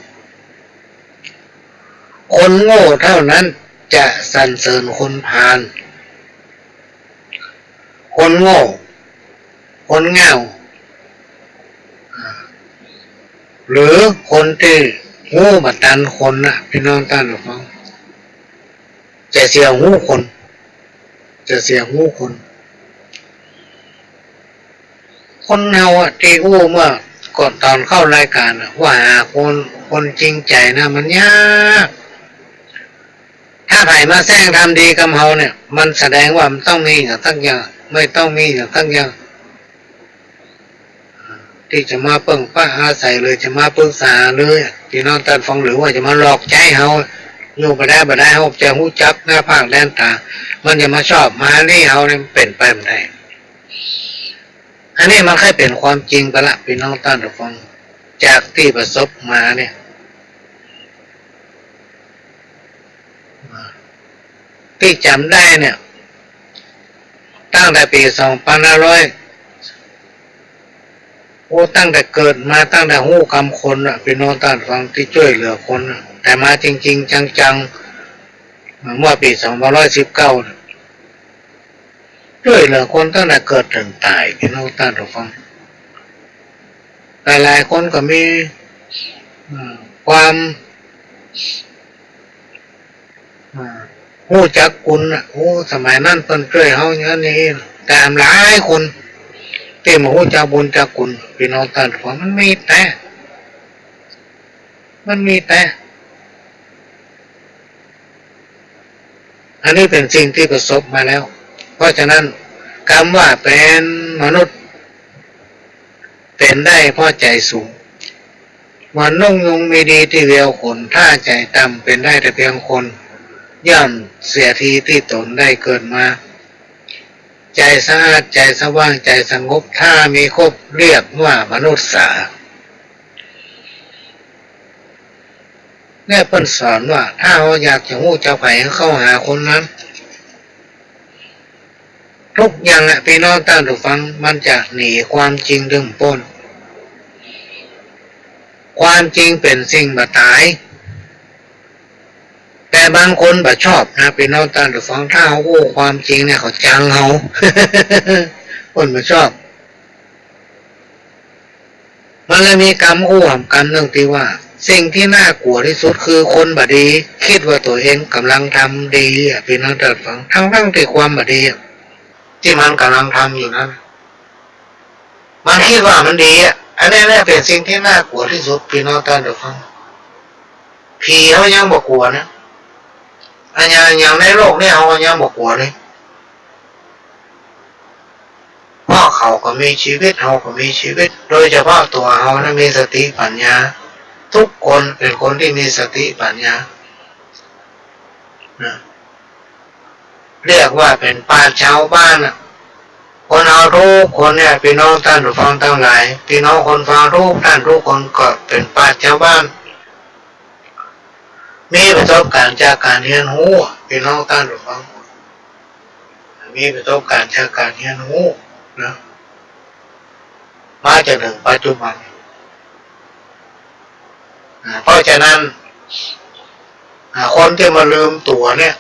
คนโง่เท่านั้นจะสรรเสริญคนพาล คนโง่ คนง่าว อ่า หรือคนตี้ฮู้บ่ตันคนน่ะ ปี้น้องต้านผู้ฟัง จะเสียฮู้คน จะเสียฮู้คน คนเฮาอะ ตี้อู้เมื่อก่อนต๋อนเข้ารายก๋านอะ ว่าหาคน คนจริงใจ๋นะ มันยาก ถ้าใผมาแสร้งทำดีกับเฮาเนี่ย มันแสดงว่ามันต้องมีอะหยังสักอย่าง มันต้องมีอะหยังสักอย่าง ตี้จะมาเปิ้งปะอาศัย หรือจะมาปรึกษา หรือ ปี้น้องต้านฟัง หรือว่าจะมาหลอกใจ๊เฮา อยู่บ่ได้บ่ได้ เฮาจะฮู้จักหน้าผากแดนต๋า มันจะมาชอบมานี่เฮาเนี่ย มันเป๋นไปบ่ได้ อันนี้มันใค่เป๋นความจริงไปละ ปี้น้องต้านฟัง จากตี้ประสบมาเนี่ย ตี้จ๋ำได้เนี่ย ตั้งแต่ปี๋สองปันห้าร้อย โอ้ ตั้งแต่เกิดมา ตั้งแต่ฮู้กำคนน่ะ ปี้น้องต้านฟัง ตี้จ้วยเหลือคนน่ะ แต่มาจริงๆ จังๆ เมื่อปี๋สองปันห้าร้อยสิบเก้าน่ะ จ้วยเหลือคนตั้งแต่เกิดเถิงต๋าย ปี้น้องต้านฟัง หลายๆ คนก็มี อ่า ความ อ่า ฮู้จักคุณน่ะ โอ้ สมัยนั้นเปิ้นจ้วยเฮาอย่างนี้ แต่หลายคนตี้บ่ฮู้จักบุญจักคุณ ปี้น้องต้านฟัง มันมีแต๊ มันมีแต๊ อันนี้เป๋นสิ่งตี้ประสบมาแล้ว เพราะฉะนั้น กำว่าเป๋นมนุษย์ เป๋นได้เพราะใจ๋สูง เหมือนนกยูงมีดีตี้เวียวขน ถ้าใจ๋ต่ำเป๋นได้แต่เปียงคน ย่อมเสียทีตี้ต๋นได้เกิดมา ใจ๋สะอาด ใจ๋สว่าง ใจ๋สงบ ถ้ามีครบ เรียกว่ามนุษย์สา เนี่ยเปิ้นสอนว่า ถ้าเฮาอยากจะฮู้จักใผ เข้าหาคนนั้น ทุกอย่างอะ ปี้น้องต้านผู้ฟัง มันจะหนีความจริงตึงป๊น ความจริงเป๋นสิ่งบ่ต๋าย แต่บางคนบ่ชอบนะ ปี้น้องต้านผู้ฟัง ถ้าเฮาอู้ความจริงเนี่ย เขาจังเฮา คนบ่ชอบ มันเลยมีกำอู้หำกำนึ่งตี้ว่า สิ่งตี้น่ากลัวตี้สุดคือคนบ่ดี กึ๊ดว่าตั๋วเองก่ำลังทำดีอะ ปี้น้องต้านผู้ฟัง ตึงๆ ตี้ความบ่ดีอะ ตี้มันก่ำลังทำอยู่นั้น มันกึ๊ดว่ามันดีอะ อันนี้แหละเป๋นสิ่งตี้น่ากลัวตี้สุด ปี้น้องต้านผู้ฟัง ผีเฮายังบ่กลัวนะ อะหยัง อย่างในโลกนี้เฮายังบ่กลัวเลย เพราะเขาก็มีจีวิต เฮาก็มีจีวิต โดยเฉพาะตั๋วเฮานะ มีสติปัญญา กู้คนเป๋นคนตี้มีสติปัญญานะ เรียกว่าเป๋นปราชญ์ชาวบ้านน่ะ คนเฮากู้คนเนี่ย ปี้น้องต้านผู้ฟังตังหลาย ปี้น้องคนฟังกู้ต้านกู้คนก็เป๋นปราชญ์ชาวบ้าน มีประสบก๋ารณ์จากก๋านเฮียนฮู้ ปี้น้องต้านผู้ฟัง มีประสบก๋ารณ์จากก๋านเฮียนฮู้นะ มาจ๋นเถิงปัจจุบัน อ่า เพราะฉะนั้น อ่า คนตี้บ่ลืมตั๋วเนี่ย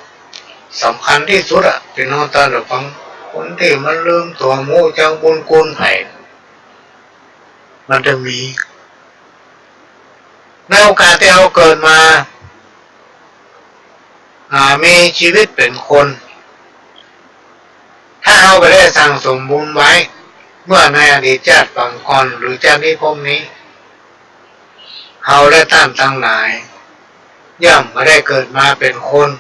สำคัญตี้สุดอะ ปี้น้องต้านผู้ฟัง คนตี้บ่ลืมตั๋ว บ่ฮู้จักบุญคุณใผ มันจะมี ในโอกาสตี้เฮาเกิดมา อ่า มีจีวิตเป๋นคน ถ้าเฮาบ่ได้สั่งสมบุญไว้ เมื่อในอดีตจาติปางก่อน หรือจาตินี้ภพนี้ เฮาและต้านตังหลาย ย่อมบ่ได้เกิดมาเป๋นคน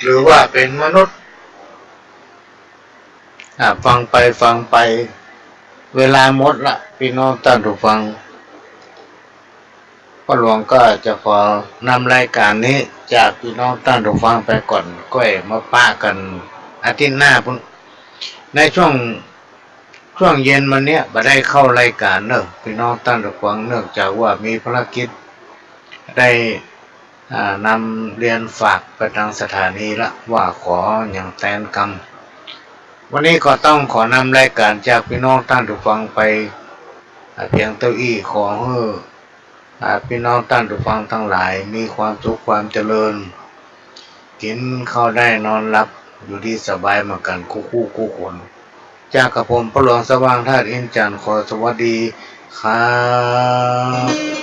หรือว่าเป๋นมนุษย์ อ่า ฟังไปฟังไป เวลาหมดละ ปี้น้องต้านผู้ฟัง ป้อหลวงก็จะขอนำรายก๋านนี้จากปี้น้องต้านผู้ฟังไปก่อน ก้อยมาปะกั๋นอาทิตย์หน้าปู้น ในช่วง ช่วงเย็นวันเนี้ยบ่ได้เข้ารายก๋านเน่อ ปี้น้องต้านผู้ฟัง เนื่องจากว่ามีภารกิจ ได้ อ่า นำเรียนฝากไปตางสถานีละ ว่าขอหยังแตนกำ วันนี้ก็ต้องขอนำรายก๋านจากปี้น้องต้านผู้ฟังไป อ่า เพียงเต้าอี้ ขอหื้อ อ่า ปี้น้องต้านผู้ฟังตังหลาย มีความสุขความเจริญ กิ๋นข้าวได้นอนหลับ อยู่ดีสบายเหมือนกั๋นกู้ๆ กู้คน จากกระผมป้อหลวงสว่างธาตุอินทร์จันทร์ ขอสวัสดีครับ